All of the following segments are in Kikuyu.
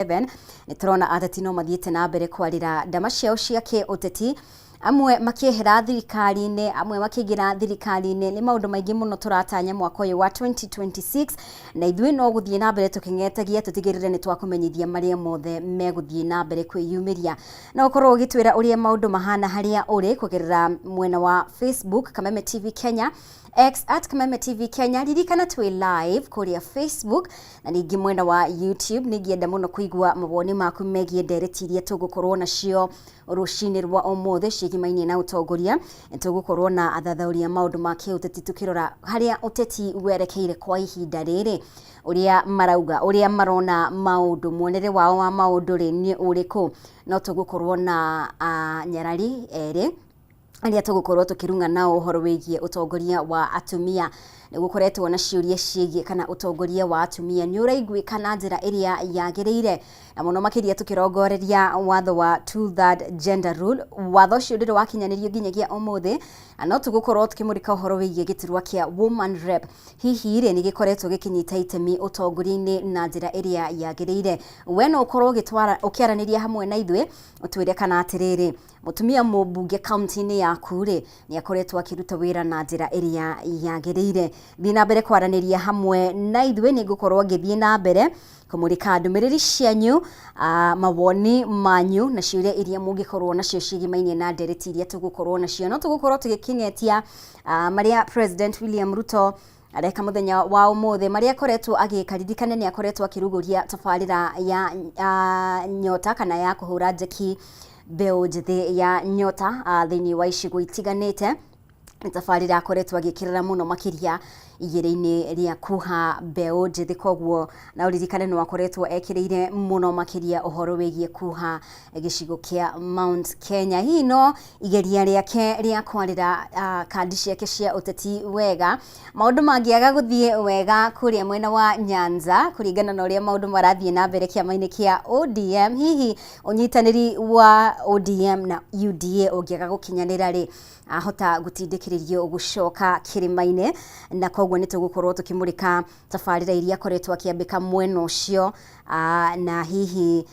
Nĩ tũrona ateti no mathiĩte na mbere kwarĩra ndama ciao cia kĩũteti, amwe makĩehera thirikari-inĩ, amwe makĩingĩra thirikari-inĩ. Nĩ maũndũ maingĩ mũno tũratanya mwaka ũyũ wa 2026, na ithuĩ no gũthiĩ na mbere tũkĩng'etagia tũtigĩrĩre nĩ twakũmenyithia marĩa mothe megũthiĩ na mbere kwĩyumĩria. No ũkorwo ũgĩtwĩra ũrĩa maũndũ mahana harĩa ũrĩ kũgerera mwena wa Facebook Kameme TV Kenya, X at Kameme TV Kenya. Ririkana twĩ live kũrĩa Facebook na ningĩ mwena wa YouTube. Nĩngĩenda mũno kũigua mawoni maku megiĩ ndereti iria tũgũkorwo nacio rũcinĩ rwa ũmũthĩ ciĩgimainie na ũtongoria. Tũgũkorwo na athathaũri a maũndũ ma kĩũteti tũkĩrora harĩa ũteti werekeire kwa ihinda rĩrĩ, ũrĩa marauga, ũrĩa marona maũndũ, muonere wao wa maũndũ rĩ nĩ ũrĩkũ. No tũgũkorwo na anyarari erĩ arĩa tũgũkorwo tũkĩrung'a nao ũhoro wĩgiĩ ũtongoria wa atumia. Nĩ gũkoretwo na ciũria ciĩgiĩ kana ũtongoria wa atumia nĩ ũraiguĩka na njĩra ĩrĩa yagĩrĩire, na mũno makĩria tũkĩrongoreria watho wa two third gender rule. Watho ũcio ndũrĩ wakinyanĩrio nginyagia ũmũthĩ, na no tũgũkorwo tũkĩmũrĩka ũhoro wĩgiĩ gĩturwa kĩa woman rep. Hihi rĩ, nĩ gĩkoretwo gĩkĩnyita itemi ũtongoria-inĩ na njĩra ĩrĩa yagĩrĩire? We no ũkorwo ũkĩaranĩria hamwe na ithuĩ, ũtwĩre kana atĩrĩrĩ, mũtumia mũmbunge kaunti-inĩ yaku rĩ, nĩ akoretwo akĩruta wĩra na njĩra ĩrĩa yagĩrĩire. Thiĩ na mbere kwaranĩria hamwe na ithuĩ, nĩ ngũkorwo ngĩthiĩ na mbere kũmũrĩka ndũmĩrĩri cianyu, mawoni manyu na ciũria iria mũngĩkorwo nacio ciĩgimainie na ndereti iria tũgũkorwo nacio. No tũgũkorwo tũgĩkĩng'etia marĩa President William Ruto areka mũthenya wa ũmũthĩ, marĩa akoretwo agĩka. Ririkane nĩ akoretwo akĩrugũria tabarĩra ya Nyota, kana ya kũhũra njeki mbeũ njĩthĩ ya Nyota thĩinĩ wa icigo itiganĩte. Nĩ tabarĩra akoretwo agĩkĩrĩra mũno makĩria igĩrĩ-inĩ rĩa kuha mbeũ njĩthĩ, koguo na ũririkane no akoretwo ekĩrĩire mũno makĩria ũhoro wĩgiĩ kuha gĩcigo kĩa Mount Kenya. Hihi no igeria rĩake rĩa kwarĩra kandi ciake cia ũteti wega. Maũndũ mangĩaga gũthiĩ wega kũrĩa mwena wa Nyanza, kũringana na ũrĩa maũndũ marathiĩ na mbere kĩama-inĩ kĩa ODM, hihi ũnyitanĩri wa ODM na UDA ũngĩaga gũkinyanĩra rĩ, ahota gũtindĩkĩrĩrio gũcoka kĩrĩma-inĩ, na koguo nĩ tũgũkorwo tũkĩmũrĩka tabarĩra iria akoretwo akĩambĩka mwena ũcio, na hihi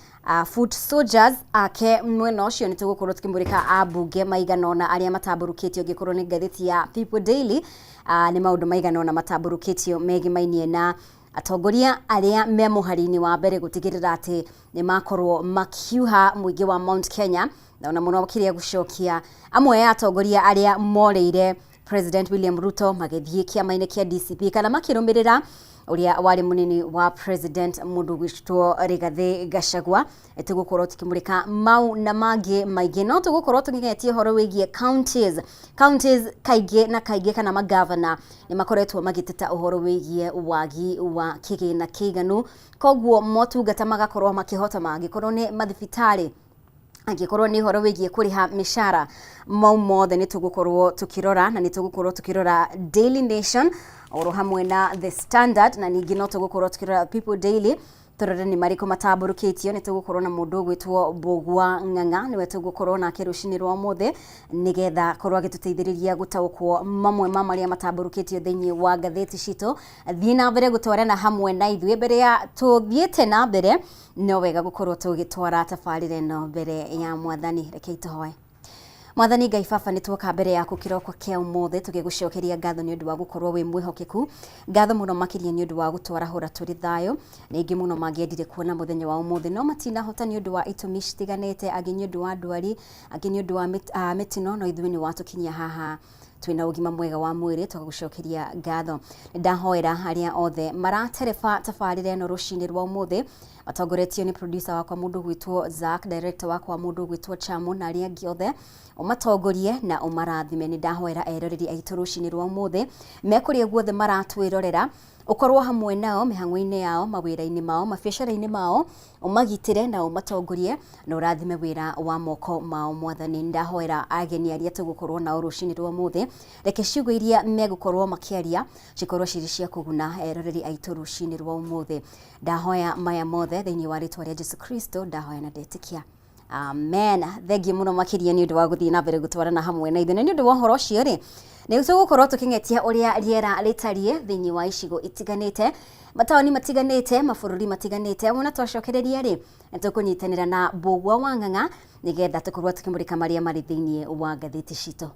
foot soldiers ake mwena ũcio. Nĩ tũgũkorwo tũkĩmũrĩka ambunge maigana ũna arĩa matambũrũkĩtio. Angĩkorwo nĩ ngathĩti ya People Daily, nĩ maũndũ maigana ũna matambũrũkĩtio megimainie na atongoria arĩa me mũhari-inĩ wa mbere gũtigĩrĩra atĩ nĩ makorwo makiuha mũingĩ wa Mount Kenya, na ona mũno kĩrĩa gũcokia amwe a atongoria arĩa morĩire President William Ruto magĩthiĩ kĩama-inĩ kĩa DCP kana makĩrũmĩrĩra ũrĩa warĩ mũnini wa president, mũndũ gwĩtwo Rigathĩ Gachagua. Tũgũkorwo tũkĩmũrĩka mau na mangĩ maingĩ. No tũgũkorwo tũgĩgetia ũhoro wĩgiĩ counties. Counties kaingĩ na kaingĩ, kana magavana nĩ makoretwo magĩteta ũhoro wĩgiĩ wagi wa kĩgĩna kĩiganu, koguo motungata magakorwo makĩhotoma, angĩkorwo nĩ mathibitarĩ, angĩkorwo nĩ ũhoro wĩgiĩ kũrĩha mĩcara. Mau mothe nĩ tũgũkorwo tũkĩrora, na nĩ tũgũkorwo tũkĩrora Daily Nation oro hamwe na The Standard, na ningĩ no tũgũkorwo tũkĩrora People Daily, tũrore nĩ marĩkũ matambũrũkĩtio. Nĩ tũgũkorwo na mũndũ ũgwĩtwo Mbũgua Ng'ang'a, nĩwe tũgũkorwo nake rũcinĩ rwa ũmũthĩ, nĩgetha akorwo agĩtũteithĩrĩria gũtaũkwo mamwe ma marĩa matambũrũkĩtio thĩinĩ wa ngathĩti citũ. Thiĩ na mbere gũtwarana hamwe na ithuĩ. Mbere ya tũthiĩte na mbere, no wega gũkorwo tũgĩtwara tabarĩra ĩno mbere ya Mwathani. Rekei tũhoe. Mwathani Ngai Baba, nĩ tuoka mbere yaku kĩroko kĩa ũmũthĩ tũgĩgũcokeria ngatho nĩ ũndũ wa gũkorwo wĩ mwĩhokeku. Ngatho mũno makĩria nĩ ũndũ wa gũtwarahũra tũrĩ thayũ. Nĩ aingĩ mũno mangĩendire kuona mũthenya wa ũmũthĩ, no matinahota nĩ ũndũ wa itũmi citiganĩte, angĩ nĩ ũndũ wa ndwari, angĩ nĩ ũndũ wa mĩtino, no ithuĩ nĩ watũkinyia haha twĩna ũgima mwega wa mwĩrĩ, tũgagũcokeria ngatho. Ndahoera arĩa othe maratereba tabarĩra ĩno rũcinĩ rwa ũmũthĩ, matongoretio nĩ producer wakwa mũndũ gwĩtwo Zack, director wakwa mũndũ gwĩtwo Chamo, na arĩa angĩ othe, ũmatongorie na ũmarathime. Nĩ ndahoera eroreri aitũ rũcinĩ rwa ũmũthĩ, me kũrĩa guothe maratwĩrorera, ũkorwo hamwe nao mĩhang'o-inĩ yao, mawĩra-inĩ mao, mabiacara-inĩ mao, ũmagitĩre na ũmatongorie, na ũrathime wĩra wa moko mao. Mwathani, ndahoera ageni arĩa tũgũkorwo nao rũcinĩ rwa ũmũthĩ, reke ciugo iria megũkorwo makĩaria cikorwo cirĩ cia kũguna eroreri aitũ rũcinĩ rwa ũmũthĩ. Ndahoya maya mothe thĩinĩ wa rĩtwa rĩa Jesu Kristo, ndahoya na ndetĩkia. Amen. Thengiũ mũno makĩria nĩ ũndũ wa gũthiĩ na mbere gũtwarana hamwe na ithuĩ. Na nĩ ũndũ wa ũhoro ũcio rĩ, nĩ tũgũkorwo tũkĩng'etia ũrĩa rĩera rĩtariĩ thĩinĩ wa icigo itiganĩte, mataũni matiganĩte, mabũrũri matiganĩte. Wona twacokereria rĩ, nĩ tũkũnyitanĩra na Mbũgua wa Ng'ang'a nĩgetha tũkorwo tũkĩmũrĩka marĩa marĩ thĩinĩ wa ngathĩti citũ.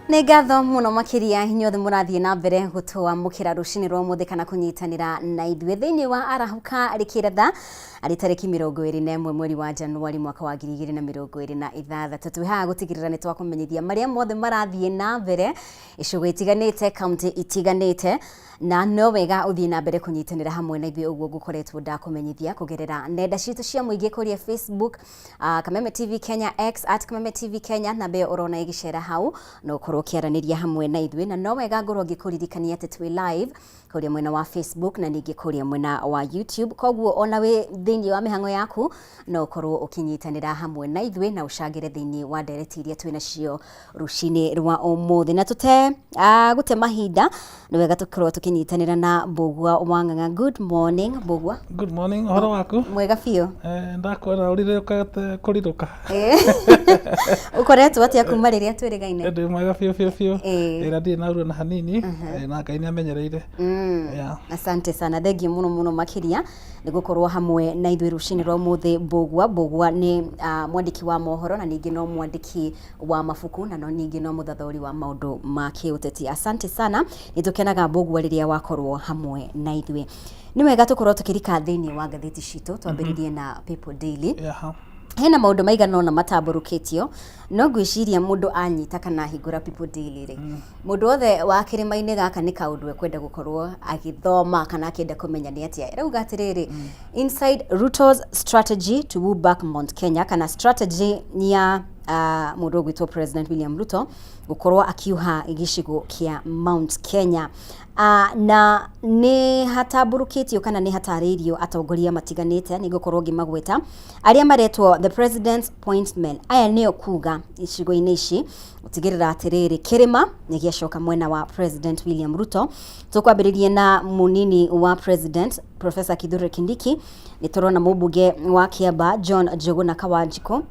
Nĩ ngatho mũno makĩria inyuothe mũrathiĩ na mbere gũtwamũkĩra rũcinĩ rwa ũmũthĩ kana kũnyitanĩra na ithuĩ thĩinĩ wa arahũka rĩkĩratha arĩ tarĩki 21 mweri wa Januari mwaka wa 2026. Twĩ haha gũtigĩrĩra nĩ twakũmenyithia marĩa mothe marathiĩ na mbere icigo itiganĩte, kaunti itiganĩte, na no wega ũthiĩ na mbere kũnyitanĩra hamwe na ithuĩ ũguo ngũkoretwo ndakũmenyithia kũgerera nenda citũ cia mũingĩ kũrĩa Facebook, Kameme TV Kenya, X at Kameme TV Kenya, namba ĩyo ũrona ĩgĩcera hau no ũkorwo ũkĩaranĩria hamwe na ithuĩ, na no wega ngorwo ngĩkũririkania atĩ twĩ live kũrĩa mwena wa Facebook na ningĩ kũrĩa mwena wa YouTube. Koguo ona wĩ thĩinĩ wa mĩhang'o yaku no ũkorwo ũkĩnyitanĩra hamwe na ithuĩ na ũcangĩre thĩinĩ wa ndereti iria twĩ nacio rũcinĩ rwa ũmũthĩ. Na tũte gũte mahinda, nĩ wega tũkorwo tũkĩnyitanĩra na Mbũgua wa Ng'ang'a. Good morning Mbũgua. Good morning, ũhoro waku? Mwega biũ. Ndakwona ũrirũkate kũrirũka. Ũkoretwo atĩa kuma rĩrĩa twĩrĩgaine? Ndĩ mwega biũ biũ biũ. Ĩra ndirĩ na ũru ona hanini, na Ngai nĩ amenyereire. Yeah. Asante sana, thengiũ mũno mũno makĩria nĩ gũkorwo hamwe na ithuĩ rũcinĩ rwa ũmũthĩ. Mbũgua, Mbũgua nĩ mwandĩki wa mohoro na ningĩ no mwandĩki wa mabuku na no ningĩ no mũthathaũri wa maũndũ ma kĩũteti. Asante sana, nĩ tũkenaga Mbũgua rĩrĩa wakorwo hamwe na ithuĩ. Nĩ wega tũkorwo tũkĩrika thĩinĩ wa ngathĩti citũ, twambĩrĩrie na People Daily. Hena maũndũ maigana ũna matambũrũkĩtio, no ngwĩciria mũndũ anyita kana ahingũra People Daily rĩ, mũndũ wothe wa kĩrĩma-inĩ gaka nĩ kaũndũ ekwenda gũkorwo agĩthoma kana akĩenda kũmenya nĩ atĩa. Ĩrauga atĩrĩrĩ, inside Ruto's strategy to woo back Mount Kenya, kana strategy ya mũndũ ũgwĩtwo President William Ruto gũkorwo akiuha gĩcigo kĩa Mount Kenya. Na nĩ hatambũrũkĩtio kana nĩ hatarĩirio atongoria matiganĩte, nĩ ngũkorwo ngĩmagweta arĩa maretwo the president's pointsmen. Aya nĩo kuga icigo-inĩ ici gũtigĩrĩra atĩrĩrĩ kĩrĩma nĩ gĩacoka mwena wa President William Ruto. Tũkwambĩrĩria na mũnini wa President Professor Kithure Kindiki, nĩ tũrona mũmbunge wa Kiambaa John Njuguna Kawanjikũ,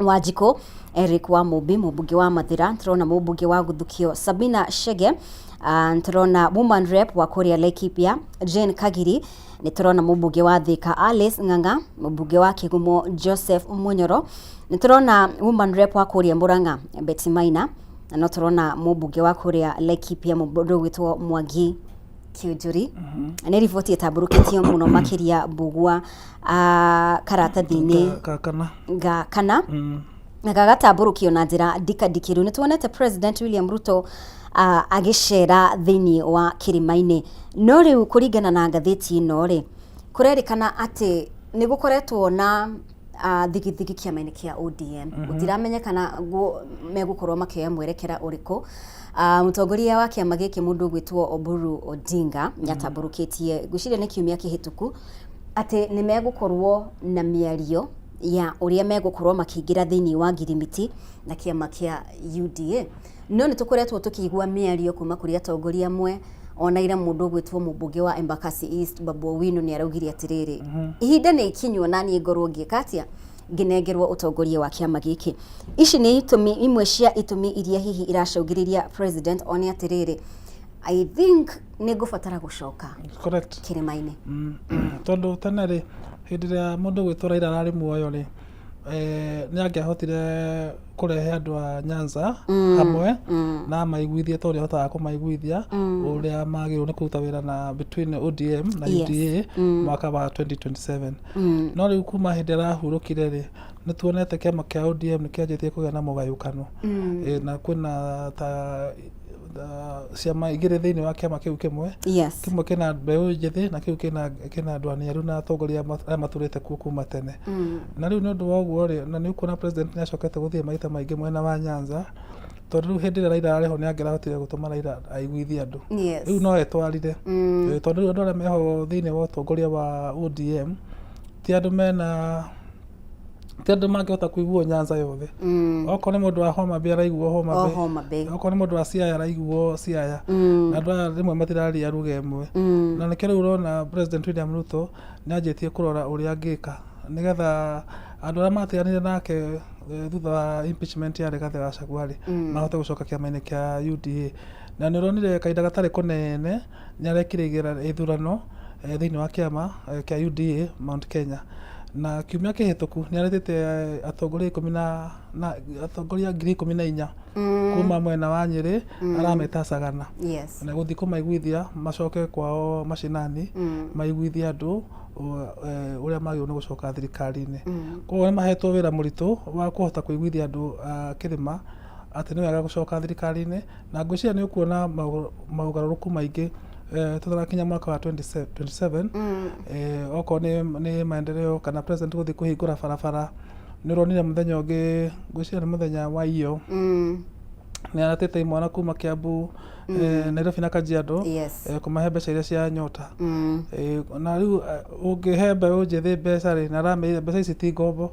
Wanjikũ Eric wa Mumbi, mũmbunge wa Mathira, tũrona mũmbunge wa Guthukio Sabina Chege, tũrona woman rep wa kũrĩa Laikipia Jane Kagiri, nĩ tũrona mũmbunge wa Thika Alice Ng'ang'a, mũmbunge wa Kĩgumo Joseph Munyoro, nĩ tũrona woman rep wa kũrĩa Murang'a Betty Maina, na no tũrona mũmbunge wa kũrĩa Laikipia mũndũ ũgwĩtwo Mwangi Kĩũnjũri. Nĩ riboti ĩtambũrũkĩtio mũno makĩria Mbugua karatathi-inĩ Kana ga kana na gagatambũrũkio na njĩra ndikandikĩru. Nĩ tuonete President William Ruto agĩcera thĩinĩ wa kĩrĩma-inĩ, no rĩu kũringana na ngathĩti ĩno rĩ, kũrerĩkana atĩ nĩ gũkoretwo na thigithigi kĩama-inĩ kĩa ODM. Gũtiramenyekana megũkorwo makĩoya mwerekera ũrĩkũ. Mũtongoria wa kĩama gĩkĩ, mũndũ ũgwĩtwo Oburu Odinga, nĩatambũrũkĩtie, ngwĩciria nĩ kiumia kĩhĩtũku, atĩ nĩ megũkorwo na mĩario ya ũrĩa megũkorwo makĩingĩra thĩinĩ wa ngirimiti na kĩama kĩa UDA. No nĩ tũkoretwo tũkĩigua mĩario kuma kũrĩ atongoria amwe, ona ira mũndũ ũgwĩtwo mũmbunge wa Embakasi East Babu Owino nĩ araugire atĩrĩrĩ, ihinda nĩ ikinyu ona niĩ ngorwo ngĩka atĩa, ngĩnengerwo ũtongoria wa kĩama gĩkĩ. Ici nĩ itũmi imwe cia itũmi iria hihi iracũngĩrĩria president one atĩrĩrĩ, I think nĩ ngũbatara gũcoka Correct. kĩrĩma-inĩ. Tondũ tene rĩ, hĩndĩ ĩrĩa mũndũ gwĩtwo Raila ararĩ muoyo rĩ, nĩ angĩahotire kũrehe andũ a Nyanza hamwe na amaiguithie ta ũrĩa ahotaga kũmaiguithia ũrĩa magĩrĩirwo nĩ kũruta wĩra na between ODM na UDA mwaka wa 2027. No rĩu kuma hĩndĩ arahurũkire rĩ, nĩ tuonete kĩama kĩa ODM nĩ kĩanjĩtie kũgĩa na mũgayũkano. Na kwĩna ta ciama igĩrĩ thĩinĩ wa kĩama kĩu kĩmwe. Kĩmwe kĩna mbeũ njĩthĩ na kĩu kĩna andũ aniaru na atongoria arĩa matũrĩte kuo kuma tene. Na rĩu nĩ ũndũ wa ũguo rĩ, na nĩ ũkuona president nĩ acokete gũthiĩ maita maingĩ mwena wa Nyanza, tondũ rĩu hĩndĩ ĩrĩa Raila arĩ ho nĩ angĩrahotire gũtũma Raila aiguithie andũ. Rĩu no etwarire. Tondũ rĩu andũ arĩa meho thĩinĩ wa ũtongoria wa ODM ti andũ mena ti andũ mangĩhota kũiguo Nyanza yothe. Okorwo nĩ mũndũ wa Homa Bay araiguo Homa O Bay. Homa Bay. Okorwo nĩ mũndũ wa Siaya araiguo Siaya. Na andũ aya rĩmwe matiraria lugha ĩmwe. Na nĩkĩo rĩu ũrona President William Ruto nĩ anjĩtie kũrora ũrĩa angĩka nĩgetha andũ arĩa matiganire nake thutha wa impeachment ya Rigathĩ wa Gachagua rĩ, mahote gũcoka kĩama-inĩ kĩa UDA. Na nĩ ũronire kahinda gatarĩ kũnene nĩ arekire ithurano thĩinĩ wa kĩama kĩa UDA Mount Kenya. Na kiumia kĩhĩtũku nĩ aretĩte atongoria ikũmi na atongoria 14,000 kuma mwena wa Nyĩrĩ, arameta Sagana. Na gũthiĩ kũmaiguithia macoke kwao macinani, maiguithie andũ ũrĩa magĩrĩirwo nĩ gũcoka thirikari-inĩ. Koguo nĩ mahetwo wĩra mũritũ wa kũhota kũiguithia andũ a kĩrĩma atĩ nĩ wega gũcoka thirikari-inĩ, na ngwĩciria nĩ ũkuona maũgarũrũku maingĩ tũtarakinya mwaka wa 2027. Okorwo nĩ maendeleo kana president gũthiĩ kũhingũra barabara, nĩ ũronire mũthenya ũngĩ, ngwĩciria nĩ mũthenya wa iyo, nĩ aratĩte imwana kuma Kiambu, Nairobi na Kajiado, kũmahe mbeca iria cia nyota. Na rĩu ũngĩhe mbeũ njĩthĩ mbeca rĩ, na aramĩrire mbeca ici ti ngombo,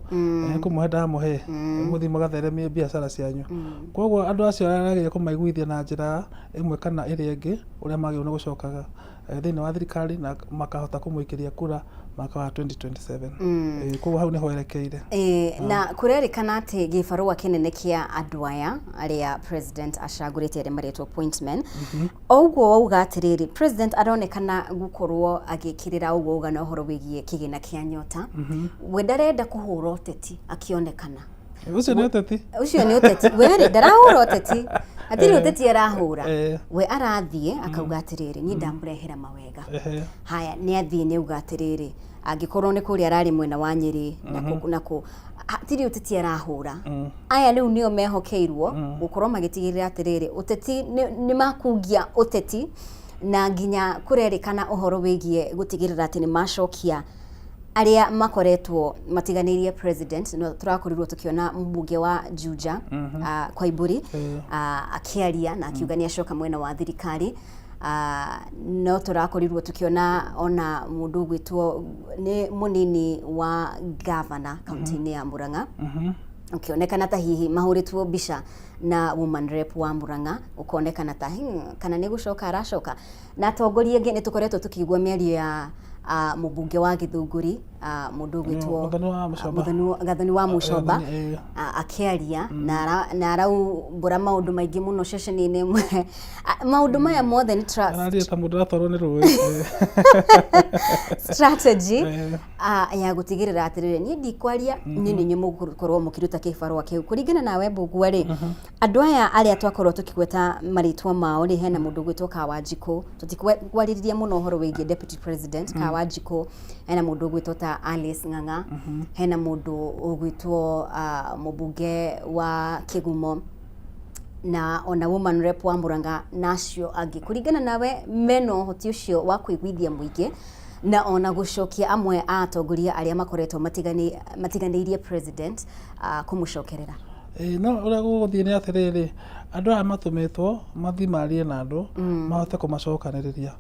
kũmũhe ndamũhe, mũthiĩ mũgatheremie biacara cianyu. Koguo andũ acio arageria kũmaiguithia na njĩra ĩmwe kana ĩrĩa ĩngĩ ũrĩa magĩrĩirwo nĩ gũcokaga thĩinĩ wa thirikari na makahota kũmũikĩria kura mwaka wa 2027. Koguo hau nĩho erekeire. Na kũrerĩkana atĩ gĩbarũa kĩnene kĩa andũ aya arĩa president acagũrĩte, arĩa maretwo appointment, o ũguo wauga atĩrĩrĩ, president aronekana gũkorwo agĩkĩrĩra ũguo auga na ũhoro wĩgiĩ kĩgĩna kĩa nyota. We ndarenda kũhũra ũteti akĩonekana. Ũcio nĩ ũteti. Ũcio nĩ ũteti. We rĩ, ndarahũra ũteti, hatirĩ ũteti arahũra. We arathiĩ akauga atĩrĩrĩ, niĩ ndamũrehera mawega. Haya, nĩ athiĩ nĩ auga atĩrĩrĩ, angĩkorwo nĩ kũrĩa ararĩ mwena wa Nyĩrĩ na kũ hatirĩ ũteti arahũra. Aya rĩu nĩo mehokeirwo gũkorwo magĩtigĩrĩra atĩrĩrĩ, ũteti nĩ makungia ũteti, na nginya kũrerĩkana ũhoro wĩgiĩ gũtigĩrĩra atĩ nĩ macokia arĩa makoretwo matiganĩirie president. No tũrakorirwo tũkĩona mbunge wa Juja, Koimburi, akĩaria na akiuga nĩ acoka mwena wa thirikari. No tũrakorirwo tũkĩona ona mũndũ ũgwĩtwo nĩ mũnini wa gavana kaunti-inĩ ya Murang'a, ũkĩonekana ta hihi mahũrĩtwo mbica na woman rep wa Murang'a, ũkonekana ta kana nĩ gũcoka aracoka. Na atongoria angĩ nĩ tũkoretwo tũkĩigua mĩario ya mũmbunge wa Gĩthũngũri. Mũndũ ũgwĩtwo Muthoni wa Mũchomba. Gathoni wa Mũchomba. Gathoni, eh. Akĩaria na araumbũra maũndũ maingĩ mũno ceceni-inĩ ĩmwe. Maũndũ maya mothe nĩ trust Araria ta mũndũ aratwarwo nĩ rũĩ. Strategy Eh. Ya gũtigĩrĩra atĩrĩrĩ, niĩ ndikwaria, niĩ nĩ inyuĩ mũgũkorwo mũkĩruta kĩbarũa kĩu. Kũringana nawe Mbũgua rĩ, andũ aya arĩa twakorwo tũkĩgweta marĩtwa mao rĩ, hena mũndũ ũgwĩtwo Kawanjikũ, tũtikwarĩrĩria mũno ũhoro wĩgiĩ deputy president Kawanjikũ, hena mũndũ ũgwĩtwo ta Alice Ng'ang'a, hena mũndũ ũgwĩtwo mũmbunge wa Kĩgumo na ona woman rep wa Murang'a na acio angĩ. Kũringana nawe, mena ũhoti ũcio wa kũiguithia mũingĩ na ona gũcokia amwe a atongoria arĩa makoretwo matiganĩirie president kũmũcokerera? Ĩĩ, no ũrĩa gũgũthiĩ nĩ atĩrĩrĩ, andũ aya matũmĩtwo mathiĩ marie na andũ mahote kũmacokanĩrĩria,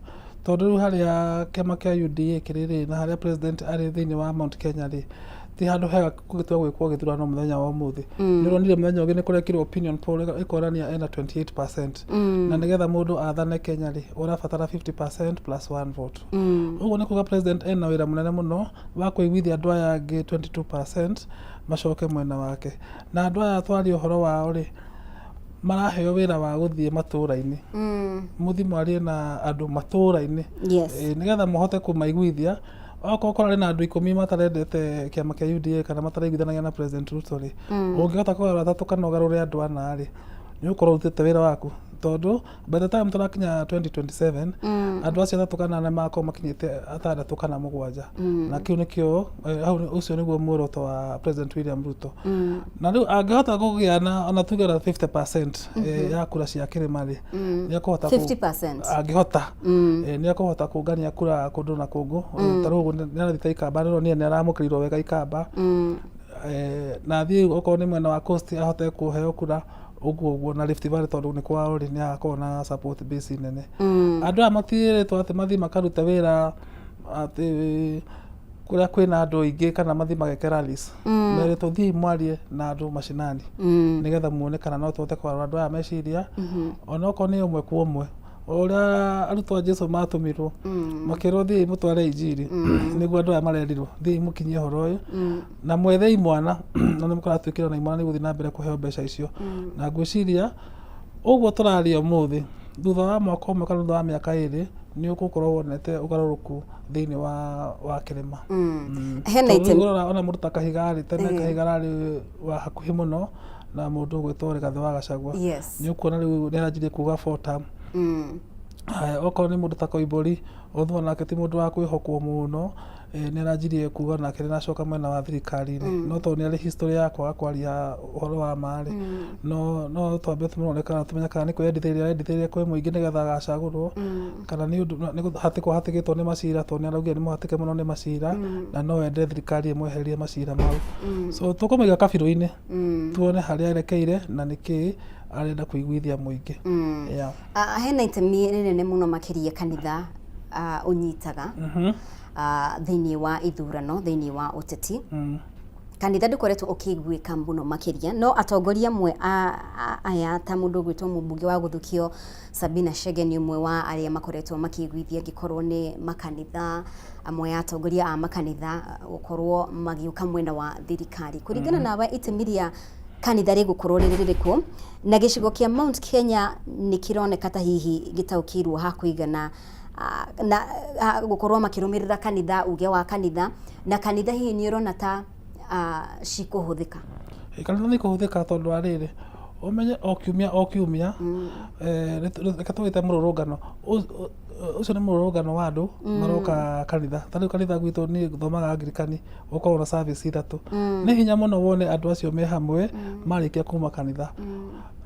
tondũ rĩu harĩa kĩama kĩa UDA kĩrĩ rĩ, na harĩa president arĩ thĩinĩ wa Mount Kenya rĩ, ti handũ hega kũgĩtua gwĩkwo gĩthurano mũthenya wa ũmũthĩ. Nĩ ũronire mũthenya ũngĩ nĩ kũrekirwo opinion poll ĩkonania ena 28%, na nĩgetha mũndũ athane Kenya rĩ, ũrabatara 50% plus one vote. Ũguo nĩ kuga president ena wĩra mũnene mũno wa kũiguithia andũ aya angĩ 22% macoke mwena wake. Na andũ aya twaria ũhoro wao rĩ, maraheo wĩra wa gũthiĩ matũra-inĩ, mũthiĩ mwarie na andũ matũra-inĩ, nĩgetha mũhote kũmaiguithia. Okorwo kũrarĩ na andũ 10 matarendete kĩama kĩa UDA kana mataraiguithanagia na President Ruto rĩ, ũngĩhota kũgarũra atatũ kana ũgarũre andũ ana rĩ, nĩ ũgũkorwo ũrutĩte wĩra waku, tondũ by the time tũrakinya 2027, andũ acio atatũ kana ana magakorwo makinyĩte atandatũ kana mũgwanja, na kĩu nĩkĩo hau ũcio nĩguo muoroto wa President William Ruto. Na rĩu angĩhota kũgĩa na ona tuge na 50% ya kura cia kĩrĩma rĩ, nĩ ekũhota 50%. Angĩhota, nĩ ekũhota kũngania kura kũndũ na kũngũ. Ta rĩu ũguo nĩ arathiĩte Ikamba, nĩ ũronire nĩ aramũkĩrirwo wega Ikamba. Na athiĩ okorwo nĩ mwena wa Coast ahote kũheo kura ũguo ũguo, na Rift Valley tondũ nĩ kwao rĩ, nĩ agakorwo na support base nene. Andũ aya matiĩrĩtwo atĩ mathiĩ makarute wĩra atĩ kũrĩa kwĩna andũ aingĩ kana mathiĩ mageke rallies. Merĩtwo thiĩi mwarie na andũ macinani, nĩgetha muone kana no tũhote kũgarũra andũ aya meciria, onokorwo nĩ ũmwe kwa ũmwe, o ũrĩa arutwo a Jesu matũmirwo makĩrwo thiĩi mũtware injiri. Nĩguo andũ aya marerirwo, thiĩi mũkinyie ũhoro ũyũ na mwethei mwana, na nĩ mũkaratuĩkĩra ona imwana nĩ gũthiĩ na mbere kũheo mbeca icio. Na ngwĩciria ũguo tũraria ũmũthĩ, thutha wa mwaka ũmwe kana thutha wa mĩaka 2, nĩ ũgũkorwo wonete ũgarũrũku thĩinĩ wa kĩrĩma. Hena Tondũ rĩu itemi ũrora ona mũndũ ta Kahiga rĩ, tene Kahiga ararĩ wa hakuhĩ mũno na mũndũ ũgwĩtwo Rigathĩ wa Gachagua. Nĩ ũkuona rĩu nĩ aranjirie kuga four term. Haya, okorwo nĩ mũndũ ta Koimbũri, although nake ti mũndũ wa kwĩhokwo mũno, nĩ aranjirie kuga nake nĩ aracoka mwena wa thirikari-inĩ, no tondũ nĩ arĩ history ya kwaga kwaria ũhoro wa ma rĩ, no twambe tũmũrore kana tũmenye kana nĩ kwĩyendithĩria arendithĩria kwĩ mũingĩ nĩgetha agacagũrwo, kana nĩ ũndũ nĩ kũhatĩkwo ahatĩkĩtwo nĩ macira, tondũ nĩ araugire nĩ mũhatĩke mũno nĩ macira na no ende thirikari ĩmwehererie macira mau. So tũkũmũiga kabirũ-inĩ, tuone harĩa erekeire na nĩkĩĩ arenda kũiguithia mũingĩ. Yeah. Hena itemi rĩnene mũno makĩria kanitha ũnyitaga thĩinĩ wa ithurano, thĩinĩ wa ũteti. Kanitha ndũkoretwo ũkĩiguĩka mũno makĩria, no atongoria amwe aya ta mũndũ ũgwĩtwo mũmbunge wa Gũthukio Sabina Chege nĩ ũmwe wa arĩa makoretwo makĩiguithia angĩkorwo nĩ makanitha, amwe a atongoria a makanitha gũkorwo magĩũka mwena wa thirikari. Kũringana nawe, itemi rĩa kanitha rĩgũkorwo rĩrĩ rĩrĩkũ, na gĩcigo kĩa Mount Kenya nĩ kĩroneka ta hihi gĩtaũkĩirwo ha kũigana na gũkorwo makĩrũmĩrĩra kanitha, uge wa kanitha, na kanitha hihi nĩ ũrona ta cikũhũthĩka? Kanitha nĩ ikũhũthĩka tondũ wa rĩrĩ, ũmenye o kiumia o kiumia, reke tũwĩte mũrũrũngano ũcio, nĩ mũrũrũngano wa andũ maroka kanitha. Ta rĩu kanitha gwitũ niĩ thomaga Anglikani, gũkoragwo na service ithatũ. Nĩ hinya mũno wone andũ acio me hamwe marĩkia kuma kanitha.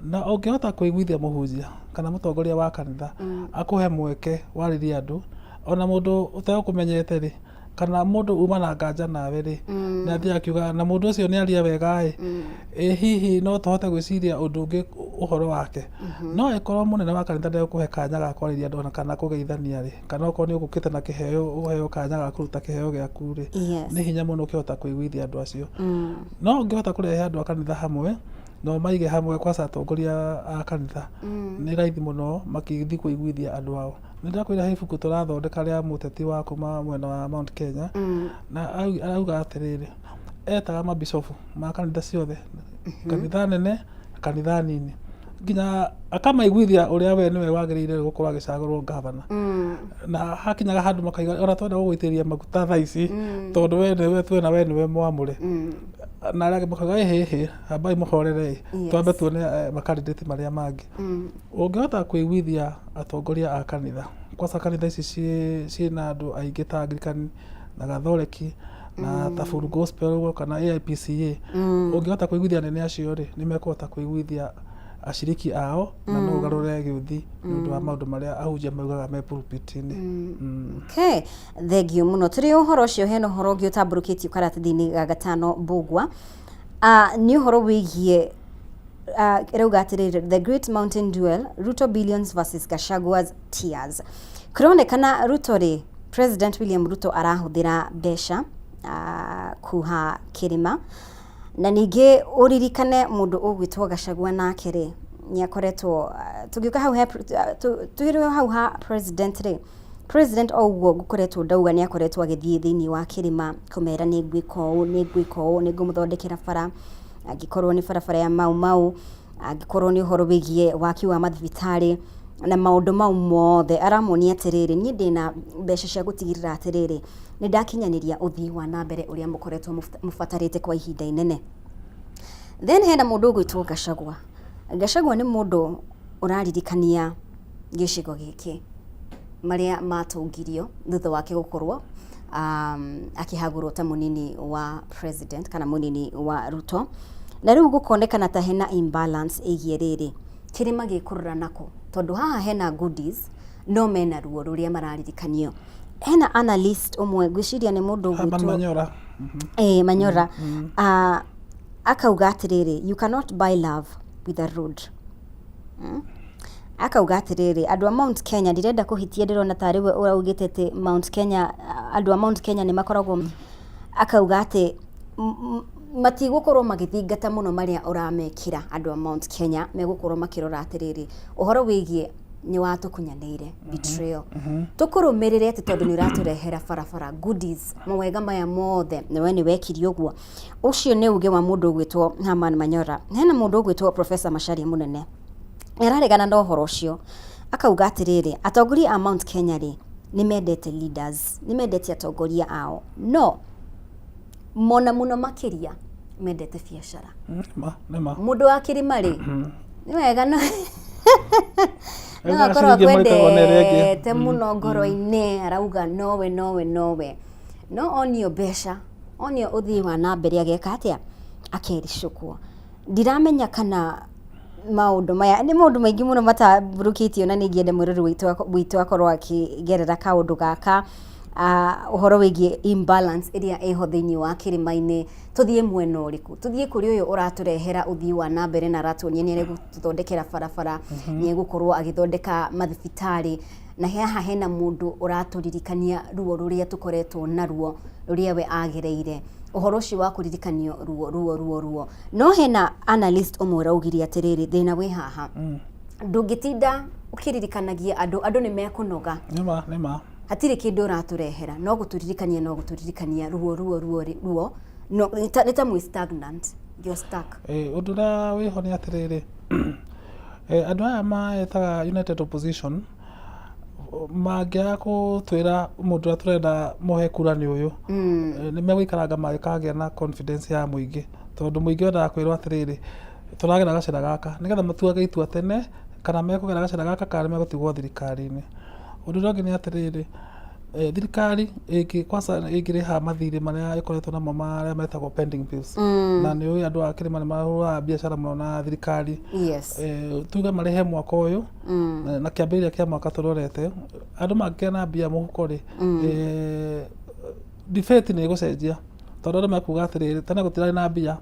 Na ũngĩhota kũiguithia mũhunjia kana mũtongoria wa kanitha akũhe mweke warĩrie andũ, ona mũndũ ũtegũkũmenyete rĩ, kana mũndũ uma na nganja nawe rĩ, nĩ athiaga akiugaga na mũndũ ũcio nĩ aria wega ĩ, ĩ hihi no tũhote gwĩciria ũndũ ũngĩ ũhoro wake. No angĩkorwo mũnene wa kanitha ndegũkũhe kanya ga kwarĩria andũ ona kana kũgeithania rĩ, kana okorwo nĩ ũgũkĩte na kĩheo ũheo kanya ga kũruta kĩheo gĩaku rĩ, nĩ hinya mũno ũkĩhota kũiguithia andũ acio. No ũngĩhota kũrehe andũ a kanitha hamwe. Na ũmaige hamwe kwaca atongoria a kanitha, nĩ raithi mũno makĩthiĩ kũiguithia andũ ao. Nĩ ndakwĩra he ibuku tũrathondeka rĩa mũteti wa kuma mwena wa Mount Kenya, na arauga atĩrĩrĩ, etaga mabicobu ma kanitha ciothe, kanitha nene, kanitha nini, nginya akamaiguithia ũrĩa we nĩwe wagĩrĩire gũkorwo agĩcagũrwo ngavana. Na hakinyaga handũ makaiga ona twenda gũgũitĩrĩria maguta thaa ici, tondũ we nĩwe twena, we nĩwe mwamũre. Na arĩa angĩ makauga ĩhĩ ambai mũhorere ĩ, twambe tuone makandidate marĩa mangĩ. Ũngĩhota kũiguithia atongoria a kanitha, kwanza kanitha ici ciĩna andũ aingĩ ta Anglican na Gathoreki na ta Full Gospel ũguo kana AIPCA, ũngĩhota kũiguithia anene acio rĩ, nĩ mekũhota kũiguithia aciriki ao na no ũgarũre gĩũthi nĩ ũndũ wa maũndũ marĩa ahunjia maugaga me pulpit-inĩ. Okay, thengio mũno. Tũrĩ ũhoro ũcio, hena ũhoro ũngĩ ũtambũrũkĩtio karatathi-inĩ ga gatano Mbũgua. Nĩ ũhoro wĩgiĩ ĩrauga atĩrĩrĩ, "The Great Mountain Duel, Ruto Billions versus Gachagua's Tears." Kũronekana Ruto rĩ, President William Ruto arahũthĩra mbeca kuha kĩrĩma, na ningĩ ũririkane mũndũ ũgwĩtwo Gachagua nake rĩ, nĩ akoretwo tũgĩũka hau he tũgĩrĩ hau ha president rĩ, president o ũguo ngũkoretwo ndauga nĩ akoretwo agĩthiĩ thĩinĩ wa kĩrĩma kũmera nĩ ngwĩka ũũ, nĩ ngwĩka ũũ, nĩ ngũmũthondekera bara, angĩkorwo nĩ barabara ya Mau Mau, angĩkorwo nĩ ũhoro wĩgiĩ waki wa mathibitarĩ na maũndũ mau mothe. Aramonia atĩrĩrĩ, niĩ ndĩna mbeca cia gũtigĩrĩra atĩrĩrĩ, nĩ ndakinyanĩria ũthii wa na mbere ũrĩa mũkoretwo mũbatarĩte kwa ihinda inene. Then hena mũndũ ũgwĩtwo Gachagua. Gachagua nĩ mũndũ ũraririkania gĩcigo gĩkĩ marĩa matũngirio thutha wake gũkorwo akĩhagũrwo ta mũnini wa president kana mũnini wa Ruto, na rĩu gũkonekana ta hena imbalance ĩgiĩ rĩrĩ kĩrĩma gĩkũrora nako, tondũ haha hena goodies no mena ruo rũrĩa mararirikanio. Hena analyst ũmwe, ngwĩciria nĩ mũndũ Herman ũgwĩtwo Manyora. Manyora, akauga atĩrĩrĩ, "You cannot buy love with a road." Akauga atĩrĩrĩ, andũ a Mount Kenya, ndirenda kũhitia, ndĩrona tarĩ we ũraugĩte atĩ Mount Kenya, andũ a Mount Kenya nĩ makoragwo, akauga atĩ matigũkorwo magĩthingata mũno marĩa ũramekĩra. Andũ a Mount Kenya megũkorwo makĩrora atĩrĩrĩ, ũhoro wĩgiĩ nĩ watũkunyanĩire, betrayal, tũkũrũmĩrĩre atĩ tondũ nĩ ũratũrehera barabara, goodies, mawega maya mothe, we nĩ wekire ũguo. Ũcio nĩ uge wa mũndũ ũgwĩtwo Herman Manyora. Hena mũndũ ũgwĩtwo Professor Macharia Mũnene araregana na ũhoro ũcio, akauga atĩrĩrĩ, atongoria a Mount Kenya rĩ, nĩ mendete leaders, nĩ mendete atongoria ao, no mona mũno makĩria mendete biacara. Ma nĩ ma. Mũndũ wa kĩrĩma rĩ, nĩ wega no no Augaga akorwo ciringi ĩmwe ĩkagwo na ĩrĩa ĩngĩ. akwendete mũno ngoro-inĩ, arauga nowe nowe nowe, no onio mbeca, onio ũthii wa na mbere, ageka atĩa? Akericũkwo. Ndiramenya kana maũndũ maya nĩ maũndũ maingĩ mũno matambũrũkĩtio, na nĩ ingĩenda mwĩrori witũ akorwo akĩgerera kaũndũ gaka, ũhoro wĩgiĩ imbalance ĩrĩa ĩho thĩinĩ wa kĩrĩma-inĩ. Tũthiĩ mwena ũrĩkũ? Tũthiĩ kũrĩ ũyũ ũratũrehera ũthii wa na mbere na aratuonia nĩ egũtũthondekera barabara, nĩ egũkorwo agĩthondeka mathibitarĩ, na haha hena mũndũ ũratũririkania ruo rũrĩa tũkoretwo naruo, rũrĩa we agereire, ũhoro ũcio wa kũririkanio ruo ruo ruo ruo. No hena analyst ũmwe ũraugire atĩrĩrĩ, thĩna wĩ haha, ndũngĩtinda ũkĩririkanagia andũ, andũ nĩ mekũnoga. Nĩ ma, nĩ ma. Hatirĩ kĩndũ ũratũrehera, no gũtũririkania, no gũtũririkania ruo ruo ruo ruo, no nĩ ta mwĩ stagnant, you're stuck. Ũndũ ũrĩa wĩho nĩ atĩrĩrĩ, andũ aya maetaga United Opposition mangĩaga gũtwĩra mũndũ ũrĩa tũrenda mũhe kura nĩ ũyũ, nĩ megũikaranga magĩkagĩa na confidence ya mũingĩ, tondũ mũingĩ wendaga kwĩrwo atĩrĩrĩ, tũragera gacĩra gaka, nĩgetha matuage itua tene kana mekũgera gacĩra gaka kana nĩ megũtigwo thirikari-inĩ. Ũndũ ũrĩa ũngĩ nĩ atĩrĩrĩ, thirikari ĩngĩ kwanza ĩngĩrĩha mathirĩ marĩa ĩkoretwo namo marĩa metagwo pending bills, na nĩ ũĩ andũ a kĩrĩma nĩ mahũraga biacara mũno na thirikari. Tuge marĩhe mwaka ũyũ na kĩambĩrĩria kĩa mwaka tũrorete, andũ mangĩgĩa na mbia mũhuko rĩ, debate nĩ ĩgũcenjia, tondũ andũ mekuga atĩrĩrĩ, tene gũtirarĩ na mbia,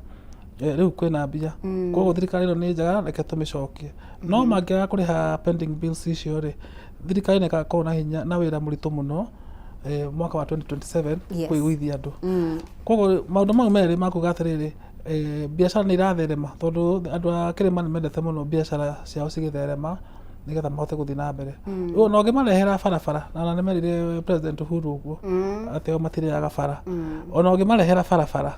rĩu kwĩna mbia, koguo thirikari ĩno nĩ njega, reke tũmĩcokie. No mangĩaga kũrĩha pending bills icio rĩ, thirikari nĩ ĩgakorwo na hinya na wĩra mũritũ mũno mwaka wa 2027 kũiguithia andũ. Koguo maũndũ mau merĩ makuga atĩrĩrĩ, Biacara nĩ iratherema tondũ andũ a kĩrĩma nĩ mendete mũno biacara ciao cigĩtherema nĩgetha mahote gũthiĩ na mbere. Rĩu ona ũngĩmarehera barabara, na ona nĩ merire President Uhuru ũguo atĩ o matirĩaga bara, ona ũngĩmarehera barabara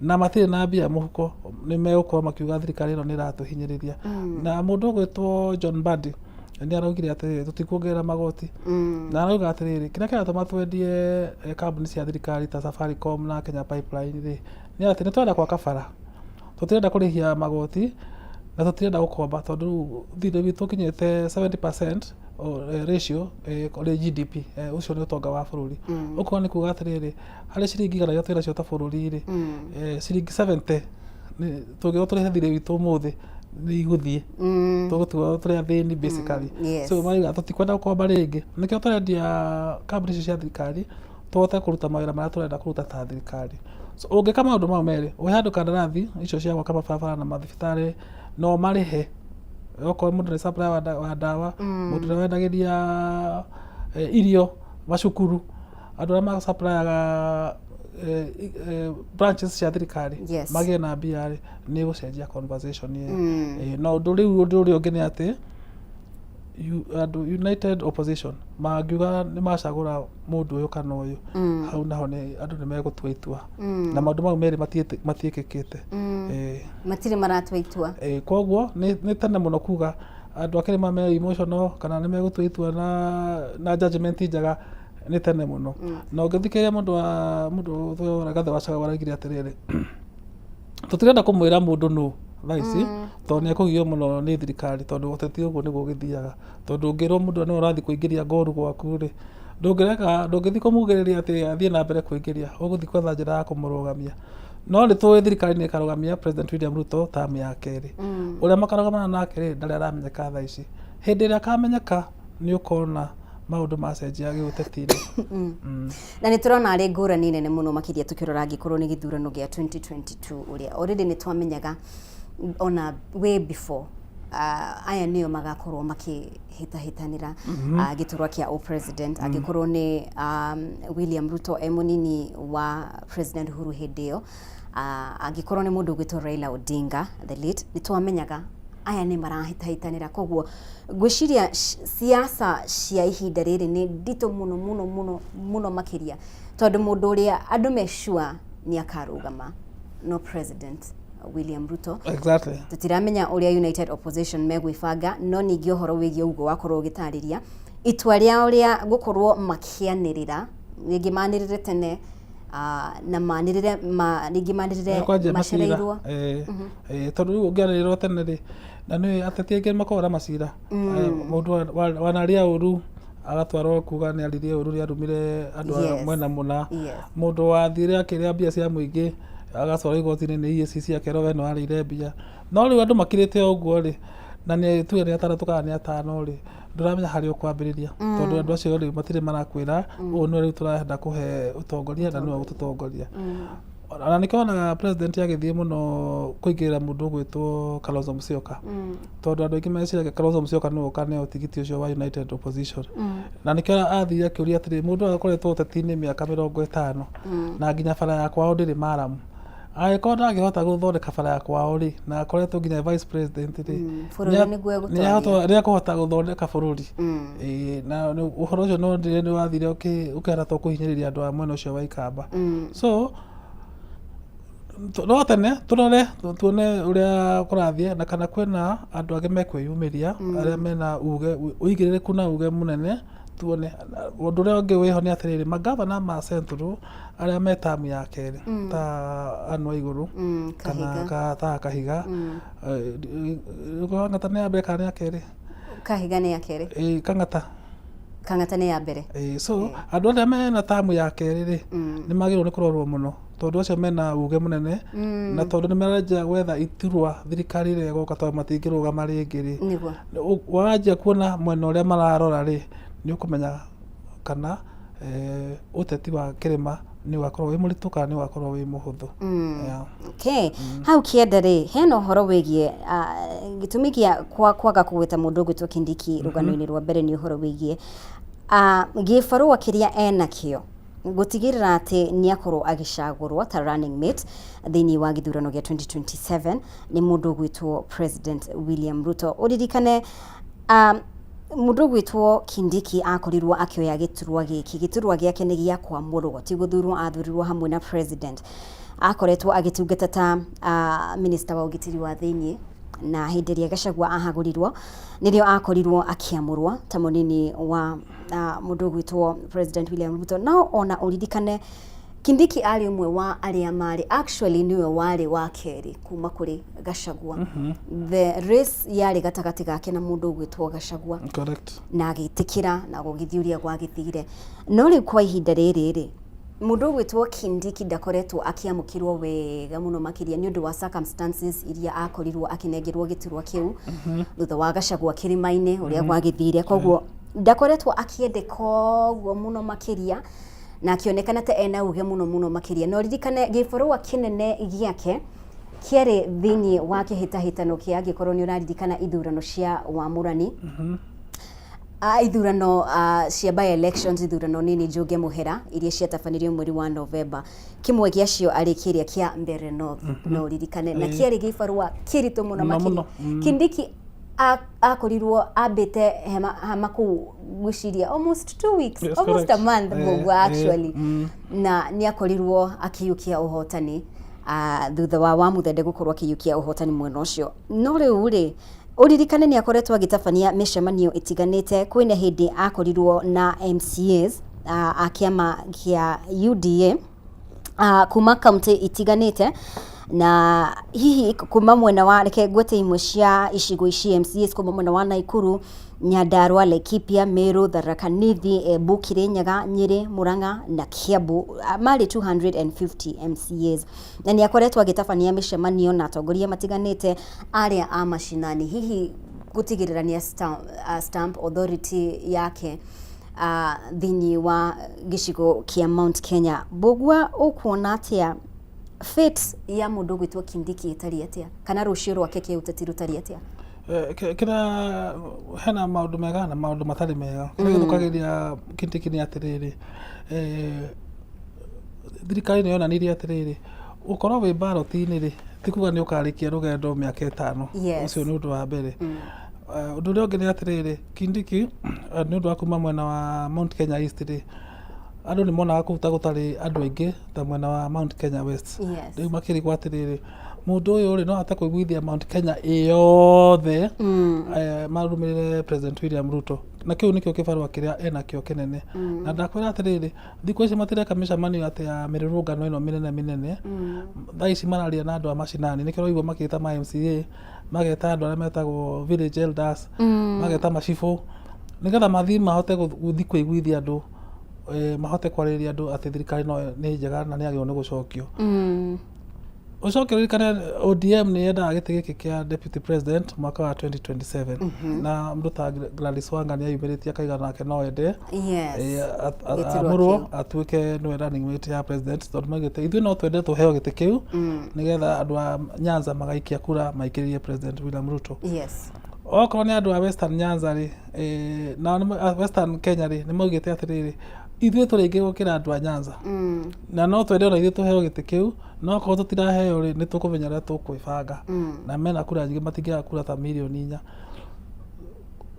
na matirĩ na mbia mũhuko, nĩ megũkorwo makiuga thirikari ĩno nĩ ĩratũhinyĩrĩria. Na mũndũ ũgwĩtwo John Mbadi nĩ araugire atĩrĩrĩ, tũtikuongerera magoti. Na arauga atĩrĩrĩ, kĩrĩa kĩratũma twendie kambuni cia thirikari ta Safaricom na Kenya Pipeline rĩ, nĩ atĩ nĩ tũrenda gwaka bara, tũtirenda kũrĩhia magoti na tũtirenda gũkomba tondũ rĩu thirĩ witũ ũkinyĩte 70% ratio kũrĩ GDP, ũcio nĩ ũtonga wa bũrũri. Ũguo nĩ kuga atĩrĩrĩ, harĩ ciringi 100 iria twĩnacio ta bũrũri rĩ, ciringi 70 tũngĩrwo tũrĩhe thirĩ witũ ũmũthĩ nĩ igũthiĩ, tũgũtigwo tũrĩ athĩni basically. So marauga tũtikwenda gũkomba rĩngĩ, nĩkĩo tũrendia kambuni icio cia thirikari tũhote kũruta mawĩra marĩa tũrenda kũruta ta thirikari. So ũngĩka maũndũ mau merĩ, ũhe andũ kandarathi icio cia gwaka mabarabara na mathibitarĩ na ũmarĩhe, okorwo mũndũ nĩ supplier wa ndawa, mũndũ ũrĩa wendagĩria irio macukuru, andũ arĩa ma-supplyaga branches cia thirikari magĩe na mbia rĩ, nĩ ĩgũcenjia conversation ĩyo. Na ũndũ rĩu ũndũ ũrĩa ũngĩ nĩ atĩ andũ United Opposition mangiuga nĩ macagũra mũndũ ũyũ kana ũyũ, hau naho nĩ andũ nĩ megũtua itua, na maũndũ mau merĩ matiĩkĩkĩte. Matirĩ maratua itua. Koguo nĩ tene mũno kuga andũ a kĩrĩma me emotional kana nĩ megũtua itua na judgment njega, nĩ tene mũno. Na ũngĩthikĩrĩria mũndũ wa mũndũ Rigathĩ wa Gachagua araugire atĩrĩrĩ, tũtirenda kũmwĩra mũndũ nũ thaa ici tondũ nĩ ekũgio mũno nĩ thirikari, tondũ ũteti ũguo nĩguo ũgĩthiaga, tondũ ũngĩrwo mũndũ nĩwe ũrathiĩ kũingĩria ngoru gwaku rĩ, ndũngĩreka, ndũngĩthiĩ kũmugĩrĩria atĩ athiĩ na mbere kũingĩria, ũgũthiĩ gwetha njĩra ya kũmũrũgamia. No nĩ tũĩ thirikari nĩ ĩkarũgamia President William Ruto term ya kerĩ. Ũrĩa makarũgamana nake rĩ, ndarĩ aramenyeka thaa ici. Hĩndĩ ĩrĩa akamenyeka nĩ ũkona maũndũ macenjia gĩũteti-inĩ. Na nĩ tũrona arĩ ngũrani nene mũno makĩria tũkĩrora angĩkorwo nĩ gĩthurano gĩa 2022, ũrĩa already nĩ twamenyaga ona way before aya nĩo magakorwo makĩhĩtahĩtanĩra gĩturwa kĩa o president, angĩkorwo nĩ William Ruto e mũnini wa President Uhuru hĩndĩ ĩyo, angĩkorwo nĩ mũndũ ũgwĩtwo Raila Odinga the late, nĩ twamenyaga aya nĩ marahĩtahĩtanĩra. Koguo ngwĩciria siasa cia ihinda rĩrĩ nĩ nditũ mũno mũno mũno mũno makĩria, tondũ mũndũ ũrĩa andũ me sure nĩ akarũgama no President William Ruto. Tũtiramenya ũrĩa United Opposition megwĩbanga, no ningĩ ũhoro wĩgiĩ ũguo wakorwo ũgĩtarĩria itua rĩao rĩa gũkorwo makĩanĩrĩra, rĩngĩ manĩrĩre tene na manĩrĩre rĩngĩ manĩrĩre kwanjia macira. Macereirwo. Tondũ rĩu ũngĩanĩrĩrwo tene rĩ, na nĩ ateti aingĩ makoragwo na macira. Mũndũ wanaria ũru agatwarwo kuga nĩ aririe ũru, nĩ arumire andũ a mwena mũna. Mũndũ wathire akĩrĩa mbia cia mũingĩ agatwarwo igoti-inĩ nĩ EACC akerwo we nĩ warĩire mbia. No rĩu andũ makirĩte o ũguo rĩ, na nĩ tuge nĩ atandatũ kana nĩ atano rĩ, ndũramenya harĩa ũkwambĩrĩria, tondũ andũ acio rĩ matirĩ marakwĩra ũũ nĩwe rĩu tũrenda kũhe ũtongoria na nĩwe ũgũtũtongoria. Ona nĩkĩo wonaga president agĩthiĩ mũno kũingĩrĩra mũndũ ũgwĩtwo Kalonzo Musyoka, tondũ andũ aingĩ meciragia Kalonzo Musyoka nĩwe ũkaneo tigiti ũcio wa United Opposition. Na nĩkĩo athire akĩũria atĩrĩ, mũndũ ũyũ akoretwo ũteti-inĩ mĩaka 50 na nginya bara ya kwao ndĩrĩ maramu, angĩkorwo ndangĩhota gũthondeka bara ya kwao rĩ, na akoretwo nginya vice president rĩ, Bũrũri nĩguo egũtwaria. Nĩ ekũhota gũthondeka bũrũri? Ĩĩ, na ũhoro ũcio no ndĩre nĩ wathire ũkĩhana ta ũkũhinyĩrĩria andũ a mwena ũcio wa Ikamba. So no tene tũrore tuone ũrĩa kũrathiĩ na kana kwĩna andũ angĩ mekwĩyumĩria arĩa mena uge ũigĩrĩrĩku na uge mũnene tuone. Ũndũ ũrĩa ũngĩ wĩho nĩ atĩrĩrĩ, mangavana ma Central arĩa me tamu ya kerĩ ta Anne Waigũrũ kana Kahiga. Ta Kahiga. Kang'ata nĩ ya mbere kana nĩ ya kerĩ? Kahiga nĩ ya kerĩ. Kang'ata. Kang'ata nĩ ya mbere. So andũ arĩa mena tamu ya kerĩ rĩ, nĩ magĩrĩirwo nĩ kũrorwo mũno, tondũ acio mena uge mũnene na tondũ nĩ maranjia gwetha iturwa thirikari ĩrĩa ĩgoka, tondũ matingĩrũgama rĩngĩ rĩ. Wanjia kuona mwena ũrĩa mararora rĩ, nĩ ũkũmenya kana ũteti wa kĩrĩma nĩ ũgakorwo wĩ mũritũ kana nĩ ũgakorwo wĩ mũhũthũ. Yeah. Okay. Hau kĩenda rĩ, hena ũhoro wĩgiĩ gĩtũmi gĩa kwaga kũgweta mũndũ ũgwĩtwo Kindiki rũgano-inĩ rwa mbere nĩ ũhoro wĩgiĩ gĩbarũa kĩrĩa enakĩo. Gũtigĩrĩra atĩ nĩ akorwo agĩcagũrwo ta running mate thĩinĩ wa gĩthurano gĩa 2027 nĩ mũndũ ũgwĩtwo President William Ruto. Ũririkane mũndũ ũgwĩtwo Kindiki akorirwo akĩoya gĩturwa gĩkĩ, gĩturwa gĩake nĩ gĩa kwamũrwo, ti gũthurwo athurirwo hamwe na president. Akoretwo agĩtungata ta minister wa ũgitĩri wa thĩinĩ na hĩndĩ ĩrĩa Gachagua ahagũrirwo nĩrĩo akorirwo akĩamũrwo ta mũnini wa mũndũ ũgwĩtwo President William Ruto. No ona ũririkane Kindiki arĩ ũmwe wa arĩa marĩ, actually nĩwe warĩ wa kerĩ kuma kũrĩ Gachagua. The race yarĩ gatagatĩ gake na mũndũ ũgwĩtwo Gachagua. Correct. Na agĩtĩkĩra na gũgĩthiĩ ũrĩa gwagĩthire. No rĩu kwa ihinda rĩrĩ rĩ, mũndũ ũgwĩtwo Kindiki ndakoretwo akĩamũkĩrwo wega mũno makĩria nĩ ũndũ wa circumstances iria akorirwo akĩnengerwo gĩturwa kĩu thutha wa Gachagua kĩrĩma-inĩ ũrĩa gwagĩthire. Koguo ndakoretwo akĩendeka ũguo mũno makĩria na akĩonekana ta ena uge mũno mũno makĩria. Na ũririkane gĩbarũa kĩnene gĩake kĩarĩ thĩinĩ wa kĩhĩtahĩtano kĩa, angĩkorwo nĩ ũraririkana, ithurano cia wamũrani, ithurano cia by elections, ithurano nini Njũnge Mũhera iria ciatabanirio mweri wa November, kĩmwe gĩacio arĩ kĩrĩa kĩa Mbeere North, no ũririkane, na kĩarĩ gĩbarũa kĩritũ mũno Mũno, makĩria. Mũno. Kindiki akorirwo ambĩte hema, hama kũu gwĩciria almost 2 weeks, almost a month mũguo actually, na nĩ akorirwo akĩiyũkia ũhotani thutha wa Wamuthende gũkorwo akĩiyũkia ũhotani mwena ũcio. No rĩu rĩ, ũririkane nĩ akoretwo agĩtabania mĩcemanio ĩtiganĩte. Kwĩna hĩndĩ akorirwo na MCAs a kĩama kĩa UDA kuma kaunti itiganĩte, na hihi kuma mwena wa, reke ngwete imwe cia icigo ici, MCAs kuma mwena wa Naikuru, Nyandarua, Laikipia, Meru, Tharaka Nithi, Embu, Kirinyaga, Nyeri, Murang'a na Kiambu, marĩ 250 MCAs, na nĩ akoretwo agĩtabania mĩcemanio na atongoria matiganĩte arĩa a macinani, hihi gũtigĩrĩra nĩ stamp authority yake thĩinĩ wa gĩcigo kĩa Mount Kenya. Mbũgua, ũkuona atĩa fate ya mũndũ ũgwĩtwo Kindiki ĩtariĩ atĩa, kana rũciũ rwake kĩũteti rũtariĩ atĩa? Kĩrĩa hena maũndũ mega na maũndũ matarĩ mega. Kĩrĩa gĩthũkagĩria Kindiki nĩ atĩrĩrĩ, thirikari nĩ yonanirie atĩrĩrĩ, gũkorwo wĩ ballot-inĩ rĩ, ti kuga nĩ ũkarĩkia rũgendo mĩaka 5. Ũcio nĩ ũndũ wa mbere. Ũndũ ũrĩa ũngĩ nĩ atĩrĩrĩ, Kindiki nĩ ũndũ wa kuma mwena wa Mount Kenya East rĩ, andũ nĩ monaga kũu ta gũtarĩ andũ aingĩ ta mwena wa Mount Kenya West. Rĩu makĩrigwo atĩrĩrĩ, mũndũ ũyũ rĩ, no ahote kũiguithia Mount Kenya ĩyothe marũmĩrĩre President William Ruto? Na kĩu nĩkĩo kĩbarũa kĩrĩa enakĩo kĩnene. Na ndakwĩra atĩrĩrĩ, thikũ ici matireka mĩcemanio atĩ ya mĩrũrũngano ĩno mĩnene mĩnene. Thaa ici mararia na andũ a macinani, nĩkĩo ũraigua makĩta ma MCA, mageta andũ arĩa metagwo village elders, mageta macibũ, nĩgetha mathiĩ mahote gũthiĩ kũiguithia andũ, mahote kwarĩria andũ atĩ thirikari no nĩ njega na nĩ yagĩrĩirwo nĩ gũcokio. Ũcoke ũririkane ODM nĩ yendaga gĩtĩ gĩkĩ kĩa deputy president mwaka wa 2027, na mũndũ ta Gladys Wanga nĩ eyumĩrĩtie akaiga nake no ende Gĩturwa amũrwo kĩu. Atuĩke nĩwe running mate ya president, tondũ maugĩte ithuĩ no twende tũheo gĩtĩ kĩu nĩgetha andũ a Nyanza magaikia kura maikĩrĩrie President William Ruto. Okorwo nĩ andũ a Western Nyanza rĩ, nao a Western Kenya rĩ, nĩ maugĩte atĩrĩrĩ, ithuĩ tũrĩ aingĩ gũkĩra andũ a Nyanza na no twende ona ithuĩ tũheo gĩtĩ kĩu, no okorwo tũtiraheo rĩ, nĩ tũkũmenya ũrĩa tũkwĩbanga. Na mena kura nyingĩ, matingĩaga kura ta mirioni 4.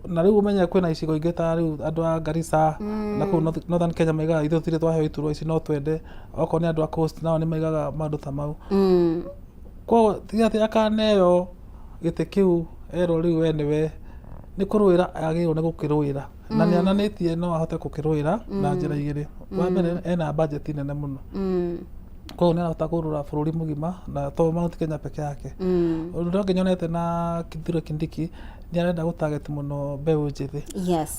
Na rĩu ũmenye kwĩna icigo ingĩ ta rĩu andũ a Garissa na kũu Northern Kenya maigaga ithuĩ tũtirĩ twaheo iturwa ici, no twende. Okorwo nĩ andũ a Coast, nao nĩ maigaga maũndũ ta mau. Koguo tiga atĩ akaneo gĩtĩ kĩu, erwo rĩu we nĩwe, nĩ kũrũĩra agĩrĩirwo nĩ gũkĩrũĩra, na nĩ onanĩtie no ahote gũkĩrũĩra na njĩra igĩrĩ. Wa mbere, ena budget nene mũno, koguo nĩ arahota kũrũra bũrũri mũgima na to Mount Kenya peke yake. Ũndũ ũrĩa ũngĩ nyonete na Kithure Kindiki, nĩ arenda gũ target mũno mbeũ njĩthĩ.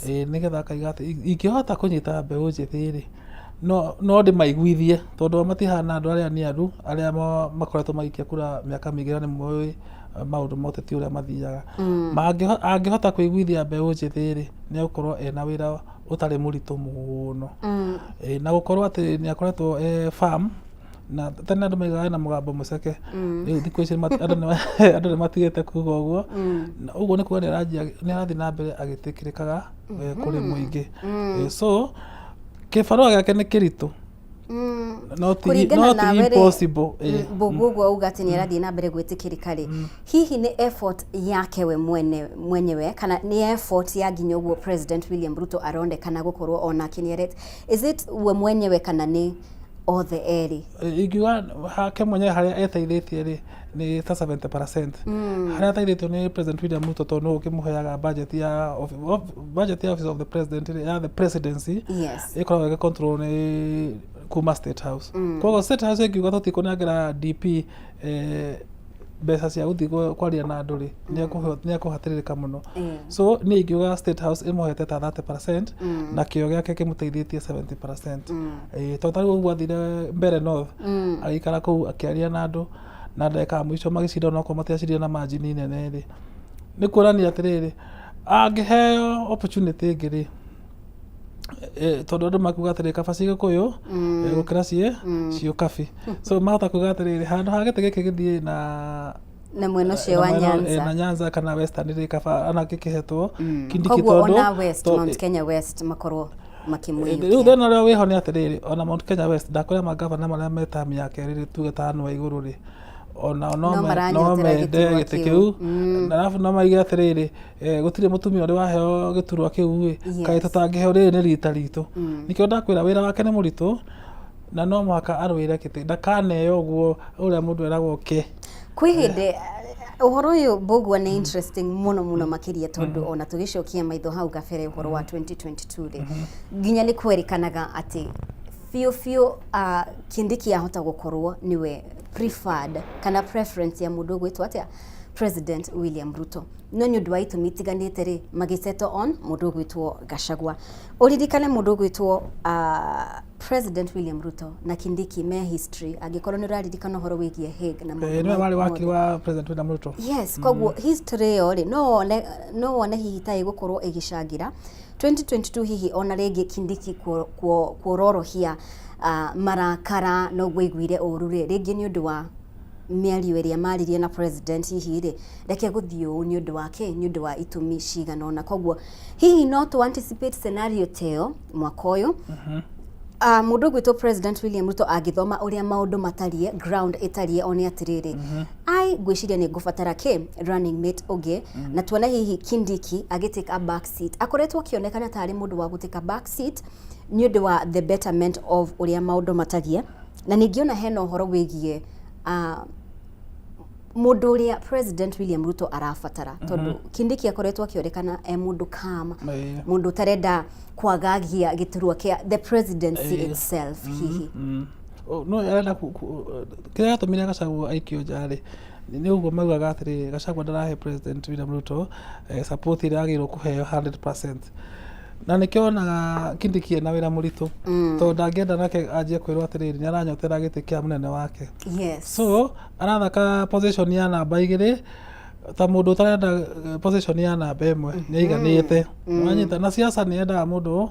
Ĩĩ, nĩgetha akaiga atĩ ingĩhota kũnyita mbeũ njĩthĩ rĩ, no ndĩmaiguithie, tondũ o matihana andũ arĩa aniaru arĩa makoretwo magĩikia kura mĩaka mĩingĩ na nĩ moĩ maũndũ ma ũteti ũrĩa mathiaga. Angĩhota kũiguithia mbeũ njĩthĩ rĩ, nĩ egũkorwo ena wĩra ũtarĩ mũritũ mũno. Ĩĩ, na gũkorwo atĩ nĩ akoretwo e firm, na tene andũ maigaga ena mũgambo mũceke, rĩu thikũ ici andũ nĩ matigĩte kuga ũguo. Na ũguo nĩ kuga nĩ arathiĩ na mbere agĩtĩkĩrĩkaga kũrĩ mũingĩ. So kĩbarũa gĩake nĩ kĩritũ. No ti Kũringana no ti nawe rĩ, impossible, ĩĩ. Mbũguo ũguo auga atĩ nĩ arathiĩ na mbere gwĩtĩkĩrĩka rĩ, hihi nĩ effort yake we mwene mwenyewe kana nĩ effort ya nginya ũguo President William Ruto aronekana gũkorwo onake nĩ aret, is it we mwenyewe kana nĩ othe erĩ? Ingiuga hake mwenyewe harĩa eteithĩtie rĩ nĩ ta 70%. Harĩa ateithĩtio nĩ President William Ruto, tondũ nĩwe ũkĩmũheaga budget ya budget ya office of the president rĩ, ya the presidency, ĩkoragwo ĩgĩ control nĩ kuma State House. Koguo State House ĩngiuga tũtikũnengera DP mbeca cia gũthiĩ kwaria na andũ rĩ, nĩ ekũhatĩrĩrĩka mũno. So niĩ ingiuga State House ĩmũhete ta 30% na kĩo gĩake kĩmũteithĩtie 70%. Ĩĩ, tondũ tarĩu ũguo athire mbere North, agĩikara kũu akĩaria na andũ, na ndagĩka ya mũico magĩcinda, onokorwo matiacindire na margin nene rĩ, nĩ kuonania atĩrĩrĩ, angĩheo opportunity ĩngĩ rĩ, tondũ andũ makuga atĩrĩ, kaba ciĩ Gĩkũyũ gũkĩra ciĩ ũkabi. So mahota kuga atĩrĩrĩ, handũ ha gĩtĩ gĩkĩ gĩthiĩ na na mwena ũcio na wa na Nyanza. Nyanza kana Western rĩ, kaba ona gĩkĩhetwo Kindiki. Koguo Tondũ ona West, Mount Kenya West makorwo rĩu makĩmũiyũkia. Thĩna ũrĩa wĩho nĩ atĩrĩrĩ, ona Mount Kenya West ndakwĩra, magavana marĩa me term ya kerĩ rĩ, tuge ta anu a igũrũ rĩ, onao No no maranyotera mende gĩturwa gĩtĩ kĩu. kĩu. Na arabu no maige atĩrĩrĩ, gũtirĩ mũtumia ũrĩ waheo gĩturwa kĩu ĩ, kaĩ tũtangĩheo? Rĩrĩ nĩ rita ritũ. Nĩkĩo ndakwĩra wĩra wake nĩ mũritũ na no mũhaka arũĩre gĩtĩ, ndakaneo ũguo ũrĩa mũndũ eragwo ke. Kwĩ hĩndĩ ũhoro ũyũ, Mbũgua, nĩ interesting mũno mũno makĩria, tondũ ona tũgĩcokia maitho hau kabere ũhoro wa 2022 rĩ, nginya nĩ kwerĩkanaga atĩ biũ biũ Kindiki ahota gũkorwo nĩwe preferred kana preference ya mũndũ ũgwĩtwo atĩa, President William Ruto, no nĩ ũndũ wa itũmi itiganĩte rĩ, magĩsettle on mũndũ ũgwĩtwo Gachagua. Ũririkane mũndũ ũgwĩtwo President William Ruto na Kindiki me history, angĩkorwo nĩ ũraririkana ũhoro wĩgiĩ Hague na maũndũ Nĩwe warĩ wakiri mothe. Wa President William Ruto. Yes, koguo history ĩyo rĩ, no wone hihi ta ĩgũkorwo ĩgĩcangĩra 2022, hihi ona rĩngĩ Kindiki kuororohia marakara noguo aiguire ũru rĩ, rĩngĩ nĩ ũndũ wa mĩario ĩrĩa maririe na president, hihi rĩ, reke gũthiĩ ũũ nĩ ũndũ wa kĩ, nĩ ũndũ wa itũmi cigana ũna. Koguo hihi no tũ anticipate scenario ta ĩyo mwaka ũyũ, mũndũ ũgwĩtwo President William Ruto angĩthoma ũrĩa maũndũ matariĩ, ground ĩtariĩ, one atĩrĩrĩ, ai, ngwĩciria nĩ ngũbatara kĩ running mate ũngĩ, na tuone hihi Kindiki agĩ take a back seat. Akoretwo akĩonekana tarĩ mũndũ wa gũ take a back seat nĩ ũndũ wa the betterment of ũrĩa maũndũ matariĩ. Na ningĩ ona hena ũhoro wĩgiĩ mũndũ ũrĩa President William Ruto arabatara, tondũ Kindiki akoretwo akĩonekana e mũndũ calm, mũndũ ũtarenda kwagagia gĩturwa kĩa the presidency itself hihi. No arenda kĩrĩa gĩatũmire Gachagua aikio nja rĩ, nĩ ũguo maugaga atĩrĩrĩ, Gachagua ndarahe President William Ruto support ĩrĩa agĩrĩirwo kũheo 100%, na nĩkĩo wonaga Kindiki ena wĩra mũritũ, tondũ ndangĩenda nake anjie kwĩrwo atĩrĩrĩ, nĩ aranyotera gĩtĩ kĩa mũnene wake. So arathaka position ya namba 2 ta mũndũ ũtarenda position ya namba 1, nĩ aiganĩte. Wanyita? Na siasa nĩ yendaga mũndũ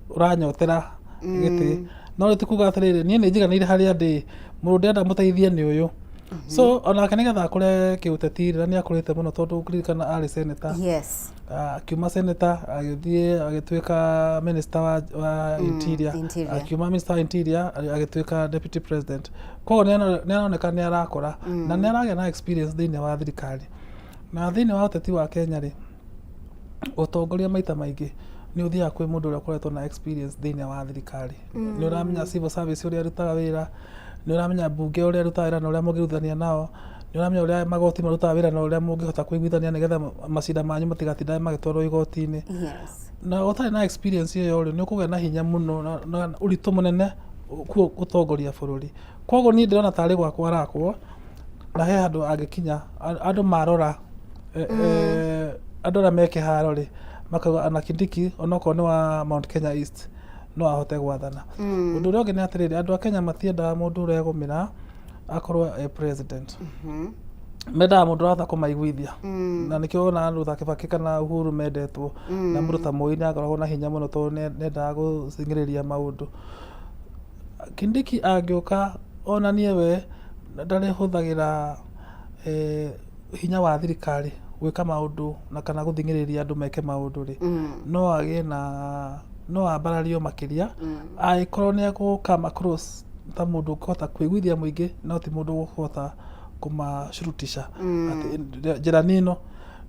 ũranyotera gĩtĩ, no rĩu ti kuga atĩrĩrĩ, niĩ nĩ njiganĩire harĩa ndĩ, mũndũ ndĩrenda mũteithie nĩ ũyũ. So onake nĩgetha akũre kĩũteti rĩ, na nĩ akũrĩte mũno, tondũ kũririkana arĩ senator, akiuma senator agĩthiĩ agĩtuĩka minister wa interior. Interior. Akiuma minister wa interior agĩtuĩka deputy president. Koguo nĩ aroneka nĩ arakũra na nĩ aragĩa na experience thĩinĩ wa thirikari na thĩinĩ wa ũteti wa Kenya rĩ. Ũtongoria maita maingĩ nĩ ũthiaga kwĩ mũndũ ũrĩa ũkoretwo na experience thĩinĩ wa thirikari. Nĩ ũramenya civil service ũrĩa ĩrutaga wĩra, nĩ ũramenya mbunge ũrĩa ĩrutaga wĩra na ũrĩa mũngĩrutithania nao, nĩ ũramenya ũrĩa magoti marutaga wĩra na ũrĩa mũngĩhota kũiguithania nĩgetha macira manyu matigatindage magĩtwarwo igoti-inĩ. Na ũtarĩ na experience ĩyo rĩ, nĩ ũkũgĩa na hinya mũno na ũritũ mũnene kuo gũtongoria bũrũri. Koguo niĩ ndĩrona tarĩ gwakwo arakwo, na he handũ angĩkinya andũ marora andũ arĩa me kĩharo rĩ, makauga ona Kindiki, onokorwo nĩ wa Mount Kenya East, no ahote gwathana. Ũndũ ũrĩa ũngĩ nĩ atĩrĩrĩ, andũ a Kenya matiendaga mũndũ ũregũmĩra akorwo e president. Mendaga mũndũ ũrahota kũmaiguithia, na nĩkĩo wonaga andũ ta Kibaki kana Uhuru mendetwo, na mũndũ ta Moi nĩ akoragwo na hinya mũno tondũ nĩendaga gũcing'ĩrĩria maũndũ. Kindiki angĩũka onanie we ndarĩhũthagĩra hinya wa thirikari gwĩka maũndũ na kana gũthing'ĩrĩria andũ meke maũndũ rĩ, no agĩe na No ambarario makĩria angĩkorwo nĩ egũ come across ta mũndũ ũkũhota kũiguithia mũingĩ, no ti mũndũ ũkũhota kũmacurutisha atĩ njĩra nĩ ĩno,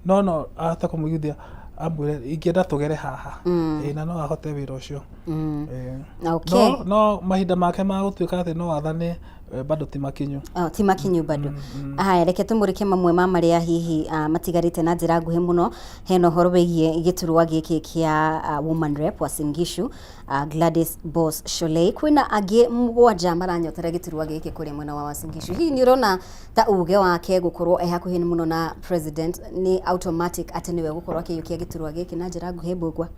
no ahote kũmũiguithia, amwĩre ingĩenda tũgere haha. Ĩĩ, na no ahote wĩra ũcio. Ĩĩ. No mahinda make ma gũtuĩka atĩ no athane bado ti makinyu. Oh, ti makinyu bado. Haya, reke tũmũrĩke mamwe ma marĩa hihi matigarĩte na njĩra nguhĩ mũno. Hena ũhoro wĩgiĩ gĩturwa gĩkĩ kĩa woman rep wa Singishu, Gladys Boss Sholei. Kwĩna angĩ 7 maranyotera gĩturwa gĩkĩ kũrĩa mwena wa Uasin Gishu. Hihi nĩ ũrona ta uge wake gũkorwo e hakuhĩ mũno na president nĩ automatic atĩ nĩwe gũkorwo akĩiyũkia gĩturwa gĩkĩ na njĩra nguhĩ, Mbũgua?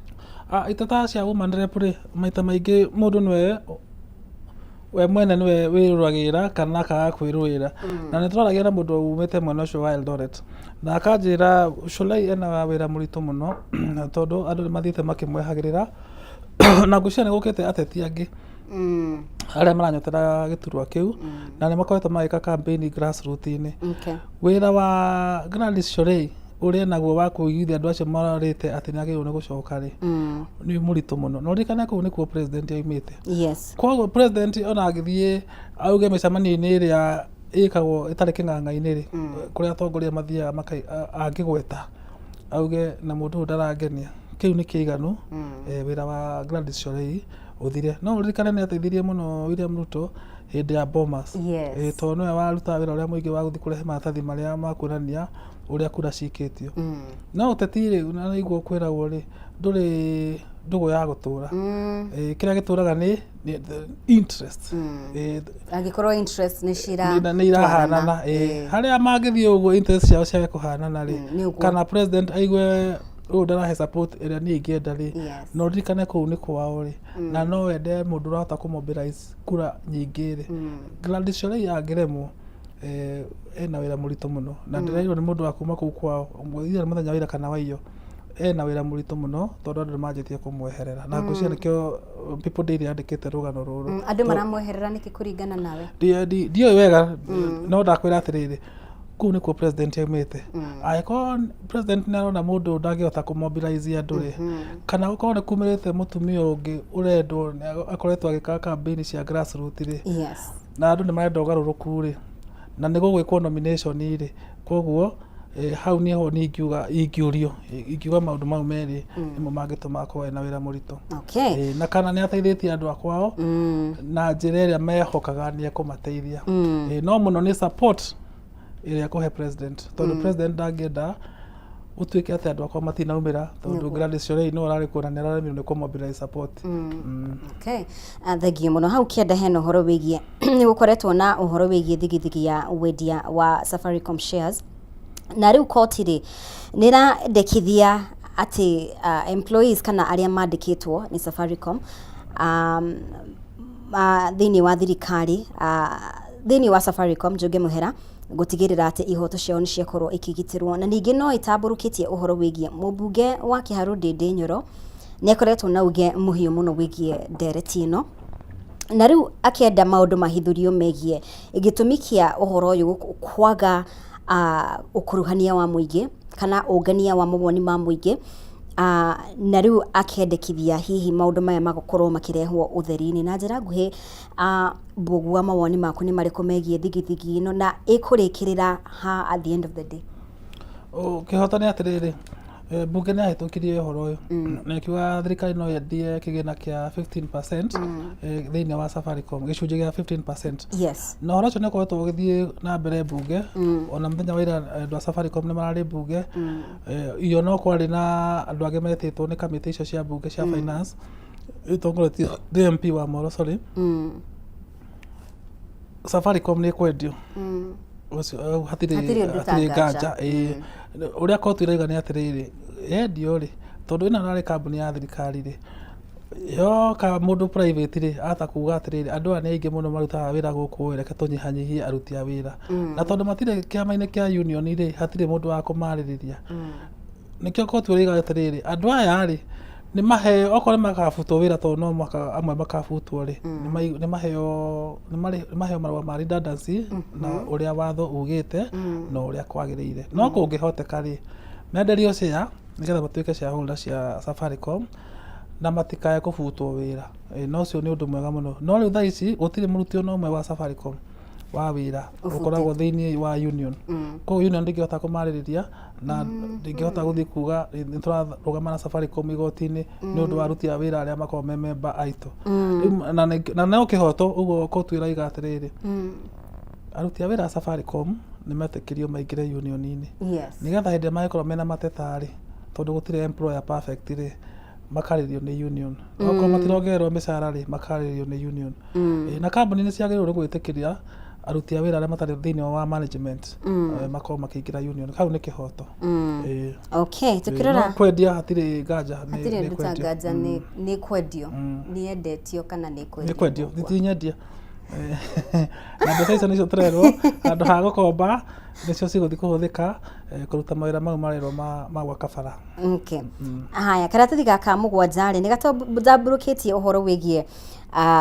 Iteta cia woman rep rĩ, maita maingĩ mũndũ nĩwe we mwene nĩwe wĩrũagĩrĩra kana akaga kwĩrũĩra. Na nĩ tũraragia na mũndũ umĩte mwena ũcio wa Eldoret na akanjĩra Sholei ena wĩra mũritũ mũno, tondũ andũ nĩ mathiĩte makĩmwehagĩrĩra na ngwĩciria nĩ gũkĩte ateti angĩ arĩa maranyotera gĩturwa kĩu na nĩ makoretwo magĩka campaign grassroots-inĩ. Wĩra wa Gladys Sholei ũrĩa naguo wa kũiguithia andũ acio marorĩte atĩ nĩ agĩrĩirwo nĩ gũcoka rĩ, nĩ mũritũ mũno. Na ũririkane kũu nĩkuo president aumĩte. Koguo president ona agĩthiĩ auge mĩcemanio-inĩ ĩrĩa ĩkagwo ĩtarĩ kĩng'ang'a-inĩ rĩ, kũrĩa atongoria mathiaga angĩgweta auge na mũndũ ũyũ ndarangenia, kĩu nĩ kĩiganu wĩra wa Gladys Sholei ũthire. No ũririkane nĩ ateithirie mũno William Ruto hĩndĩ ya Bomas. Tondũ nĩwe warutaga wĩra ũrĩa mũingĩ wa gũthiĩ kũrehe maratathi marĩa ma kuonania ũrĩa kura cikĩtio. No ũteti rĩ, na nĩguo kwĩragwo rĩ, ndũrĩ ndũgũ ya gũtũra. Kĩrĩa gĩtũraga nĩ interest. Angĩkorwo interest nĩ cira nĩ irahanana, harĩa mangĩthiĩ ũguo interest ciao ciage kũhanana rĩ, nĩ ũguo. Kana president aigue ũyũ ndarahe support ĩrĩa niĩ ingĩenda rĩ, na ũririkane kũu nĩ kwao rĩ, na no ende mũndũ ũrahota kũ mobilize kura nyingĩ rĩ, Gladys Sholei angĩremwo, ena wĩra mũritũ mũno. Na ndĩrairwo nĩ mũndũ wa kuma kũu kwao either mũthenya wa ira kana wa iyo, ena wĩra mũritũ mũno tondũ andũ nĩ manjĩtie kũmweherera, na ngwĩciria nĩkĩo People Daily yandĩkĩte rũgano rũrũ. Andũ maramweherera nĩkĩ kũringana nawe? Ndiũĩ wega, no ndakwĩra atĩrĩrĩ, kũu nĩkuo president aumĩte. Angĩkorwo president nĩ arona mũndũ ũyũ ndangĩhota kũmobilize andũ rĩ, kana gũkorwo nĩ kumĩrĩte mũtumia ũngĩ ũrendwo akoretwo agĩka campaign cia grassroots rĩ, na andũ nĩ marenda ũgarũrũku rĩ, na nĩ gũgwĩkwo nomination rĩ, koguo hau nĩho niĩ ingiuga, ingĩũrio ingiuga maũndũ mau merĩ nĩmo mangĩtũma akorwo ena wĩra mũritũ. Na kana nĩ ateithĩtie andũ a kwao na njĩra ĩrĩa mehokaga nĩ ekũmateithia. No mũno nĩ support ĩrĩa ekũhe president, tondũ president ndangĩenda ũtuĩke atĩ andũ akwa matinaumĩra tondũ Gladys Sholei no ararĩ kuo na nĩ araremirwo nĩ kũmobilize support. Okay. Thengiũ mũno. Hau kĩanda hena ũhoro wĩgiĩ nĩ gũkoretwo na ũhoro wĩgiĩ thigithigi ya wendia wa Safaricom shares, na rĩu koti rĩ nĩ ĩrandĩkithia atĩ employees kana arĩa mandĩkĩtwo nĩ Safaricom thĩinĩ wa thirikari, thĩinĩ wa Safaricom, Njuge Mũhera gũtigĩrĩra atĩ ihoto ciao nĩ ciakorwo ikĩgitĩrwo. Na ningĩ no ĩtambũrũkĩtie ũhoro wĩgiĩ mũmbunge wa Kĩharũ Ndĩndĩ Nyoro, nĩ akoretwo na uge mũhiũ mũno wĩgiĩ ndereti ĩno, na rĩu akĩenda maũndũ mahithũrio megiĩ gĩtũmi kĩa ũhoro ũyũ kwaga ũkuruhania wa mũingĩ kana ũngania wa mawoni ma mũingĩ, na rĩu akendekithia hihi maũndũ maya magũkorwo makĩrehwo ũtheri-inĩ na njĩra nguhĩ. Mbũgua, mawoni maku nĩ marĩkũ megiĩ thigithigi ĩno na ĩkũrĩkĩrĩra ha at the end of the day? Kĩhoto nĩ atĩrĩrĩ, mbunge nĩ yahĩtũkirie ũhoro ũyũ na ĩkiuga thirikari no yendie kĩgĩna kĩa 15% thĩinĩ wa Safaricom, gĩcunjĩ gĩa 15%. Na ũhoro ũcio nĩ ũkoretwo ũgĩthiĩ na mbere mbunge, ona mũthenya wa ira andũ a Safaricom nĩ mararĩ mbunge. Iyo no kwarĩ na andũ angĩ metĩtwo nĩ kamĩtĩ icio cia mbunge cia finance ĩtongoretio nĩ MP wa Moro, sorry. Safaricom nĩ ĩkwendio. Ũcio hatirĩ Hatirĩ ũndũ hatirĩ ta nganja. nganja. Ĩĩ. Ũrĩa koti ĩrauga nĩ atĩrĩrĩ, yendio rĩ, tondũ ĩno ĩrarĩ kambuni ya thirikari rĩ, yoka mũndũ private rĩ, ahota kuga atĩrĩrĩ, andũ aya nĩ aingĩ mũno marutaga wĩra gũkũ ĩ, reke tũnyihanyihie aruti a wĩra. Na tondũ matirĩ kĩama-inĩ kĩa union rĩ, hatirĩ mũndũ wa kũmarĩrĩria. Nĩkĩo koti ĩrauga atĩrĩrĩ, andũ aya rĩ, nĩ maheo, okorwo nĩ makabutwo wĩra, tondũ no mũhaka amwe makabutwo rĩ, nĩ maheo marũa ma redundancy na ũrĩa watho ugĩte na ũrĩa kwagĩrĩire. No kũngĩhoteka rĩ, menderio share nĩgetha matuĩke shareholder cia Safaricom. Na matikae kũbutwo wĩra. Na ũcio nĩ ũndũ mwega mũno. No rĩu thaa ici gũtirĩ mũruti ona ũmwe wa Safaricom wa wĩra ũkoragwo thĩinĩ wa union. Koguo union ndĩngĩhota kũmarĩrĩria na ndĩngĩhota gũthiĩ kuga nĩ tũrarũgama na Safaricom igoti-inĩ nĩ ũndũ wa aruti a wĩra arĩa makoragwo me member aitũ. Na no kĩhoto ũguo kũtu ĩraiga atĩrĩrĩ, aruti a wĩra a Safaricom nĩ metĩkĩrio maingĩre union-inĩ. Nĩgetha hĩndĩ ĩrĩa mangĩkorwo mena mateta rĩ, tondũ gũtirĩ employer perfect rĩ, makarĩrio nĩ union. Okorwo matirongererwo mĩcara rĩ, makarĩrio nĩ union. Na kambuni nĩ ciagĩrĩirwo nĩ gwĩtĩkĩria aruti a wĩra arĩa matarĩ thĩinĩ wa management makorwo makĩingĩra union. Hau nĩ kĩhoto. Okay, tukĩrora No kwendia hatirĩ nganja nĩ hatirĩ ũndũ ta nganja nĩ kwendio, nĩ yendetio kana nĩ kwendio. Nĩ kwendio, ti nyendia. Na mbeca icio nĩcio tũrerwo handũ ha gũkomba nĩcio cigũthiĩ kũhũthĩka kũruta mawĩra mau marerwo ma gwaka bara. Okay. Haya, karatathi gaka mũgwanja rĩ nĩ gatambũrũkĩtie ũhoro wĩgiĩ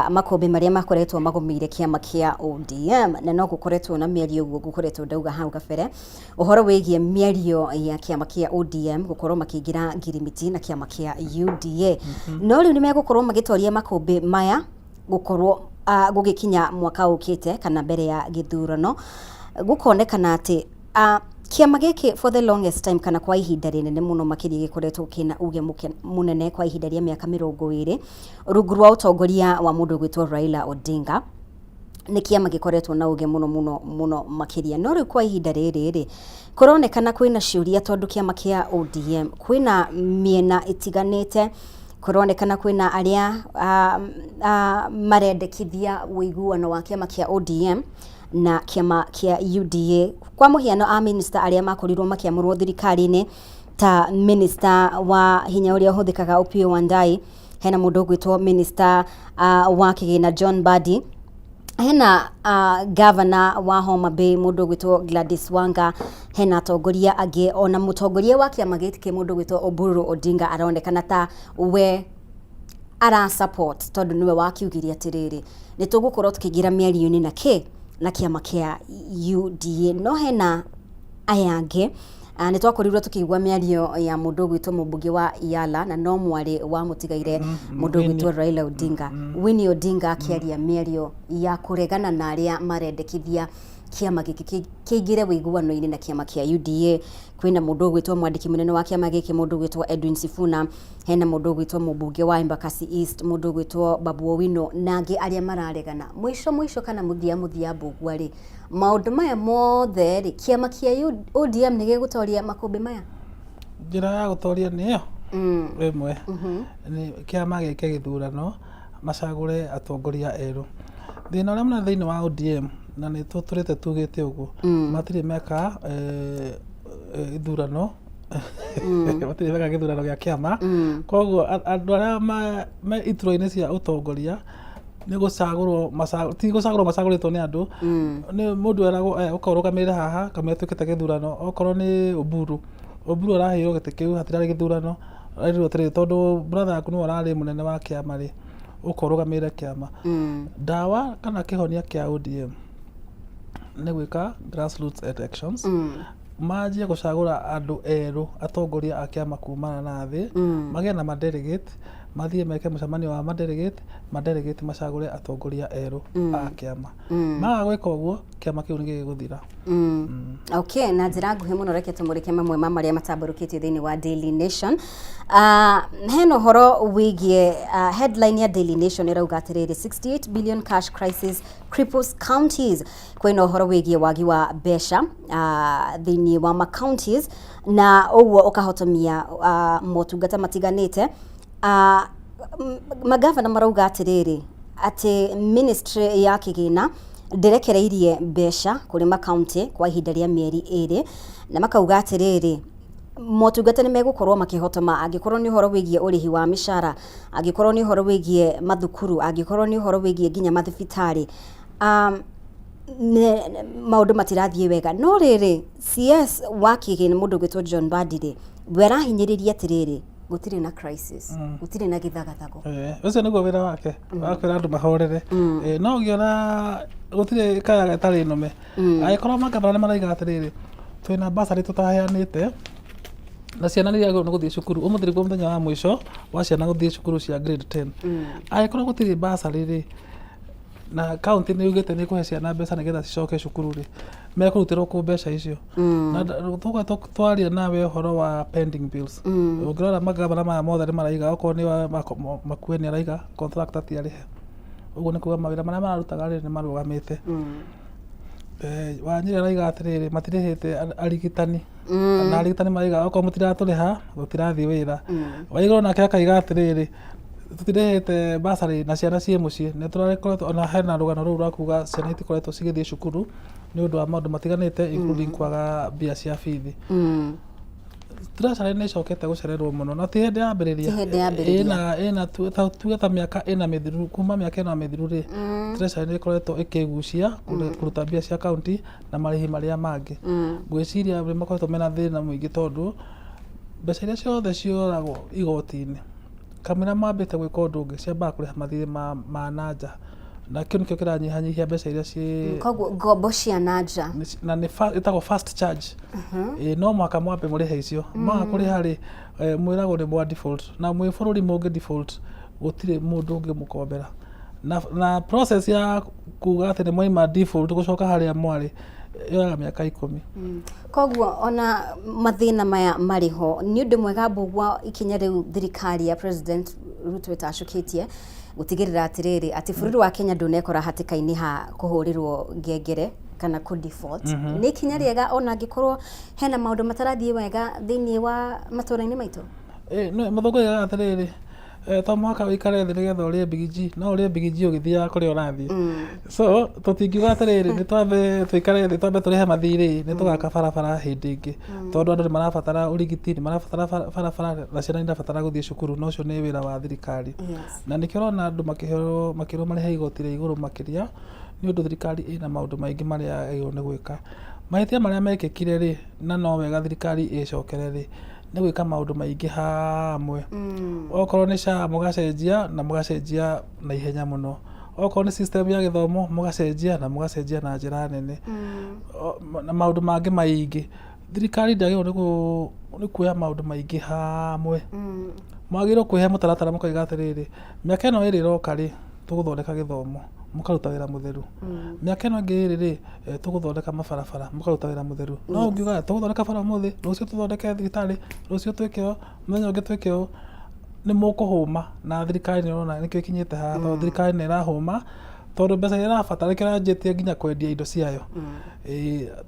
makũmbĩ marĩa makoretwo magũmĩire kĩama kĩa ODM, na no gũkoretwo na mĩario ũguo gũkoretwo ndauga hau kabere ũhoro wĩgiĩ mĩario ya kĩama kĩa ODM gũkorwo makĩingĩra ngirimiti na kĩama kĩa UDA. No rĩu nĩ megũkorwo magĩtoria makũmbĩ maya gũkorwo gũgĩkinya mwaka ũkĩte kana mbere ya gĩthurano, gũkonekana atĩ kĩama gĩkĩ for the longest time kana kwa ihinda rĩnene mũno makĩria gĩkoretwo kĩna uge mũnene kwa ihinda rĩa mĩaka 20 rungu rwa ũtongoria wa mũndũ ũgwĩtwo Raila Odinga. Nĩ kĩama gĩkoretwo na uge mũno mũno mũno makĩria, no rĩu kwa ihinda rĩrĩ rĩ kũronekana kwĩna ciũria tondũ kĩama kĩa ODM kwĩna mĩena ĩtiganĩte, kũronekana kwĩna arĩa marendekithia ũiguano wa kĩama kĩa ODM na kĩama kĩa UDA. Kwa mũhiano a minister arĩa makorirwo makĩamũrwo thirikari-inĩ ta minister wa hinya ũrĩa ũhũthĩkaga Opiyo Wandayi, hena mũndũ ũgwĩtwo minister wa kĩgĩna John Mbadi, hena governor wa Homa Bay mũndũ ũgwĩtwo Gladys Wanga, hena atongoria angĩ, ona mũtongoria wa kĩama gĩkĩ mũndũ ũgwĩtwo Oburu Odinga aronekana ta we ara support tondũ nĩwe wakiugire atĩrĩrĩ nĩ tũgũkorwo tũkĩingĩra mĩario-inĩ na kĩ na kĩama kĩa UDA. No hena aya angĩ nĩ twakorirwo tũkĩigua mĩario ya mũndũ ũgwĩtwo mũmbunge wa Yala na no mwarĩ wa mũtigaire mũndũ ũgwĩtwo Raila Odinga, Winnie Odinga, akĩaria mĩario ya kũregana na arĩa marendekithia kĩama gĩkĩ kĩingĩre wĩiguano-inĩ na kĩama kĩa UDA. Kwĩna mũndũ ũgwĩtwo mwandĩki mũnene wa kĩama gĩkĩ mũndũ ũgwĩtwo Edwin Sifuna, hena mũndũ ũgwĩtwo mũmbunge wa Embakasi East mũndũ ũgwĩtwo Babu Owino na angĩ arĩa mararegana. Mũico mũico kana mũthia mũthia Mbũgua rĩ, maũndũ maya mothe rĩ, kĩama kĩa ODM nĩ gĩgũtoria makũmbĩ maya? Njĩra ya gũtoria nĩ ĩyo ĩmwe nĩ kĩama gĩke gĩthurano macagũre atongoria erũ. Thĩna ũrĩa mũnene thĩinĩ wa ODM na nĩ tũtũrĩte tugĩte ũguo, matirĩ meka ithurano, matirĩ meka gĩthurano gĩa kĩama. Koguo andũ arĩa me iturwa-inĩ cia ũtongoria nĩ gũcagũrwo, ti gũcagũrwo macagũrĩtwo nĩ andũ, nĩ mũndũ eragwo ũka ũrũgamĩrĩre haha kamũira twĩkĩte gĩthurano. Okorwo nĩ Oburu, Oburu araheirwo gĩtĩ kĩu hatirarĩ gĩthurano, arerirwo atĩrĩrĩ tondũ brother yaku nĩwe ũrarĩ mũnene wa kĩama rĩ, ũka ũrũgamĩrĩre kĩama. Ndawa kana kĩhonia kĩa ODM nĩ gwĩka grassroots elections, manjie gũcagũra andũ erũ atongoria a kĩama kumana na thĩ, magĩe na madelegate, mathiĩ meke mũcemanio wa madelegate, madelegate macagũre atongoria erũ a kĩama. Maga gwĩka ũguo kĩama kĩu nĩ gĩgũthira. Okay, na njĩra nguhĩ mũno reke tũmũrĩke mamwe ma marĩa matambũrũkĩtio thĩinĩ wa Daily Nation. Hena ũhoro wĩgiĩ headline ya Daily Nation ĩrauga atĩrĩrĩ, 68 billion cash crisis cripples counties. Kwĩna ũhoro wĩgiĩ wagi wa mbeca thĩinĩ wa ma counties na ũguo ũkahotomia motungata matiganĩte. Magavana marauga atĩrĩrĩ atĩ ministry ya kĩgĩna ndĩrekereirie mbeca kũrĩ makaunti kwa ihinda rĩa mĩeri 2, na makauga atĩrĩrĩ motungata nĩ megũkorwo makĩhotoma angĩkorwo nĩ ũhoro wĩgiĩ ũrĩhi wa mĩcara, angĩkorwo nĩ ũhoro wĩgiĩ mathukuru, angĩkorwo nĩ ũhoro wĩgiĩ nginya mathibitarĩ. Maũndũ matirathiĩ wega. No rĩrĩ CS wa kĩgĩna mũndũ ũgwĩtwo John Mbadi rĩ, we arahinyĩrĩria atĩrĩrĩ gũtirĩ na crisis, gũtirĩ na gĩthagathago. Ũcio nĩguo wĩra wake wa kwĩra andũ mahorere. No ũngĩona gũtirĩ kaya gatarĩ nũme, angĩkorwo magavana nĩ maraiga atĩrĩrĩ twĩna bursary tũtaheanĩte Na ciana nĩ iragĩrĩirwo nĩ gũthiĩ cukuru. Ũmũthĩ nĩguo mũthenya wa mũico wa ciana gũthiĩ cukuru cia grade 10. Angĩkorwo gũtirĩ bursary rĩ, na county nĩ yugĩte nĩ ĩkũhe ciana mbeca nĩgetha cicoke cukuru rĩ, mekũrutĩrwo kũ mbeca icio? Na tuga twaria nawe ũhoro wa pending bills. Ũngĩrora magavana maya mothe nĩ maraiga, okorwo nĩ wa Makueni araiga contractor ti arĩhe. Ũguo nĩ kuga mawĩra marĩa mararutaga rĩ, nĩ marũgamĩte. Wanyiri araiga atĩrĩrĩ, matirĩhĩte arigitani. Na arigitani maraiga okorwo mũtiratũrĩha tũtirathiĩ wĩra. Waiguru nake akaiga atĩrĩrĩ, tũtirĩhĩte bursary na ciana ciĩ mũciĩ. Nĩ tũrakoretwo ona hena rũgano rũu rwa kuga ciana itikoretwo cigĩthiĩ cukuru nĩ ũndũ wa maũndũ matiganĩte, including kwaga mbia cia bithi. Treasury nĩ ĩcokete gũcererwo mũno na ti hĩndĩ yambĩrĩria. Ti hĩndĩ yambĩrĩria. Ĩna tuge ta mĩaka ĩna mĩthiru, kuma mĩaka ĩna mĩthiru rĩ, Treasury nĩ ĩkoretwo ĩkĩgucia kũruta mbia cia county na marĩhi marĩa mangĩ. Ngwĩciria nĩ makoretwo mena thĩna mũingĩ tondũ mbeca iria ciothe cioragwo igoti-inĩ, kamũira mambĩte gwĩka ũndũ ũngĩ, ciambaga kũrĩha mathirĩ ma na nja, na kĩu nĩkĩo kĩranyihanyihia mbeca iria ciĩ Koguo ngombo cia na nja. Na nĩ ĩtagwo fast charge. Ĩĩ, no mũhaka mwambe mũrĩhe icio. Mwaga kũrĩha rĩ, mwĩragwo nĩ mwa default, na mwĩ bũrũri mũngĩ default gũtirĩ mũndũ ũngĩmũkombera. Na process ya kuga atĩ nĩ mwaima default gũcoka harĩa mwarĩ yoyaga mĩaka 10. Koguo ona mathĩna maya marĩ ho, nĩ ũndũ mwega Mbũgua ikinya rĩu thirikari ya President Ruto ĩtacũkĩtie gũtigĩrĩra atĩrĩrĩ atĩ bũrũri wa Kenya ndũnekora hatĩka-inĩ ha kũhũrĩrwo ngengere kana kũ default. Nĩ ikinya rĩega ona angĩkorwo hena maũndũ matarathiĩ wega thĩinĩ wa matũra-inĩ maitũ. Mũthũngũ oigaga atĩrĩrĩ, to mũhaka ũikare thĩ nĩgetha ũrĩe mbigiji, no ũrĩe mbigiji ũgĩthiaga kũrĩa ũrathiĩ. So tũtingiuga atĩrĩrĩ, nĩ twambe tũikare thĩ, twambe tũrĩhe mathirĩ, nĩ tũgaka barabara hĩndĩ ĩngĩ. Tondũ andũ nĩ marabatara ũrigiti, nĩ marabatara barabara, na ciana nĩ irabatara gũthiĩ cukuru, na ũcio nĩ wĩra wa thirikari. Na nĩkĩo ũrona andũ makĩheo, makĩrwo marĩhe igoti rĩa igũrũ makĩria, nĩ ũndũ thirikari ĩna maũndũ maingĩ marĩa yagĩrĩirwo nĩ gwĩka. Mahĩtia marĩa mekĩkire rĩ, na no wega thirikari ĩcokere rĩ, nĩ gwĩka maũndũ maingĩ hamwe. Okorwo nĩ SHA mũgacenjia na mũgacenjia na ihenya mũno. Okorwo nĩ system ya gĩthomo mũgacenjia na mũgacenjia na njĩra nene. Na maũndũ mangĩ maingĩ. Thirikari ndĩagĩrĩirwo nĩ kuoya maũndũ maingĩ hamwe. Mwagĩrĩirwo kwĩhe mũtaratara mũkauga atĩrĩrĩ, mĩaka ĩno ĩrĩ ĩroka rĩ, tũgũthondeka gĩthomo, mũkaruta wĩra mũtheru. Mĩaka ĩno ĩngĩ ĩrĩ rĩ, tũgũthondeka mabarabara, mũkaruta wĩra mũtheru. No ũngiuga tũgũthondeka bara ũmũthĩ, rũciũ tũthondeke thibitarĩ, rũciũ twĩke ũũ, mũthenya ũngĩ twĩke ũũ, nĩ mũkũhũma na thirikari nĩ ũrona nĩkĩo ĩkinyĩte haha, tondũ thirikari nĩ ĩrahũma, tondũ mbeca iria ĩrabatara nĩkĩo ĩranjĩtie nginya kwendia indo ciayo.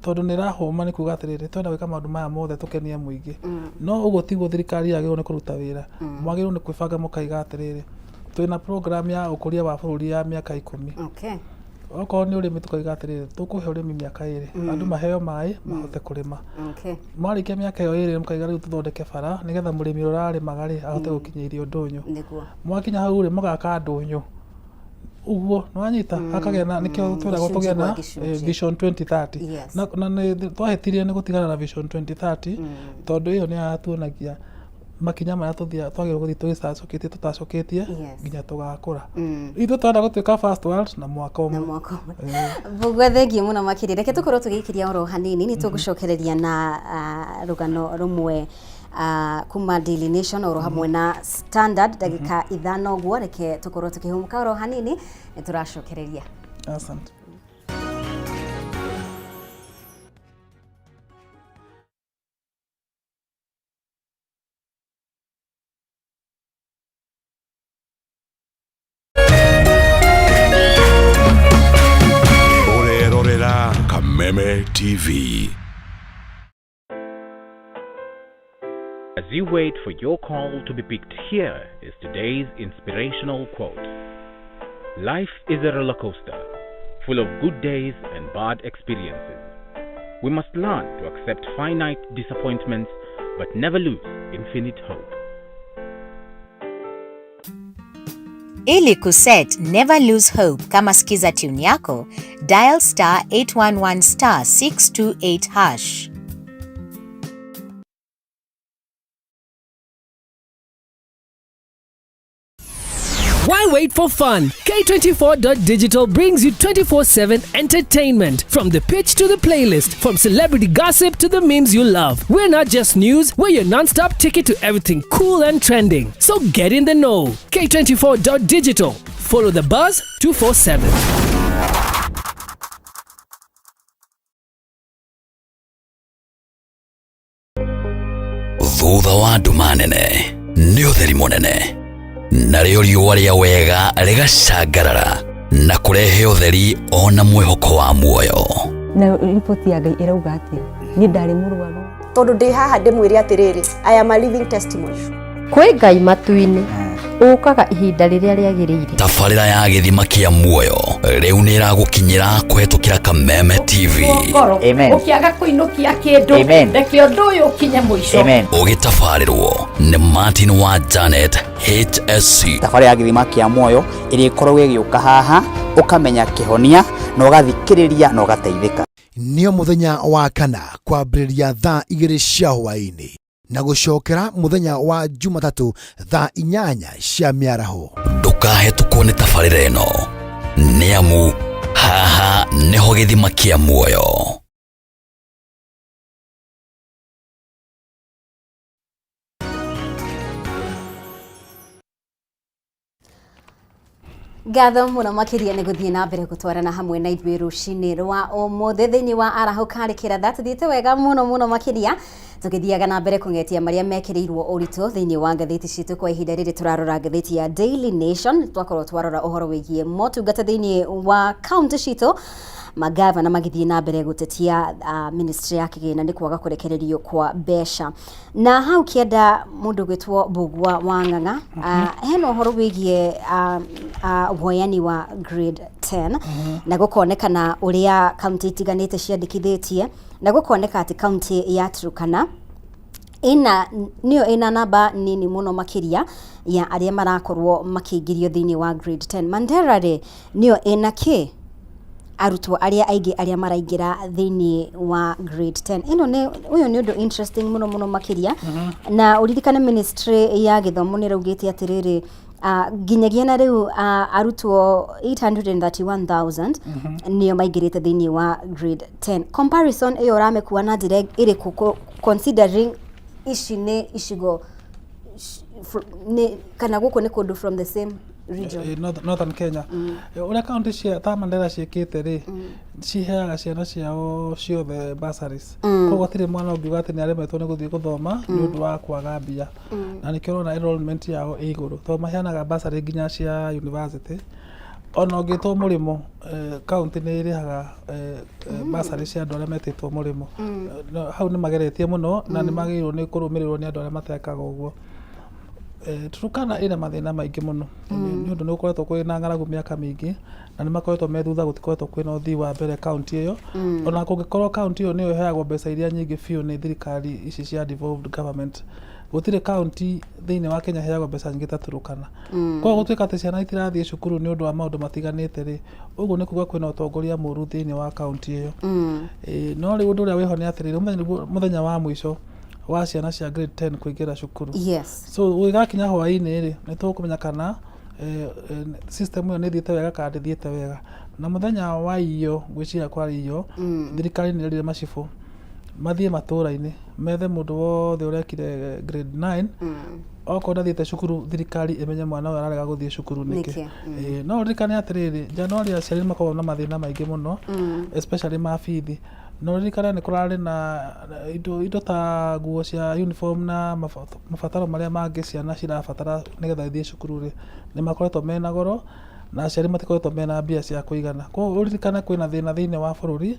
Tondũ nĩ ĩrahũma nĩ kuga atĩrĩrĩ, twenda gwĩka maũndũ maya mothe tũkenie mũingĩ. No ũguo tiguo thirikari yagĩrĩirwo nĩ kũruta wĩra. Mwagĩrĩirwo nĩ kwĩbanga mũkaiga atĩrĩrĩ, twĩna program ya ũkũria wa bũrũri ya mĩaka 10. Okorwo nĩ ũrĩmi tũkauga atĩrĩrĩ, tũkũhe ũrĩmi mĩaka 2, andũ maheo maĩ mahote kũrĩma. Mwarĩkia mĩaka ĩyo 2 mũkauga rĩu tũthondeke bara nĩgetha mũrĩmi ũrĩa ũrarĩmaga rĩ ahote gũkinyia irio ndũnyũ. Mwakinya hau rĩ, mũgaka ndũnyũ. Ũguo nĩwanyita, hakagĩa na nĩkĩo twĩragwo tũgĩe na Vision 2030. Na nĩ twahĩtirie nĩ gũtigana na Vision 2030 tondũ ĩyo nĩyo yatuonagia makinya marĩa tũthiaga twagĩrĩirwo gũthiĩ tũgĩcacũkĩtie tũtacũkĩtie nginya tũgakũra. Ithuĩ tũrenda gũtuĩka first world na mwaka Na ũmwe. mwaka ũmwe. Mbũgua thengiũ mũno makĩria. Reke tũkorwo tũgĩikĩria oro hanini, nĩ tũgũcokereria na rũgano rũmwe kuma Daily Nation oro hamwe na Standard ndagĩka 5 ũguo. Reke tũkorwo tũkĩhũmũka oro hanini, nĩ tũracokereria. Asante. Ũrerorera Kameme TV. As you wait for your call to be picked, here is today's inspirational quote. Life is a roller coaster, full of good days and bad experiences. We must learn to accept finite disappointments, but never lose infinite hope. Ili kuset Never Lose Hope kama skiza tune yako, dial star 811 star 628 hash. Why Why wait for fun? K24.digital brings you 24/7 entertainment from the pitch to the playlist, from celebrity gossip to the memes you love. We're not just news, we're your non stop ticket to everything cool and trending. So get in the know. K24.digital. Follow the buzz 247. Thutha wa nduma nene nĩ ũtheri mũnene, narĩo riũa rĩa wega rĩgacangarara na kũrehe ũtheri ona mwĩhoko wa muoyo. Na riboti ya Ngai ĩrauga atĩa? Niĩ ndarĩ mũrwaru. Tondũ ndĩ haha ndĩmwĩre atĩrĩrĩ, I am a living testimony. Kwĩ Ngai matu-inĩ ũkaga ihinda rĩrĩa rĩagĩrĩire. Tabarĩra ya gĩthima kĩa muoyo rĩu nĩ ĩragũkinyĩra kũhetũkĩra Kameme TV. Ngoro ũkĩaga kũinũkia kĩndũ, reke ũndũ ũyũ ũkinye mũico. Ũgĩtabarĩrwo nĩ Martin wa Janet HSC. Thabarĩ ya gĩthima kĩa muoyo ĩrĩa ĩkoragwo ĩgĩũka haha, ũkamenya kĩhonia na ũgathikĩrĩria na ũgateithĩka. Nĩo mũthenya wa kana kwambĩrĩria thaa 2 cia hwaĩ-inĩ na gũcokera mũthenya wa Jumatatũ thaa 8 cia mĩaraho. Ndũkahetũkwo nĩ tabarĩra ĩno, nĩ amu haha nĩho gĩthima kĩa muoyo. Ngatho muno makiria nĩ gũthiĩ na mbere gũtwarana hamwe na ithuĩ rũcinĩ rwa ũmũthĩ thĩinĩ wa arahũka rĩkĩratha. Tũthiĩte wega mũno mũno makĩria, tũgĩthiaga na mbere kũng'etia marĩa mekĩrĩirwo ũritũ thĩinĩ wa ngathĩti citũ. Kwa ihinda rĩrĩ tũrarora ngathĩti ya Daily Nation, twakorwo twarora ũhoro wĩgiĩ motungata thĩinĩ wa kaunti citũ, magavana magĩthiĩ na mbere gũtetia ministry ya kĩgĩna nĩ kwaga kũrekererio kwa mbeca. Na hau kĩenda mũndũ gwĩtwo Mbũgua wa Ng'ang'a, hena ũhoro wĩgiĩ woyani wa grade 10, na gũkonekana ũrĩa kaunti itiganĩte ciandĩkithĩtie, na gũkoneka atĩ kaunti ya Turkana ina nĩyo ĩna namba nini mũno makĩria ya arĩa marakorwo makĩingĩrio thĩinĩ wa grade 10. Mandera rĩ, nĩyo ĩna kĩ arutwo arĩa aingĩ arĩa maraingĩra thĩinĩ wa grade 10. Ĩno nĩ ũyũ nĩ ũndũ interesting mũno mũno makĩria, na ũririkane ministry ya gĩthomo nĩ ĩraugĩte atĩrĩrĩ, nginyagia na rĩu arutwo 831,000 nĩo maingĩrĩte thĩinĩ wa grade 10. Comparison ĩyo ũramĩkua na njĩra ĩrĩkũ, considering ici nĩ icigo nĩ kana gũkũ nĩ kũndũ from the same region? Northern Kenya. Ũrĩa kaunti cia ta Mandera ciĩkĩte rĩ, ciheaga ciana ciao ciothe bursaries. Koguo hatirĩ mwana ũngiuga atĩ nĩ aremetwo nĩ gũthiĩ gũthoma nĩ ũndũ wa kwaga mbia, na nĩkĩo ũrona enrollment yao ĩ igũrũ, tondũ maheanaga bursary nginya cia university. Ona ũngĩtwo mũrĩmo, kaunti nĩ ĩrĩhaga bursary cia andũ arĩa metĩtwo mũrĩmo. No, hau nĩ mageretie mũno na nĩ magĩrĩirwo nĩ kũrũmĩrĩrwo nĩ andũ arĩa matekaga ũguo. Turkana ĩna mathĩna maingĩ mũno nĩ ũndũ nĩ gũkoretwo kwĩ na ng'aragu mĩaka mĩingĩ, na nĩ makoretwo me thutha, gũtikoretwo kwĩna ũthii wa mbere kaunti ĩyo. Ona kũngĩkorwo kaunti ĩyo nĩyo ĩheagwo mbeca iria nyingĩ biũ nĩ thirikari ici cia devolved government, gũtirĩ kaunti thĩinĩ wa Kenya ĩheagwo mbeca nyingĩ ta Turkana. Koguo gũtuĩka atĩ ciana itirathiĩ cukuru nĩ ũndũ wa maũndũ matiganĩte rĩ, ũguo nĩ kuga kwĩna ũtongoria mũru thĩinĩ wa kaunti ĩyo. No rĩu ũndũ ũrĩa wĩho nĩ atĩrĩrĩ, ũmũthĩ nĩguo mũthenya wa mũico wa ciana cia grade 10 kũingĩra cukuru. So gũgĩgakinya hwaĩ-inĩ rĩ, nĩ tũkũmenya kana system ĩyo nĩ ĩthiĩte wega kana ndĩthiĩte wega. Na mũthenya wa iyo, ngwĩciria kwarĩ iyo, thirikari nĩ ĩrire macibũ mathiĩ matũra-inĩ methe mũndũ wothe ũrekire grade 9, okorwo ndathiĩte cukuru, thirikari ĩmenye mwana ũyũ ararega gũthiĩ cukuru nĩkĩ. Nĩkĩ? No ũririkane atĩrĩrĩ, January aciari nĩ makoragwo na mathĩna maingĩ mũno, especially ma bithi. No ũririkane nĩ kũrarĩ na indo ta nguo cia uniform na mabataro marĩa mangĩ ciana cirabatara nĩgetha ithiĩ cukuru rĩ, nĩ makoretwo mena goro na aciari matikoretwo mena mbia cia kũigana. Koguo ũririkane kwĩna thĩna thĩinĩ wa bũrũri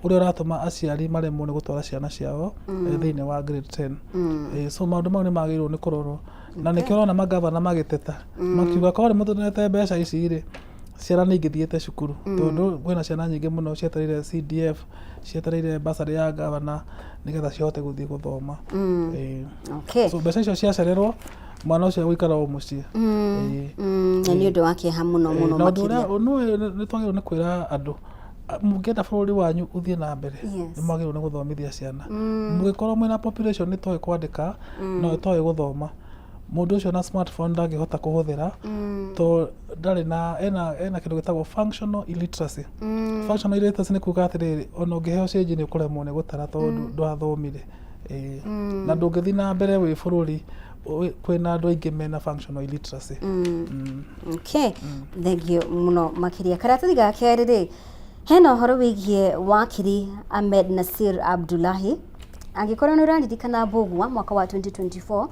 ũrĩa ũratũma aciari maremwo nĩ gũtwara ciana ciao thĩinĩ wa grade 10. So maũndũ mau nĩ magĩrĩirwo nĩ kũrorwo, na nĩkĩo ũrona magavana magĩteta makiuga korwo nĩ mũtũnete mbeca ici rĩ, ciana nĩ ingĩthiĩte cukuru, tondũ kwĩna ciana nyingĩ mũno cietereire CDF, cietereire bursary ya gavana nĩgetha cihote gũthiĩ gũthoma. So mbeca icio ciacererwo, mwana ũcio agũikara o mũciĩ. Na nĩ ũndũ wa kĩeha mũno mũno Na ũndũ makĩria. ũrĩa nĩ nĩ twagĩrĩirwo nĩ kwĩra andũ, mũngĩenda bũrũri wanyu ũthiĩ na mbere, nĩ mwagĩrĩirwo nĩ gũthomithia ciana. Mũngĩkorwo mwĩna population ĩtoĩ kwandĩka na ĩtoĩ gũthoma, Mũndũ ũcio na smartphone ndangĩhota kũhũthĩra to ndarĩ na ena ena kĩndũ gĩtagwo functional illiteracy. Functional illiteracy nĩ kuga atĩrĩrĩ, ona ũngĩheo cĩnji nĩ ũkũremwo nĩ gũtara tondũ ndwathomire. Ĩĩ. Na ndũngĩthiĩ na mbere wĩ bũrũri kwĩna andũ aingĩ mena functional illiteracy. Okay, thank you mũno makĩria. Karatathi ga kerĩ rĩ, hena ũhoro wĩgiĩ wakiri Ahmed Nasir Abdullahi. Angĩkorwo nĩ ũraririkana Mbũgua mwaka wa 2024,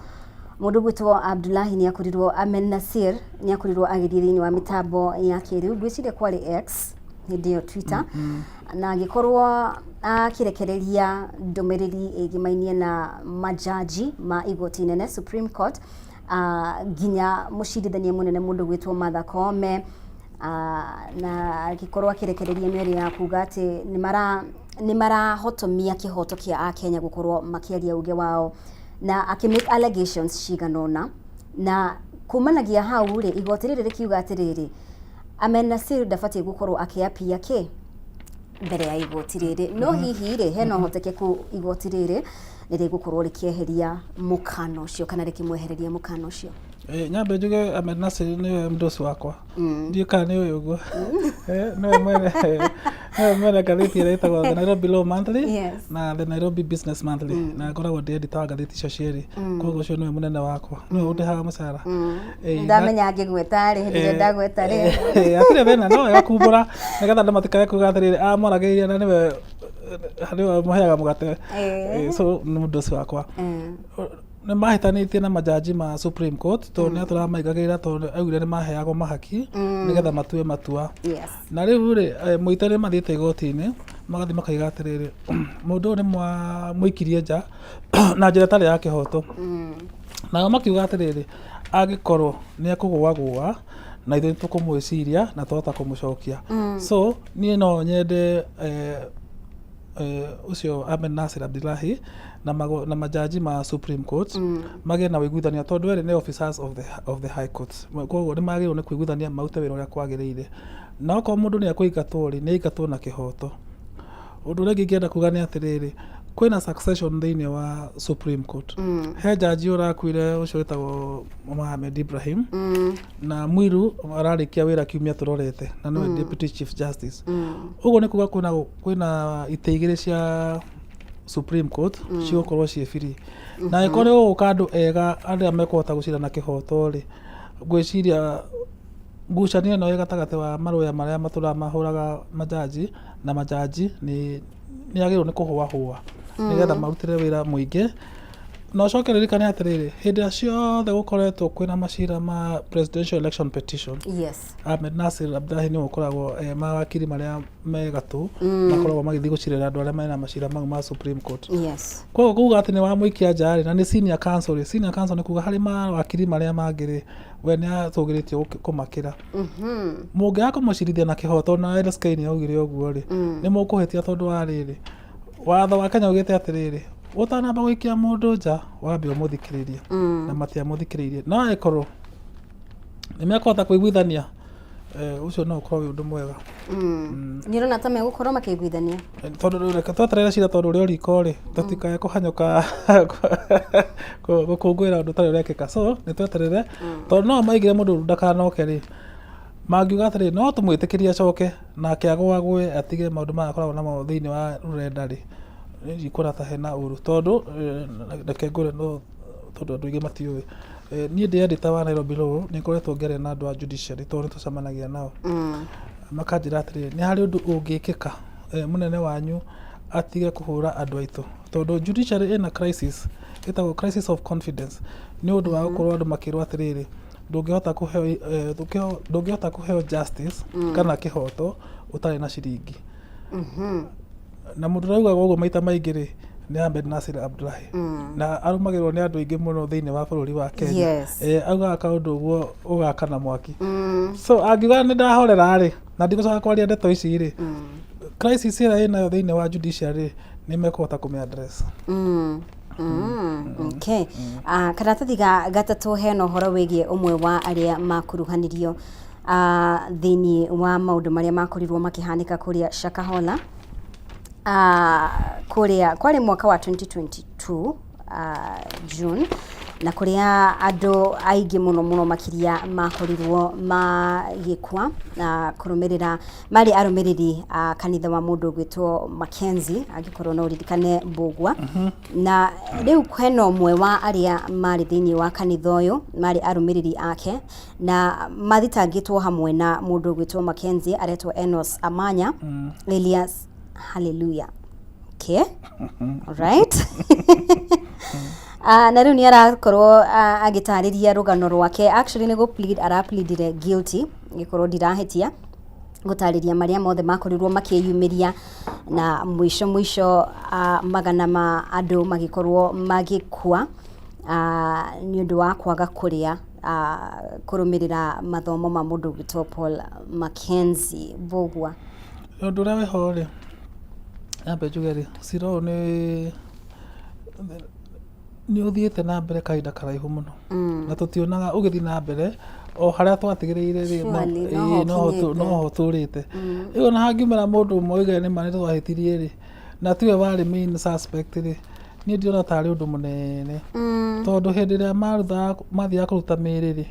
mũndũ gwĩtwo Abdullahi nĩ akorirwo, Ahmed Nasir nĩ akorirwo agĩthiĩ thĩinĩ wa mĩtambo ya kĩrĩu, ngwĩciria kwarĩ X hĩndĩ ĩyo Twitter, na agĩkorwo akĩrekereria ndũmĩrĩri ĩgimainie na majaji ma igoti inene Supreme Court, nginya mũcirithania mũnene mũndũ gwĩtwo Martha Koome, na agĩkorwo akĩrekereria mĩario ya kuga atĩ nĩ marahotomia kĩhoto kĩa Akenya gũkorwo makĩaria uge wao, na akĩ make allegations cigana ũna. Na kumanagia hau rĩ, igoti rĩrĩ rĩkiuga atĩrĩrĩ, Ahmed Nasir ndabatiĩ gũkorwo akĩapia kĩ mbere ya igoti rĩrĩ. No hihi rĩ, hena ũhotekeku igoti rĩrĩ nĩ rĩgũkorwo rĩkĩeheria mũkana ũcio kana rĩkĩmwehereria mũkana ũcio? Nyambe njuge Ahmed Nasir nĩwe mdosi wakwa. Ndiũĩ kana nĩ ũĩ ũguo. Nĩwe mwene ngathĩti ĩrĩa ĩtagwo The Nairobi Law Monthly na The Nairobi Business Monthly, na ngoragwo ndĩ editor wa ngathĩti icio cierĩ. Koguo ũcio nĩwe mũnene wakwa, nĩwe ũndĩhaga mũcara. Ndamenya angĩgweta rĩ, hĩndĩ ĩrĩa ndagweta rĩ. Hatirĩ thĩna, no wega kumbũra nĩgetha andũ matikae kuga atĩrĩrĩ, amwaragĩrĩria na nĩwe mũheaga mũgate. So nĩ mũndũ ũcio wakwa. Nĩ mahĩtanĩtie na majaji ma Supreme Court tondũ nĩ atũramaingagĩrĩra, tondũ augire nĩ maheagwo mahaki nĩgetha matue matua. Na rĩu rĩ, mũita nĩ mathiĩte igoti-inĩ, magathiĩ makaiga atĩrĩrĩ, mũndũ ũyũ nĩ mwamũikirie nja na njĩra ĩtarĩ ya kĩhoto. Nao makiuga atĩrĩrĩ, angĩkorwo nĩ ekũgũagũa na ithuĩ tũkũmwĩciria na twahota kũmũcokia. So niĩ no nyende ũcio Ahmed Nasir Abdullahi na majaji ma Supreme Court magĩe na ũiguithania, tondũ erĩ nĩ officers of the High Court. Koguo nĩ magĩrĩirwo nĩ kũiguithania marute wĩra ũrĩa kwagĩrĩire, na okorwo mũndũ nĩ ekũingatwo rĩ, nĩ aingatwo na kĩhoto. Ũndũ ũrĩa ũngĩ ingĩenda kuga nĩ atĩrĩrĩ, kwĩna succession thĩinĩ wa Supreme Court. He jaji ũrakuire, ũcio wĩtagwo Mohamed Ibrahim, na Mwiru ararĩkia wĩra kiumia tũrorete, na nĩwe Deputy Chief Justice. Ũguo nĩ kuga kwĩna itĩ igĩrĩ cia Supreme Court cigũkorwo ciĩ free, na angĩkorwo nĩ gũgũka andũ ega arĩa mekũhota gũcira na kĩhoto rĩ, ngwĩciria ngucanio ĩno ĩ gatagatĩ wa marũya marĩa matũraga mahũraga majaji na majaji nĩ yagĩrĩirwo nĩ kũhũahũa nĩgetha marutĩre wĩra mũingĩ. Na ũcoke ririkane atĩrĩrĩ, hĩndĩ ĩrĩa ciothe gũkoretwo kwĩna macira ma presidential election petition, Ahmed Nasir Abdullahi nĩwe ũkoragwo mawakiri marĩa me gatũ makoragwo magĩthiĩ gũcirĩra andũ arĩa mena macira mau ma Supreme Court. Koguo kuga atĩ nĩ wamũikia nja rĩ, na nĩ senior counsel rĩ, senior counsel nĩ kuga harĩ mawakiri marĩa mangĩ rĩ, we nĩ atũgĩrĩtio kũmakĩra. Mũngĩaga kũmũcirithia na kĩhoto, na LSK nĩ augire ũguo rĩ, nĩ mũkũhĩtia, tondũ wa rĩrĩ, watho wa Kenya ugĩte atĩrĩrĩ, ũtanamba gũikia mũndũ nja wambe ũmũthikĩrĩrie, na matiamũthikĩrĩirie. No angĩkorwo nĩ mekũhota kũiguithania, ũcio no ũkorwo wĩ ũndũ mwega. Nĩ ũrona ta megũkorwo makĩiguithania? Tondũ rĩu reke tweterere cira, tondũ ũrĩa ũriko rĩ, tũtikae kũhanyũka gũkũngũĩra ũndũ ũtarĩ ũrekĩka. So nĩ tweterere, tondũ no maigire mũndũ ndakanoke rĩ, mangiuga atĩrĩ, no tũmwĩtĩkĩrie acoke nake agũagũe atige maũndũ maya akoragwo namo thĩinĩ wa rũrenda rĩ, ndikuona ta hena ũru. Tondũ reke ngwĩre, no tondũ andũ aingĩ matiũĩ, niĩ ndĩ editor wa Nairobi Law, nĩ ngoretwo ngĩaria na andũ a judiciary, tondũ nĩ tũcemanagia nao, makanjĩra atĩrĩrĩ, nĩ harĩ ũndũ ũngĩkĩka mũnene wanyu atige kũhũra andũ aitũ, tondũ judiciary ĩna crisis ĩtagwo crisis of confidence, nĩ ũndũ wa gũkorwo andũ makĩrwo atĩrĩrĩ, ndũngĩhota kũheo justice kana kĩhoto ũtarĩ na ciringi. Na mũndũ ũrĩa ugaga ũguo maita maingĩ rĩ, nĩ Ahmed Nasir Abdullahi, na arũmagĩrĩrwo nĩ andũ aingĩ mũno thĩinĩ wa bũrũri wa Kenya. Augaga kaũndũ ũguo ũgakana mwaki. So angiuga nĩ ndahorera rĩ, na ndigũcoka kwaria ndeto ici rĩ, crisis ĩrĩa ĩnayo thĩinĩ wa judiciary nĩ mekũhota kũmĩ address. Okay. Karatathi ga gatatũ, hena ũhoro wĩgiĩ ũmwe wa arĩa makuruhanirio thĩinĩ wa maũndũ marĩa makorirwo makĩhanĩka kũrĩa Shakahola, kũrĩa kwarĩ mwaka wa 2022 June. Na kũrĩa andũ aingĩ mũno mũno makĩria makorirwo magĩkua na kũrũmĩrĩra marĩ arũmĩrĩri a kanitha wa mũndũ ũgwĩtwo Mackenzie, angĩkorwo no ũririkane Mbũgua. Na rĩu hena ũmwe wa arĩa marĩ thĩinĩ wa kanitha ũyũ marĩ arũmĩrĩri ake na mathitangĩtwo hamwe na mũndũ ũgwĩtwo Mackenzie aretwo Enos Amanya alias Hallelujah. Okay. Alright. Na rĩu nĩ arakorwo agĩtarĩria rũgano rwake. Actually nĩ gũ plead ara pleadire guilty gĩkorwo ndirahĩtia gũtarĩria marĩa mothe makorirwo makĩyumĩria na mũico mũico magana ma andũ magĩkorwo magĩkua nĩ ũndũ wa kwaga kũrĩa kũrũmĩrĩra mathomo ma mũndũ ũgwĩtwo Paul Mackenzie Mbũgua. Ũndũ ũrĩa wĩho rĩ, nyambe njuge rĩ, cira ũyũ nĩ nĩ ũthiĩte na mbere kahinda karaihu mũno na tũtionaga ũgĩthiĩ na mbere o harĩa twatigĩrĩire rĩ, Surely, noho ĩĩ, noho ũkinyĩte. noho tũrĩte. Rĩu ona hangiumĩra mũndũ ũmwe oige nĩ ma nĩ twahĩtirie rĩ, na tiwe warĩ main suspect rĩ, niĩ ndirona tarĩ ũndũ mũnene tondũ hĩndĩ ĩrĩa maruthaga mathiaga kũruta mĩĩrĩ rĩ,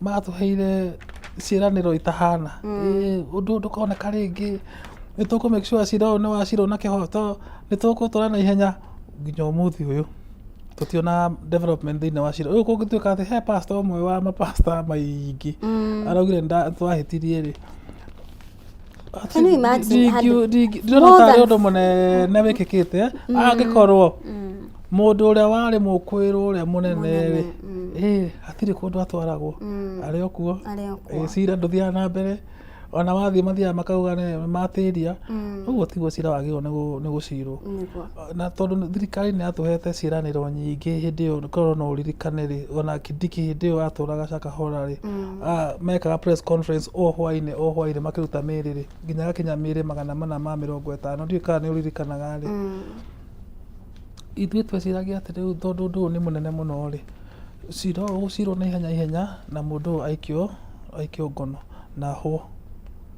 matũheire ciĩranĩro itahana. Ĩĩ, ũndũ ũyũ ndũkoneka rĩngĩ, nĩ tũkũ make sure cira ũyũ nĩ wacirwo na kĩhoto, nĩ tũkũtwara na ihenya. Nginya ũmũthĩ ũyũ tũtionaga development thĩinĩ wa cira. Rĩu kũngĩtuĩka atĩ he pastor ũmwe wa mapastor maingĩ araugire nĩ twahĩtirie rĩ, Can you imagine Ndirona more tarĩ than ũndũ mũnene wĩkĩkĩte angĩkorwo mũndũ ũrĩa warĩ mũkwĩrwo ũrĩa mũnene rĩ, ĩ hatirĩ kũndũ atwaragwo, arĩ o kuo. Arĩ o kuo. Ĩ, cira ndũthiaga na mbere, ona wathiĩ mathiaga makauga nĩ matĩria. Ũguo tiguo cira wagĩrĩirwo nĩ gũcirwo. Na tondũ thirikari nĩ yatũhete ciĩranĩro nyingĩ hĩndĩ ĩyo, korwo no ũririkane rĩ, ona Kindiki hĩndĩ ĩyo atũraga Shakahola rĩ, mekaga press conference o hwainĩ o hwainĩ makĩruta mĩĩrĩ rĩ, nginya gakinya mĩĩrĩ 450, ndiũĩ kana nĩ ũririkanaga rĩ. Ithuĩ tweciragia atĩ rĩu tondũ ũndũ ũyũ nĩ mũnene mũno rĩ, cira ũyũ ũgũcirwo na ihenya ihenya na mũndũ ũyũ aikio ngono na ahwo.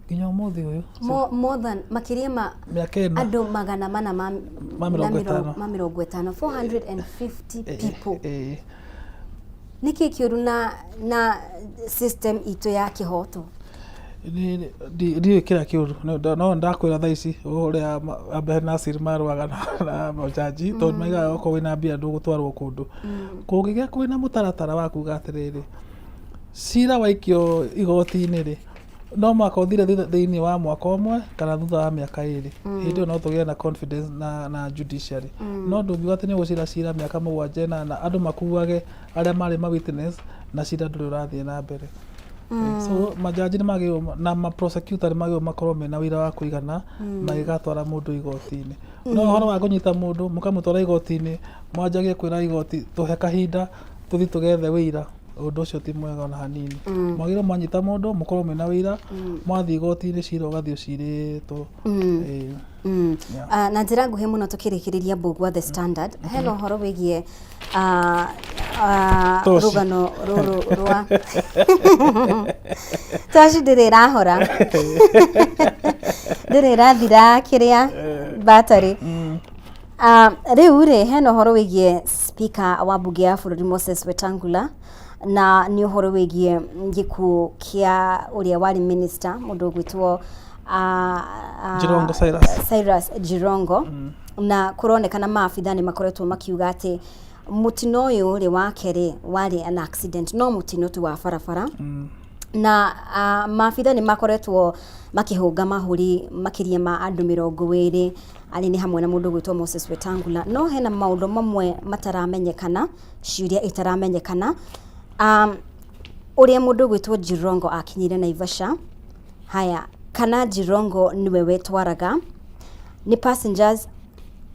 Nginya ũmũthĩ ũyũ More than makĩria ma mĩaka 4 andũ 400 ma na 50. Ma 50, 450 people. Nĩkĩ kĩũru na system itũ ya kĩhoto? Ndiũĩ kĩrĩa kĩũru, no ndakwĩra thaa ici ũrĩa Abenasir marũaga na majaji tondũ maigaga okorwo wĩna mbia ndũgũtwarwo kũndũ. Kũngĩgĩa kwĩna mũtaratara wa kuga atĩrĩrĩ, cira waikio igoti-inĩ rĩ, no mũhaka ũthire thĩinĩ wa mwaka ũmwe kana thutha wa mĩaka 2. Hĩndĩ ĩyo no tũgĩe na confidence na judiciary. No ndũngiuga atĩ nĩ ũgũcira cira mĩaka 7 8, andũ makuage arĩa marĩ ma witness na cira ndũrĩ ũrathiĩ na mbere. So majaji nĩ magĩrĩirwo na ma prosecutor nĩ magĩrĩirwo makorwo mena ũira wa kũigana magĩgatwara mũndũ igoti-inĩ. No ũhoro wa kũnyita mũndũ mũkamũtwara igoti-inĩ, mwanjagie kwĩra igoti tũhe kahinda tũthiĩ tũgethe ũira, ũndũ ũcio ti mwega ona hanini. Mwagĩrĩirwo mwanyita mũndũ mũkorwo mwĩna ũira, mwathiĩ igoti-inĩ cira ũgathiĩ ũcirĩtwo. Ĩĩ. Yeah. Na njĩra nguhĩ mũno tũkĩrĩkĩrĩria Mbũgua The Standard, hena ũhoro wĩgiĩ Toci. Rũgano rũrũ rwa toci ndĩrĩ ĩrahora, ndĩrĩ ĩrathira kĩrĩa battery. Rĩu rĩ, hena ũhoro wĩgiĩ speaker wa mbunge ya bũrũri Moses Wetangula, na nĩ ũhoro wĩgiĩ gĩkuũ kĩa ũrĩa warĩ minister mũndũ ũgwĩtwo Jirongo Cyrus. Cyrus Jirongo. Na kũronekana maabitha nĩ makoretwo makiuga atĩ mũtino ũyũ rĩ wake rĩ warĩ an accident, no mũtino tu wa barabara. Na maabitha nĩ makoretwo makĩhũnga mahũri makĩria ma andũ 20 arĩ nĩ hamwe na mũndũ ũgwĩtwo Moses Wetangula, no hena maũndũ mamwe mataramenyekana, ciũria itaramenyekana, ũrĩa mũndũ ũgwĩtwo Jirongo akinyire Naivasha haya, kana Jirongo nĩwe wetwaraga, nĩ passengers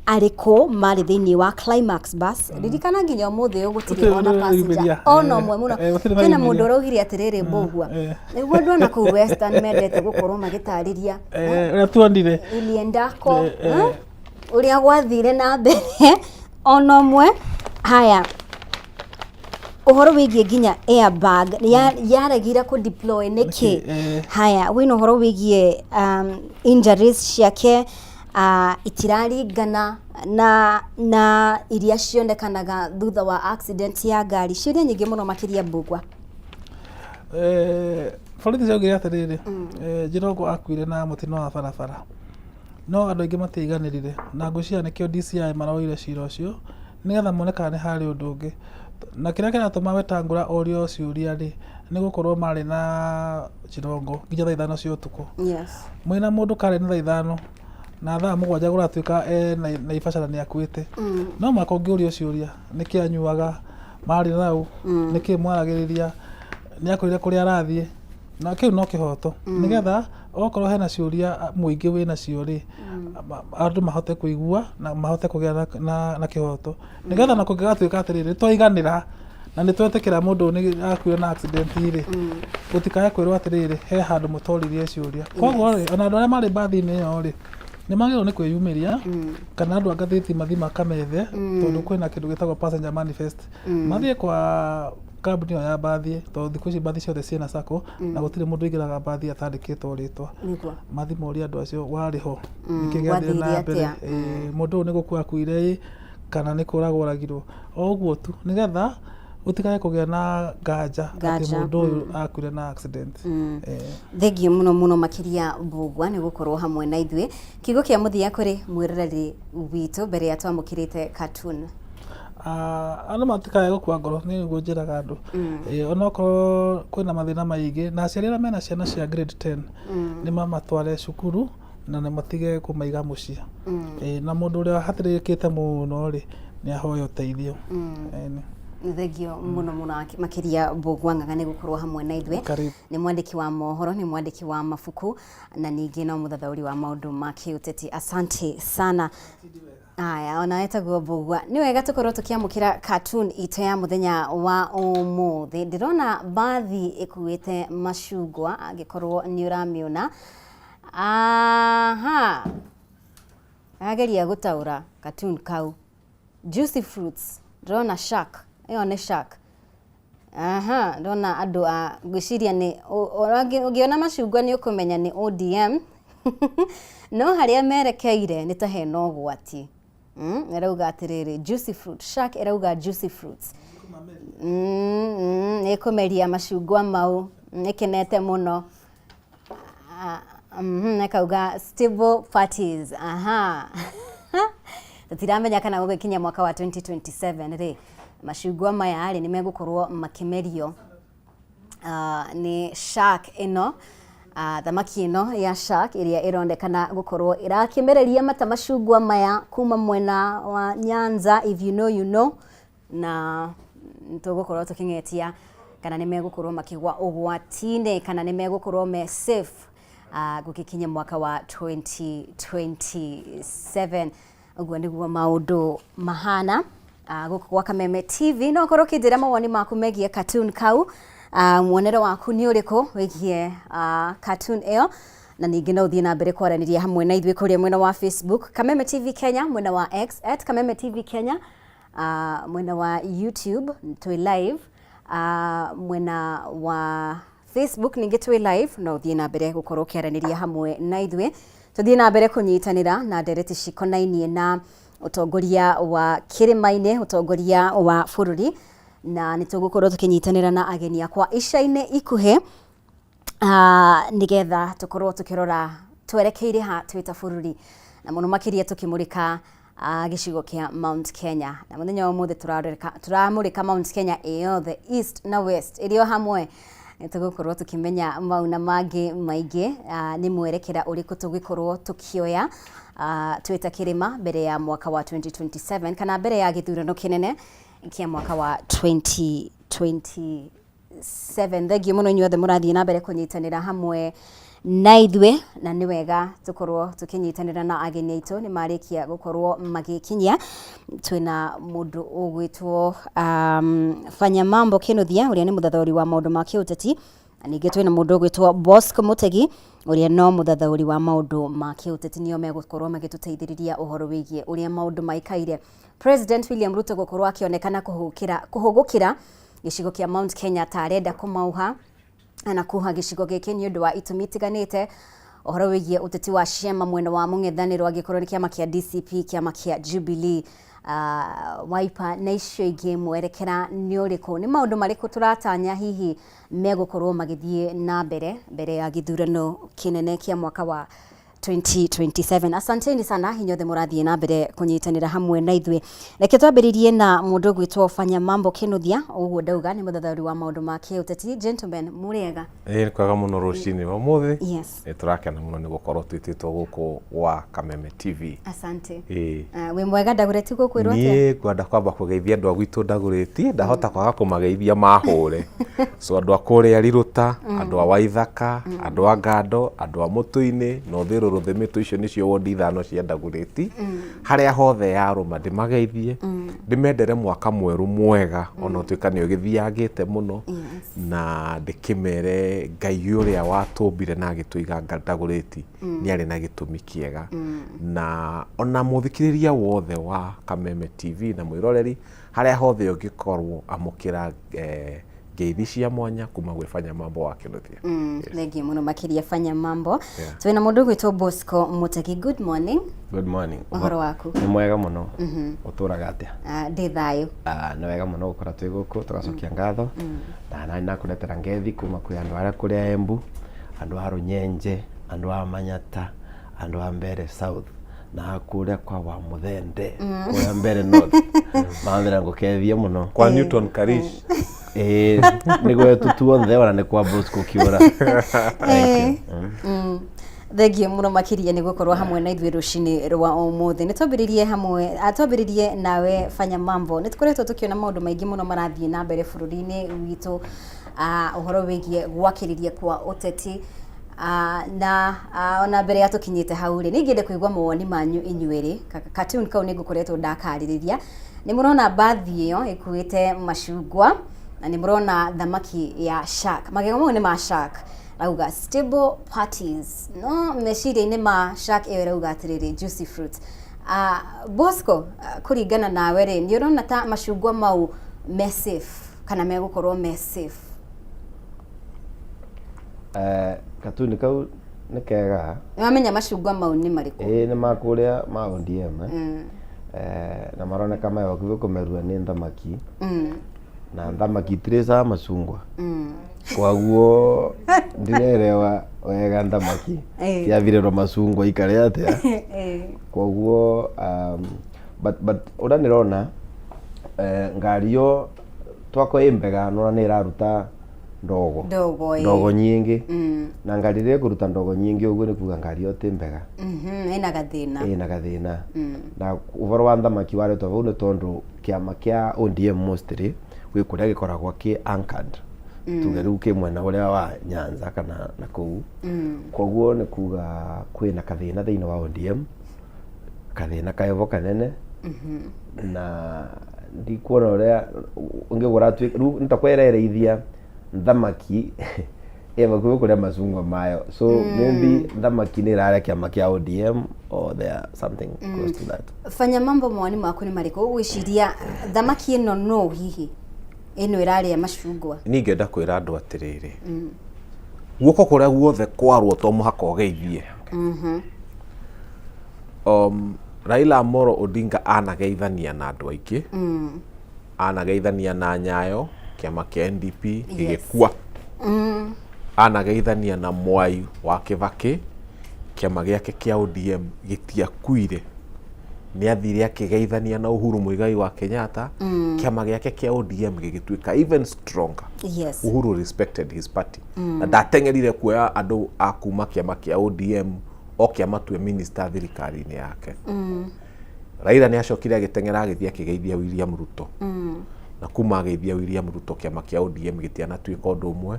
arĩkũ marĩ thĩinĩ wa Climax bus. Ririkana nginya ũmũthĩ ũyũ gũtirĩ Gũtirĩ ona passenger ũreyumĩria. ona ũmwe mũno. Gũtirĩ Hena mareyumĩria. mũndũ ũraugire atĩrĩrĩ, Mbũgua, nĩguo andũ ana kũu Western mendete gũkorwo magĩtarĩria Ũrĩa tuonire iliendako, ũrĩa gwathire na mbere, ona ũmwe. Haya, ũhoro wĩgiĩ nginya airbag yaregire kũ deploy nĩkĩ? Haya, wĩna ũhoro wĩgiĩ injuries ciake, itiraringana. na na iria cionekanaga thutha wa accident ya ngari. Ciũria nyingĩ mũno makĩria, Mbugua. Borithi ciaugire atĩrĩrĩ, Jirongo akuire na mũtino wa barabara, no andũ aingĩ matiaiganĩrire na ngwĩciria nĩkĩo DCI maroire cira ũcio nĩgetha mone kana nĩ harĩ ũndũ ũngĩ. Na kĩrĩa kĩratũma Wetangula orio ciũria rĩ, nĩ gũkorwo marĩ na Jirongo nginya thaa 5 cia ũtukũ. Mwĩna mũndũ karĩ na thaa 5 na thaa 7 kũratuĩka e Naivasha na nĩ akuĩte, no mũhaka ũngĩũrio ciũria, nĩkĩ anyuaga, marĩ nau, nĩkĩ mwaragĩrĩria, nĩ akwĩrire kũrĩa arathiĩ, na kĩu no kĩhoto, nĩgetha okorwo hena ciũria mũingĩ wĩna cio rĩ, andũ mahote kũigua na mahote kũgĩa na kĩhoto, nĩgetha na kũngĩgatuĩka atĩrĩrĩ, twaiganĩra na nĩ twetĩkĩra mũndũ ũyũ nĩ akuire na accident rĩ, gũtikae kwĩrwo atĩrĩrĩ, he handũ mũtoririe ciũria. Koguo rĩ, ona andũ arĩa marĩ mbathi-inĩ ĩyo rĩ, nĩ magĩrĩirwo nĩ kwĩyumĩria, kana andũ a ngathĩti mathiĩ makamethe, tondũ kwĩna kĩndũ gĩtagwo passenger manifest. Mathiĩ kwa kambuni ĩyo ya mbathi, tondũ thikũ ici mbathi ciothe ciĩna sacco na gũtirĩ mũndũ ũingĩraga mbathi atandĩkĩtwo rĩtwa. Mathiĩ morie andũ acio warĩ ho, nĩkĩ gĩathire gwathire na mbere, atĩa? Mũndũ ũyũ nĩ gũkua akuire ĩ kana nĩ kũragwo oragirwo, o ũguo tu, nĩgetha gũtikae kũgĩa na nganja atĩ Nganja, mũndũ ũyũ akuire na accident. Thengio mũno mũno makĩria, Mbugua, nĩ gũkorwo hamwe na ithuĩ. Kiugo kĩa mũthia kũrĩ mwĩroreri witũ mbere ya twamũkĩrĩte cartoon. Ah, andũ matikae gũkua ngoro, nĩ nĩguo njĩraga andũ. Onokorwo kwĩna mathĩna maingĩ, na aciari arĩa mena ciana cia grade 10 nĩ mamatware cukuru na nĩ matige kũmaiga mũciĩ. Na mũndũ ũrĩa hatĩrĩrĩkĩte mũno rĩ, nĩ ahoe ũteithio. Thengio mũno mũno makĩria, Mbugua Ng'ang'a, nĩ gũkorwo hamwe na ithuĩ. Karibu. Nĩ mwandĩki wa mohoro, nĩ mwandĩki wa mabuku, na ningĩ no mũthathaũri wa maũndũ ma kĩũteti. Asante sana. Aya, ona etagwo Mbugua. Nĩ wega tũkorwo tũkĩamũkĩra cartoon itũ ya mũthenya wa ũmũthĩ. Ndĩrona mbathi ĩkuĩte macungwa, angĩkorwo nĩ ũramĩona. Aha, ageria gũtaũra cartoon kau. Juicy fruits, ndĩrona shark, ĩyo nĩ shark. Aha, ndona andũ a ngwĩciria nĩ ũngĩona macungwa nĩ ũkũmenya nĩ ODM, no harĩa merekeire nĩ ta hena ũgwati. Ĩrauga atĩrĩrĩ, juicy fruit, shark ĩrauga juicy fruits. Nĩ ĩkũmeria macungwa mau, ĩkenete mũno. Ah, ĩkauga stable parties. Aha. Tũtiramenya kana gũgĩkinya mwaka wa 2027 rĩ, macungwa maya rĩ, nĩ megũkorwo makĩmerio nĩ shark ĩno, thamaki ĩno ya shark ĩrĩa ĩronekana gũkorwo ĩrakĩmereria mata macungwa maya kuma mwena wa Nyanza. If you know, you know. Na tũgũkorwo tũkĩng'etia kana nĩ megũkorwo makĩgwa ũgwati-inĩ kana nĩ megũkorwo me safe gũgĩkinya mwaka wa 2027. Ũguo nĩguo maũndũ mahana gũkũ gwa Kameme TV. No ũkorwo ũkĩnjĩra mawoni maku megiĩ cartoon kau, muonere waku nĩ ũrĩkũ wĩgiĩ cartoon ĩyo, na ningĩ no ũthiĩ na mbere kwaranĩria hamwe na ithuĩ kũrĩa mwena wa Facebook, Kameme TV Kenya, mwena wa X, @KamemeTVKenya, mwena wa YouTube twĩ live, mwena wa Facebook ningĩ twĩ live. No ũthiĩ na mbere gũkorwo ũkĩaranĩria hamwe na ithuĩ, tũthiĩ na mbere kũnyitanĩra na ndereti cikonainie na ũtongoria wa kĩrĩma-inĩ, ũtongoria wa bũrũri, na nĩ tũgũkorwo tũkĩnyitanĩra na ageni akwa ica-inĩ ikuhĩ, nĩgetha tũkorwo tũkĩrora twerekeire ha twĩ ta bũrũri, na mũno makĩria tũkĩmũrĩka gĩcigo kĩa Mount Kenya. Na mũthenya wa ũmũthĩ tũramũrĩka Mount Kenya ĩ yothe, east na west ĩrĩ o hamwe. Nĩ tũgũkorwo tũkĩmenya mau na mangĩ maingĩ, nĩ mwerekera ũrĩkũ tũgĩkorwo tũkĩoya twĩ ta kĩrĩma mbere ya mwaka wa 2027 kana mbere ya gĩthurano kĩnene kĩa mwaka wa 2027. Thengio mũno inyuothe mũrathiĩ na mbere kũnyitanĩra hamwe na ithuĩ, na nĩ wega tũkorwo tũkĩnyitanĩra na ageni aitũ. Nĩ marĩkia gũkorwo magĩkinyia. Twĩna mũndũ ũgwĩtwo Fanya Mambo Kinuthia, ũrĩa nĩ mũthathaũri wa maũndũ ma kĩũteti, na ningĩ twĩna mũndũ ũgwĩtwo Bosco Mũtegi, ũrĩa no mũthathaũri wa maũndũ ma kĩũteti. Nĩo megũkorwo magĩtũteithĩrĩria ũhoro wĩgiĩ ũrĩa maũndũ maikaire, President William Ruto gũkorwo akĩonekana kũhũgũkĩra gĩcigo kĩa Mount Kenya ta arenda kũmauha na kuha gĩcigo gĩkĩ nĩ ũndũ wa itũmi itiganĩte. Ũhoro wĩgiĩ ũteti wa ciama mwena wa mũng'ethanĩro angĩkorwo nĩ kĩama kĩa DCP, kĩama kĩa Jubilee, Wiper na icio ingĩ, mwerekera nĩ ũrĩkũ? Nĩ maũndũ marĩkũ tũratanya hihi megũkorwo magĩthiĩ na mbere mbere ya gĩthurano kĩnene kĩa mwaka wa 2027? Asanteni sana inyuothe mũrathiĩ na mbere kũnyitanĩra hamwe na ithuĩ. Reke twambĩrĩrie na mũndũ ũgwĩtwo Fanya Mambo Kĩnuthia, ũguo ndauga nĩ mũthathaũri wa maũndũ ma kĩũteti. Gentlemen, mũrĩega? Ĩĩ nĩ kwega mũno rũcinĩ rwa ũmũthĩ. Yes. Nĩ tũrakena mũno nĩ gũkorwo twĩtĩtwo gũkũ gwa Kameme TV. Asante. Ĩĩ. Wĩ mwega Ndagũreti, gũkwĩrwo atĩa? Niĩ ngwenda kwamba kũgeithia andũ a gwitũ Ndagũrĩti, ndahota kwaga kũmageithia mahũre. So andũ a kũrĩa Riruta, andũ a Waithaka, andũ a Ngando, andũ a Mũtũ-inĩ, na Ũthĩrũ Rũthĩmĩtũ, icio nĩcio wondi ithano cia Ndagũrĩti. Harĩa hothe yarũma ndĩmageithie, ndĩmendere mwaka mwerũ mwega, ona ũtuĩka nĩ ũgĩthiangĩte mũno. Na ndĩkĩmere Ngai ũrĩa watũmbire na agĩtũiga Ndagũrĩti nĩ arĩ na gĩtũmi kĩega. Na ona mũthikĩrĩria wothe wa Kameme TV na mwĩroreri harĩa hothe ũngĩkorwo, amũkĩra ngeithi cia mwanya kuma gwĩ Fanya Mambo wa Kĩnuthia. Thengiũ mũno makĩria Fanya Mambo. Twĩna mũndũ ũgwĩtwo Bosco Mũtegi. Good morning. Good morning. Ũhoro waku? Nĩ mwega mũno. Ũtũraga atĩa? Ndĩ thayũ. Nĩ wega mũno gũkora twĩ gũkũ tũgacokia ngatho. Na nani nakũretera ngethi kuma kwĩ andũ arĩa kũrĩa Embu, andũ a Rũnyenje, andũ a Manyata, andũ a Mbere South na kũrĩa kwa Wamuthende, kũrĩa Mbere North. Mambĩra ngũkethie mũno. Kwa Newton Karish. Ĩĩ, nĩ gwetu tuothe ona nĩ kwa Bosco Kiũra. Thank you. Thengiũ mũno makĩria nĩ gũkorwo hamwe na ithuĩ rũcinĩ rwa ũmũthĩ. Nĩ twambĩrĩrie hamwe, twambĩrĩrie nawe Fanya Mambo. Nĩ tũkoretwo tũkĩona maũndũ maingĩ mũno marathiĩ na mbere bũrũri-inĩ witũ, ũhoro wĩgiĩ gwakĩrĩria kwa ũteti, na ona mbere ya tũkinyĩte hau rĩ, nĩ ingĩenda kũigua mawoni manyu inyuerĩ. Cartoon kau nĩ ngũkoretwo ndakarĩrĩria. Nĩ mũrona mbathi ĩyo ĩkuĩte macungwa na nĩ mũrona thamaki ya shark. Magego mau nĩ ma shark. Rauga stable parties, no meciria-inĩ ma shark ĩyo ĩrauga atĩrĩrĩ, juicy fruit. Bosco, kũringana nawe rĩ, nĩ ũrona ta macungwa mau me safe kana megũkorwo me safe? Katuni kau nĩ kega. Nĩ wamenya macungwa mau nĩ marĩkũ? Ĩĩ, nĩ ma kũrĩa ma ODM, na maroneka me hakuhĩ kũmerua nĩ thamaki. Na thamaki itirĩcaga macungwa. Kwaguo ndirerewa wega thamaki ciathirĩrwo macungwa ikarĩa atĩa. Koguo but ũrĩa ndĩrona, ngari ĩyo twakwa ĩ mbega nona nĩ ĩraruta ndogo. Ndogo, ĩĩ. Ndogo nyingĩ. Na ngari ĩrĩa ĩkũruta ndogo nyingĩ ũguo nĩ kuga ngari ĩyo ti mbega. Ĩna gathĩna. Ĩna gathĩna. Na ũhoro wa thamaki waretwo hau nĩ tondũ kĩama kĩa ODM mostly gwĩ kũrĩa gĩkoragwo kĩ anchored. Tuge rĩu kĩ mwena ũrĩa wa Nyanza kana na kũu. Koguo nĩ kuga kwĩna kathĩna thĩinĩ wa ODM, kathĩna kaĩvo kanene. Na ndikuona ũrĩa ũngĩgũra rĩu nĩ ta kwerereithia thamaki ĩ hakuhĩ kũrĩa macungwa mayo. So maybe thamaki nĩ ĩrarĩa kĩama kĩa ODM or there something close to that. Fanya Mambo, mawoni maku nĩ marĩkũ? Ũgwĩciria thamaki ĩno no hihi ĩno ĩrarĩa macungwa? Niĩ ingĩenda kwĩra andũ atĩrĩrĩ, guoko kũrĩa guothe kwarwo to mũhaka ũgeithie. Raila Amolo Odinga anageithania na andũ aingĩ. Anageithania na Nyayo, kĩama kĩa NDP gĩgĩkua. Anageithania na Mwai wa Kĩbakĩ, kĩama gĩake kĩa ODM gĩtiakuire. Nĩ athire akĩgeithania na Uhuru Muigai wa Kenyatta, kĩama gĩake kĩa ODM gĩgĩtuĩka even stronger. Uhuru respected his party. Na ndateng'erire kuoya andũ a kuma kĩama kĩa ODM oke amatue minister thirikari-inĩ yake. Raila nĩ acokire agĩteng'era agĩthiĩ akĩgeithia William Ruto. Na kuma ageithia William Ruto kĩama kĩa ODM gĩtianatuĩka ũndũ ũmwe.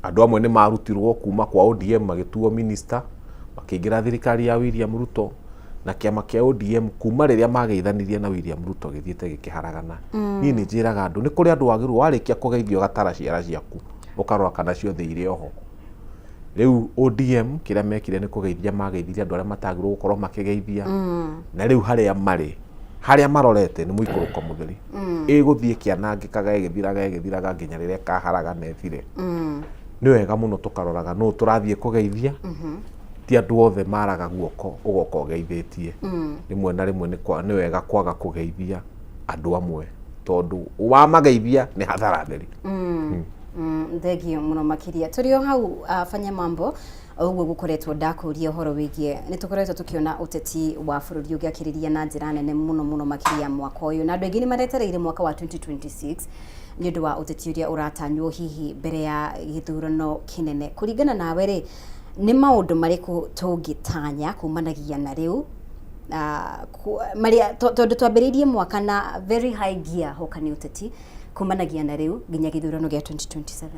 Andũ amwe nĩ marutirwo kuma kwa ODM magĩtuo minister, makĩingĩra thirikari ya William Ruto, na kĩama kĩa ODM kuma rĩrĩa mageithanirie na William Ruto gĩthiĩte gĩkĩharagana. Niĩ nĩ njĩraga andũ nĩ kũrĩ andũ wagĩrĩirwo warĩkia kũgeithio ũgatara ciara ciaku ũkarora kana ciothe irĩ oho. Rĩu ODM kĩrĩa mekire nĩ kũgeithia mageithirie andũ arĩa matagĩrĩirwo gũkorwo makĩgeithia. Na rĩu harĩa marĩ, harĩa marorete nĩ mũikũrũko mũtheri. Ĩgũthiĩ ĩkĩanangĩkaga ĩgĩthiraga ĩgĩthiraga nginya rĩrĩa ĩkaharagana ĩthire. Nĩ wega mũno tũkaroraga nũ tũrathiĩ kũgeithia. Ti andũ othe maraga guoko ũgoka ũgeithĩtie. Rĩmwe na rĩmwe nĩ wega kwaga kũgeithia andũ amwe tondũ wamageithia nĩ hathara theri. Thengio mũno makĩria. Tũrĩ o hau, fanya mambo ũguo gũkoretwo ndakũria ũhoro wĩgiĩ nĩ tũkoretwo tũkĩona ũteti wa bũrũri ũgĩakĩrĩria na njĩra nene mũno mũno makĩria mwaka ũyũ, na andũ aingĩ nĩ maretereire mwaka wa 2026 nĩ ũndũ wa ũteti ũrĩa ũratanywo hihi mbere ya gĩthurano kĩnene. Kũringana nawe rĩ, nĩ maũndũ marĩkũ tũngĩtanya kumanagia na rĩu marĩa tondũ twambĩrĩirie mwaka na very high gear hoka nĩ ũteti kumanagia na rĩu nginya gĩthurano gĩa 2027?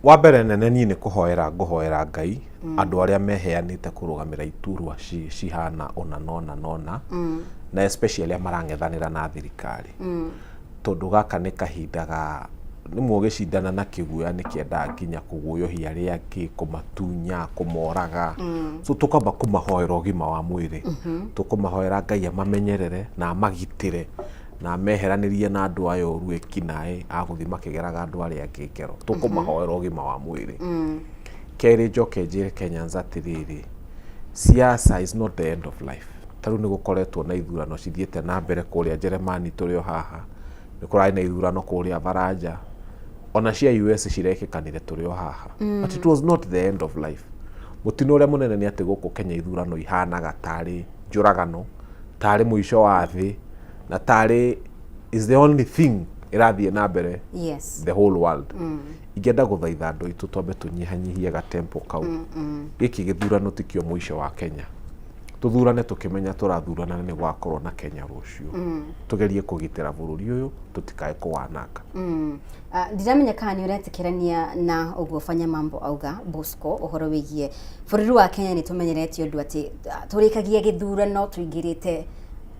Wa mbere nene niĩ nĩ kũhoera ngũhoera Ngai andũ arĩa meheanĩte kũrũgamĩra iturwa cihana ũna na ũna na ũna, na especially arĩa marang'ethanĩra na thirikari, tondũ gaka nĩ kahinda ga rĩmwe ũgĩcindana na kĩguoya nĩ kĩendaga nginya kũguoyohia arĩa angĩ, kũmatunya, kũmoraga. So tũkamba kũmahoera ũgima wa mwĩrĩ, tũkũmahoera Ngai amamenyerere na amagitĩre na ameheranĩrie na andũ aya oru ekinaĩ a gũthiĩ makĩgeraga andũ arĩa angĩ ngero. Tũkũmahoera ũgima wa mwĩrĩ. Kerĩ, njoke njĩre Kenyans atĩrĩrĩ, siasa is not the end of life. Ta rĩu nĩ gũkoretwo na ithurano cithiĩte na mbere kũrĩa Jeremani tũrĩ o haha, nĩ kũrarĩ na ithurano kũrĩa Baranja, ona cia US cirekĩkanire tũrĩ o haha. But it was not the end of life. Mũtino ũrĩa mũnene nĩ atĩ gũkũ Kenya ithurano ihanaga tarĩ njũragano, tarĩ mũico wa thĩ, na tarĩ is the only thing ĩrathiĩ na mbere the whole world. Ingĩenda gũthaitha andũ aitũ twambe tũnyihanyihie gatempo kau. Gĩkĩ gĩthurano tikĩo mũico wa Kenya. Tũthurane tũkĩmenya tũrathurana nĩ gwakorwo na Kenya rũciũ. Tũgerie kũgitĩra bũrũri ũyũ tũtikae kũwananga. Ndiramenya kana nĩ ũretĩkĩrania na ũguo Fanya Mambo auga Bosco ũhoro wĩgiĩ bũrũri wa Kenya. Nĩ tũmenyerete ũndũ atĩ tũrĩkagia gĩthurano tũingĩrĩte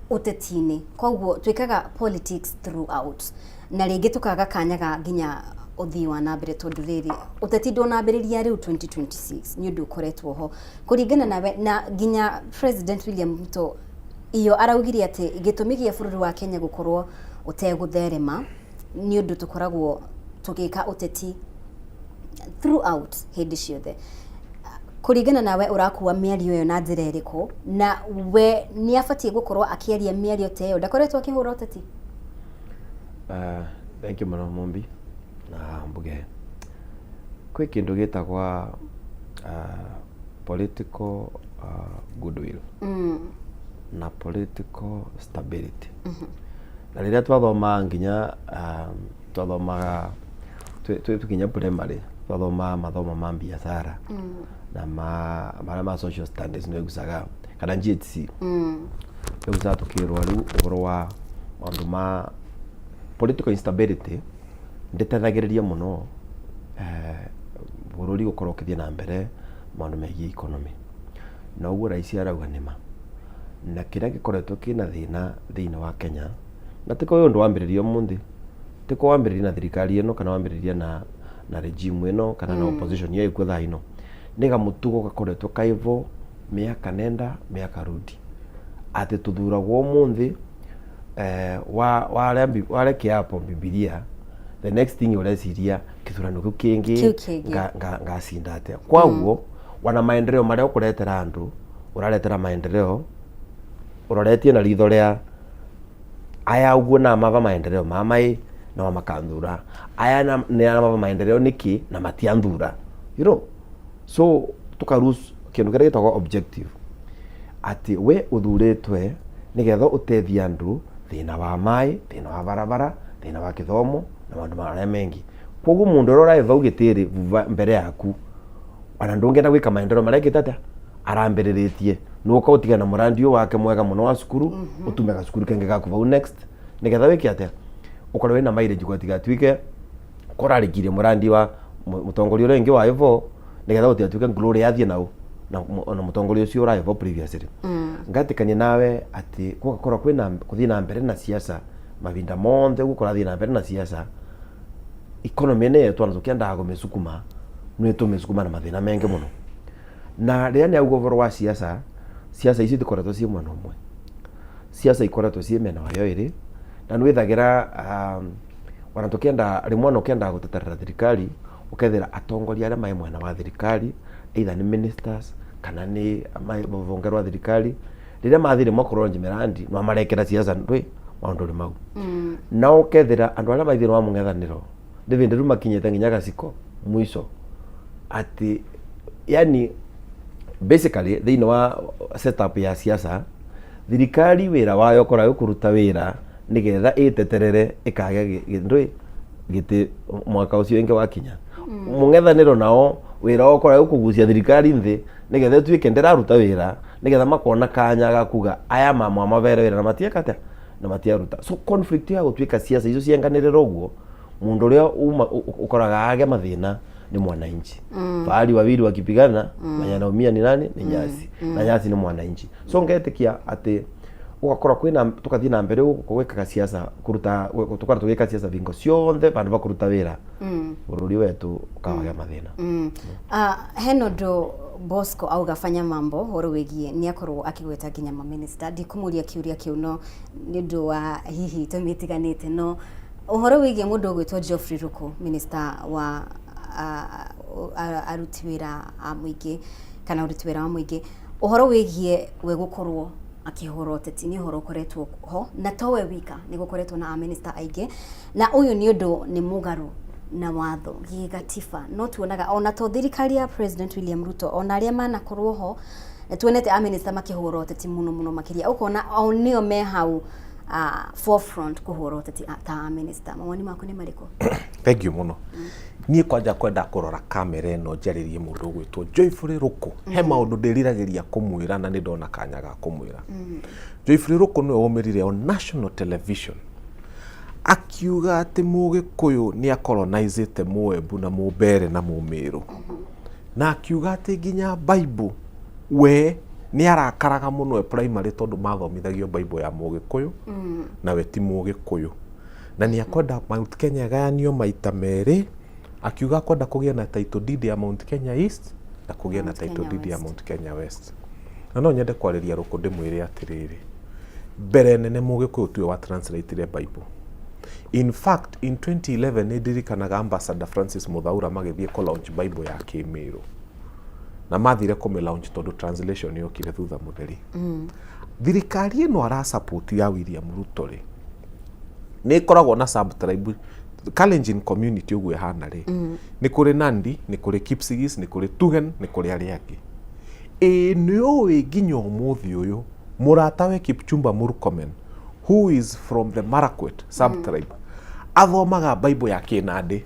ũteti-inĩ, koguo twĩkaga politics throughout na rĩngĩ tũkaga kanya ga nginya ũthii wa na mbere, tondũ rĩrĩ ũteti ndũnambĩrĩria rĩu 2026, nĩ ũndũ ũkoretwo ho. Kũringana nawe, na nginya President William Ruto iyo araugire atĩ gĩtũmi gĩa bũrũri wa Kenya gũkorwo ũtegũtherema nĩ ũndũ tũkoragwo tũgĩka ũteti throughout hĩndĩ ciothe. Kũringana nawe, ũrakua mĩario ĩyo na njĩra ĩrĩkũ, na we nĩ abatiĩ gũkorwo akĩaria mĩario ta ĩyo, ndakoretwo akĩhũra ũteti? Thank you mũno Mumbi. Na mbuge kwĩ kĩndũ gĩtagwa political goodwill na political stability. Na rĩrĩa twathomaga nginya twathomaga twĩ nginya primary, twathomaga mathomo ma biacara na ma marĩa ma social studies, nĩ gucaga kana GHC, nĩ gucaga tũkĩrwo rĩu ũhoro wa maũndũ ma political instability ndĩteithagĩrĩria mũno bũrũri gũkorwo ũkĩthiĩ na mbere maũndũ megiĩ economy. Na ũguo raici arauga nĩma, na kĩrĩa gĩkoretwo kĩna thĩna thĩinĩ wa Kenya, na tiko ũyũ ũndũ wambĩrĩria ũmũthĩ, tiko wambĩrĩria na thirikari ĩno kana wambĩrĩria na regime ĩno kana na opposition ĩyo ĩkuo thaa ino, nĩ gamũtugo gakoretwo kaivo mĩaka nenda mĩaka rudi, atĩ tũthuragwo ũmũthĩ, warĩa kĩapo Bibilia, the next thing ũreciria kĩthurano kĩu kĩngĩ. Kĩu kĩngĩ. Ngacinda atĩa? Kwaguo wana maendeleo marĩa ũkũretera andũ, ũraretera maendeleo ũroretie na ritho rĩa aya ũguo na mava maendeleo ma mai no makanthura, aya nĩ mava maendeleo nĩkĩ na matianthura. So tukarus kĩndũ kĩrĩa gĩtagwo objective, atĩ we ũthurĩtwe nĩgetha ũteithie andũ thĩna wa maĩ, thĩna wa barabara, thĩna wa kĩthomo na maũndũ marĩa mengi. Koguo mũndũ ũrĩa ũraĩ vau gĩtĩrĩ mbere yaku, ona ndũngĩenda gwĩka maendeleo marĩa ekĩte atĩa arambĩrĩrĩtie, nũka ũtige na mũrandi ũyũ wake mwega mũno wa cukuru, ũtume gacukuru kengĩ gaku vau next, nĩgetha wĩke atĩa, ũkorwo wĩna mileage, gũtigatuĩke korarĩkirie mũrandi wa mũtongoria ũrĩa ũngĩ wa ĩvo, nĩgetha gũtigatuĩke glory yathiĩ nau na mũtongoria ũcio ũraĩ vo previously. Ngatĩkania nawe atĩ gũgakorwo kwĩna kũthiĩ na mbere na siasa mavinda monthe, ũguo kũrathiĩ na mbere na siasa, economy nĩ twana tũkĩendaga kũmĩcukuma, nĩ tũmĩcukuma na mathĩna mengĩ mũno. Na rĩrĩa nĩ auga ũhoro wa siasa, siasa ici itikoretwo ciĩ mwena ũmwe, siasa ikoretwo ciĩ mĩena wayo ĩrĩ, na nĩ wĩthagĩra ona tũkĩenda rĩmwe, ona ũkĩendaga gũteterera thirikari, ũkethĩra atongoria arĩa marĩ mwena wa thirikari, either nĩ ministers Kana nĩ rũhonge rwa thirikari rĩrĩa mathire makũronji mĩrandi no marekera siasa ndwi maũndũ mau. Na ũkethĩra andũ arĩa maithĩrwo wa mũng'ethanĩro nĩ hĩndĩ rĩu makinyĩte nginya gaciko mũico atĩ yani basically thĩinĩ wa setup ya siasa, thirikari wĩra wayo ũkoragwo kũruta wĩra nĩgetha ĩteterere ĩkage ndũĩ gĩtĩ mwaka ũcio ĩngĩ wakinya. Mũng'ethanĩro nao wĩra wao ũkoragwo kũgucia thirikari nthĩ nĩgetha ĩtuĩke ndĩraruta wĩra, nĩgetha makona kanya ga kuga aya mamwa mabere wĩra na matieka atĩa na matiaruta. So conflict ya gũtuĩka siasa icio cienganĩrĩra ũguo, mũndũ ũrĩa uma ũkoraga age mathĩna nĩ mwananchi. Fahari wawili wakipigana, mwenye anaumia ni nani? Ni nyasi. Na nyasi ni mwananchi. So ngetĩkia atĩ ũgakora kwĩna tũkathiĩ na mbere ũguo gwĩkaga siasa kũruta tũkora tũgĩka siasa bingo ciothe vandũ va kũruta wĩra, bũrũri wetu ũkawagĩa mathĩna. Hena ũndũ Bosco auga fanya mambo ũhoro wĩgiĩ nĩ akorwo akĩgweta nginya maminista. Ndikũmũria kĩũria kĩu no nĩ ũndũ wa hihi itũmi itiganĩte, no ũhoro wĩgiĩ mũndũ ũgwĩtwo Geoffrey Ruku, minister wa aruti wĩra a mũingĩ kana ũruti wĩra wa mũingĩ, ũhoro wĩgiĩ we gũkorwo akĩhũra ũteti nĩ ũhoro ũkoretwo ho, na to we wika, nĩ gũkoretwo na amĩnĩsta aingĩ, na ũyũ nĩ ũndũ nĩ mũgarũ na watho gĩgatiba. No tuonaga ona to thirikari ya President William Ruto, ona arĩa manakorwo ho nĩ tuonete amĩnĩsta makĩhũra ũteti mũno mũno makĩria, ũkona o nĩo me hau forefront kũhũra ũteti ta amĩnĩsta. Mawoni maku nĩ marĩkũ? Thank you mũno. Niĩ kwanja kwenda kũrora kamera ĩno njarĩrie mũndũ ũgwĩtwo Joyfully Rũkũ. He maũndũ ndĩriragĩria kũmwĩra na nĩ ndona kanya ga kũmwĩra. Joyfully Rũkũ nĩwe ũmĩrire on national television akiuga atĩ Mũgĩkũyũ nĩ acolonizĩte Mũembu na Mũmbere na Mũmĩrũ, na akiuga atĩ nginya Bible we nĩ arakaraga mũno e primary tondũ mathomithagio Bible ya Mũgĩkũyũ na we ti Mũgĩkũyũ, na nĩ akwenda Mount Kenya ĩgayanio maita merĩ. Akiuga akwenda kũgĩe na title deed ya Mount Kenya East na kũgĩe na Mount title Kenya deed ya West. Mount Kenya West. Na no nyende kwarĩria Rũkũ ndĩmwĩre atĩrĩrĩ, mbere nene Mũgĩkũyũ tiwe wa translate Bible. In fact, in 2011 nĩ ndirikanaga Ambassador Francis Muthaura magĩthiĩ kũ launch Bible ya Kĩmĩrũ, na mathire kũmĩ launch tondũ translation yokire thutha mũtheri. Thirikari ĩno arasupport ya William Ruto rĩ, nĩ ĩkoragwo na sub tribe Kalenjin community ũguo ĩhana rĩ, nĩ kũrĩ Nandi, nĩ kũrĩ Kipsigis, nĩ kũrĩ Tugen, nĩ kũrĩ arĩa angĩ. Ĩĩ, nĩ ũĩ nginya ũmũthĩ ũyũ mũrata we Kipchumba Murkomen, who is from the Marakwet sub tribe, athomaga Bible ya Kĩnandĩ.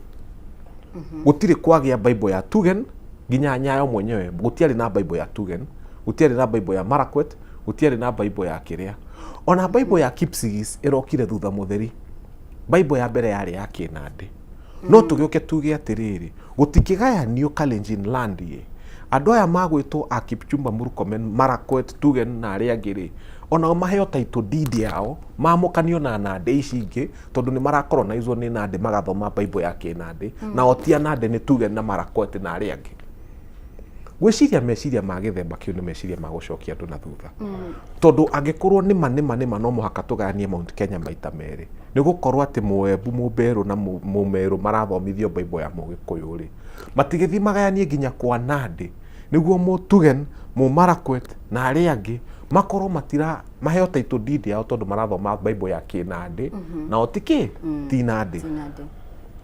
Gũtirĩ kwagĩa Bible ya Tugen. Nginya Nyayo mwenyewe gũtiarĩ na Bible ya Tugen, gũtiarĩ na Bible ya Marakwet, gũtiarĩ na Bible ya kĩrĩa. Ona Bible ya Kipsigis ĩrokire thutha mũtheri. Bible ya mbere yarĩ ya Kĩnandĩ. No tũgĩũke tuge atĩrĩrĩ, gũtikĩgayanio Kalenjin land ĩ, andũ aya magwĩtwo a Kipchumba Murkomen, Marakwet, Tugen na arĩa angĩ rĩ, onao maheo title deed yao, mamũkanio na Nandĩ ici ingĩ, tondũ nĩ maracolonizwo nĩ Nandĩ magathoma Bible ya Kĩnandĩ. Nao ti a Nandĩ, nĩ Tugen na Marakwet na arĩa angĩ. Gwĩciria meciria ma gĩthemba kĩu nĩ meciria ma gũcokia andũ na thutha, tondũ angĩkorwo nĩma nĩma nĩma no mũhaka tũgayanie Mount Kenya maita merĩ, nĩ gũkorwo atĩ Mũembu, Mũmberũ na Mũmerũ marathomithio Bible ya Mũgĩkũyũ rĩ, matigĩthiĩ magayanie nginya kwa Nandĩ nĩguo Mũtugen, Mũmarakwet na arĩa angĩ makorwo matira maheo title deed yao tondũ marathoma Bible ya Kĩnandĩ, nao ti kĩ ti Nandĩ. Ti Nandĩ.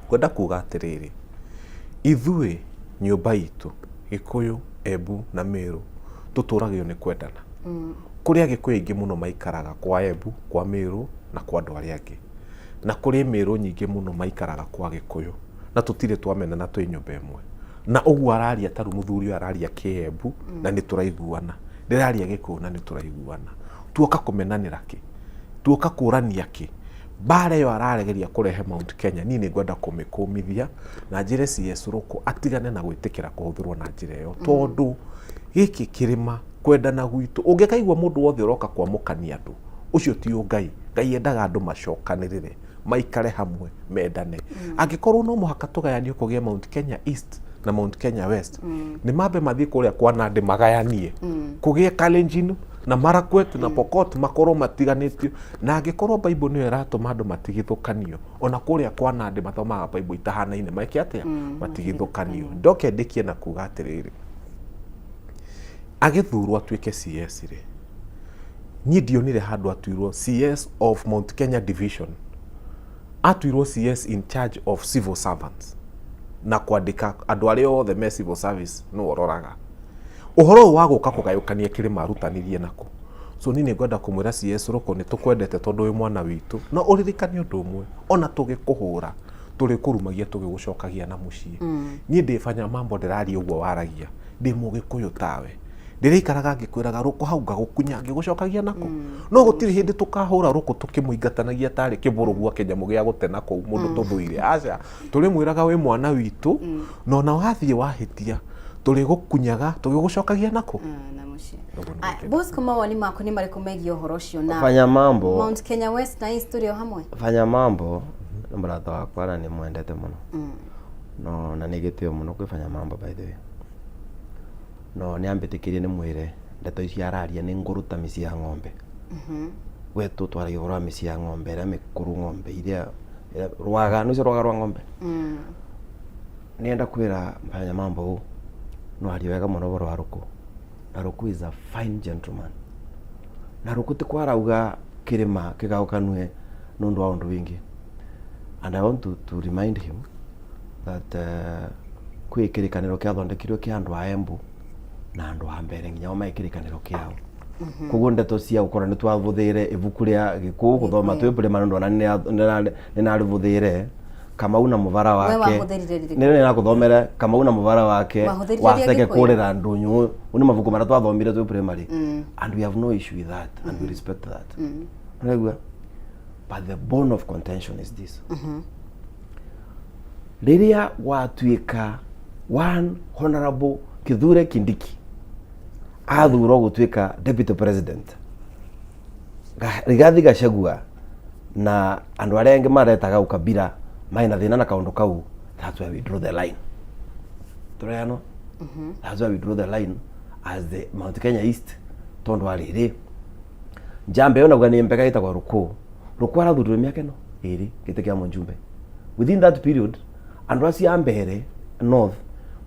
Kwenda kuga atĩrĩrĩ, ithuĩ nyũmba itũ Gĩkũyũ, Embu na Mĩrũ tũtũragio nĩ kwendana. Kũrĩ Agĩkũyũ aingĩ mũno maikaraga kwa Embu, kwa Mĩrũ na kwa andũ arĩa angĩ, na kũrĩ Mĩrũ nyingĩ mũno maikaraga kwa Gĩkũyũ, na tũtirĩ twamenana, twĩ nyũmba ĩmwe. Na ũguo araria taru mũthuri ũyũ araria Kĩembu na nĩ tũraiguana, ndĩraria Gĩkũyũ na nĩ tũraiguana. Tuoka kũmenanĩra kĩ? Tuoka kũrania kĩ? Mbara ĩyo araregeria kũrehe Mount Kenya, niĩ nĩ ngwenda kũmĩkũmithia na njĩre CS Rũkũ atigane na gwĩtĩkĩra kũhũthĩrwo na njĩra ĩyo, tondũ gĩkĩ kĩrĩma kwendana gwitũ, ũngĩkaigua mũndũ wothe ũroka kwamũkania andũ, ũcio ti ũngai. Ngai endaga andũ macokanĩrĩre, maikare hamwe, mendane. Angĩkorwo no mũhaka tũgayanio kũgĩe Mount Kenya East na Mount Kenya West, nĩ mambe mathiĩ kũrĩa kwa Nandi magayanie kũgĩe Kalenjin na Marakwet na Pokot, makorwo matiganĩtio. Na angĩkorwo Bible nĩyo ĩratũma andũ matigithũkanio, ona kũrĩa kwa Nandi mathomaga Bible itahanaine, meke atĩa? Matigithũkanio. Ndoke ndĩkie na kuga atĩrĩrĩ, Agĩthurwo atuĩke CS rĩ, niĩ ndionire handũ atuirwo CS of Mount Kenya Division. Atuirwo CS in charge of civil servants na kwandĩka andũ arĩa othe me civil service nĩwe ũroraga. Ũhoro ũyũ wa gũka kũgayũkania kĩrĩma arutanirie nakũ? So niĩ nĩngwenda kũmwĩra CS Rũkũ nĩ tũkwendete tondũ wĩ mwana witũ, no ũririkane ũndũ ũmwe, ona tũgĩkũhũra tũrĩkũrumagia tũgĩgũcokagia na mũciĩ. Niĩ ndĩ Fanya Mambo ndĩraria ũguo waragia, ndĩ mũgĩkũyũ tawe. Ndĩrĩikaraga ngĩkwĩraga Rũkũ hau ngagũkunya ngĩgũcokagia nakũ. No gũtirĩ hĩndĩ tũkahũra Rũkũ tũkĩmũingatanagia tarĩ kĩbũrũgua kĩnyamũ gĩa gũte na kũu mũndũ tũthũire. Aca, tũrĩmwĩraga wĩ mwana witũ, na ona wathiĩ wahĩtia tũrĩgũkunyaga tũgĩgũcokagia nakũ. Na mũciĩ. Ah, Bosco, mawoni maku nĩ marĩkũ megiĩ ũhoro ũcio na Fanya mambo. Mount Kenya West na East tũrĩ o hamwe? Fanya mambo nĩ mũrata wakwa na nĩ mwendete mũno. No na nĩ gĩtĩo mũno kwĩ Fanya mambo by the way. No nĩ ambĩtĩkĩrie nĩ mwĩre ndeto ici araria nĩ ngũrũ ta mĩciĩ ya ng'ombe. We tũtwaragia ũhoro wa mĩciĩ ya ng'ombe ĩrĩa mĩkũrũ, ng'ombe iria rwaga, nĩ ũcio rwaga rwa ng'ombe. Nĩenda kwĩra Fanya mambo ũũ, no arie wega mũno ũhoro wa Rũkũ. Na Rũkũ is a fine gentleman. Na Rũkũ ti kwarauga kĩrĩma kĩgaũkanue nĩ ũndũ wa ũndũ wingĩ. And I want to remind him that kwĩ kĩrĩkanĩro kĩathondekirwo kĩa andũ a Embu na andũ a mbere nginya o me kĩrĩkanĩro kĩao. Koguo ndeto cia gũkorwo nĩ twavũthĩre ibuku rĩa gĩkũyũ gũthoma twĩ primary ndona nĩ narĩvũthĩre Kamau na mũbara We wake. wahũthĩrire rĩrĩkũ? Nĩ nĩrakũthomera Kamau na mũbara wake. Wahũthĩrire rĩa Waceke Gĩkũyũ? kũrĩra ndũnyũ. Nĩ mabuku marĩa twathomire twĩ primary. And we have no issue with that and we respect that. Ũraigua? But the bone of contention is this. Rĩrĩa gwatuĩka one Honorable Kithure Kindiki athurwo gũtuĩka deputy president, Rigathi Gachagua na andũ arĩa angĩ maretaga ukabira marĩ na thĩna na kaũndũ kau, that's where we draw the line. Tũreanwo? That's where we draw the line as the Mount Kenya East, tondũ wa rĩrĩ njamba ĩyo nauga nĩ mbega ĩtagwo Rũkũ. Rũkũ arathurirwo mĩaka ĩno ĩrĩ gĩtĩ kĩa mũjumbe. Within that period andũ acio a mbere north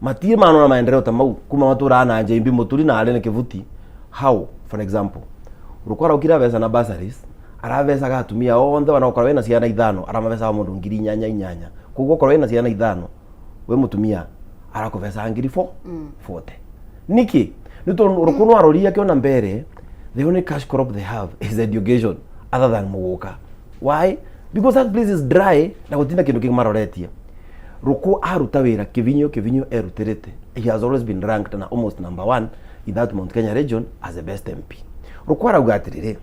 matirĩ manona maendeleo ta mau kuma matũraga na Njimbi Mũturi na arĩ na Kĩbuti. How? For example, Rũkũ araukire abeca na bursaries, arabecaga atumia othe ona okorwo wĩna ciana ithano aramabecaga mũndũ 8000 inyanya. Koguo okorwo wĩna ciana ithano wĩ mũtumia arakũbecaga ngiri 40. Nĩkĩ? Nĩ tondũ Rũkũ no aroria akĩona mbere the only cash crop they have is education other than mũgũka. Why? Because that place is dry na gũtirĩ na kĩndũ kĩngĩ maroretie. Rũkũ aruta wĩra kĩvinyo kĩvinyo erutĩrĩte. He has always been ranked na almost number one in that Mount Kenya region as the best MP. Rũkũ arauga atĩrĩrĩ,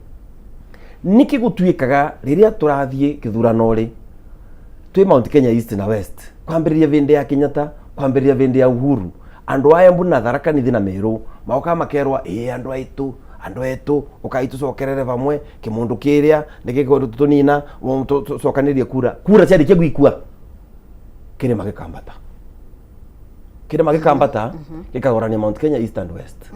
nĩkĩ gũtuĩkaga rĩrĩa tũrathiĩ kĩthurano rĩ twĩ Mount Kenya East na West, kwambĩrĩria vĩndĩ ya Kenyatta, kwambĩrĩria vĩndĩ ya Uhuru, andũ a Embu na Tharaka Nithi na Meru magokaga makerwa ĩĩ andũ aitũ, andũ etũ ũkai tũcokerere vamwe kĩmũndũ kĩrĩa nĩgĩkũtũnina, tũcokanĩrie kura. Kura ciarĩkia gwikua kĩrĩma gĩkambata, kĩrĩma gĩkambata gĩkagũrania Mount Kenya East and West.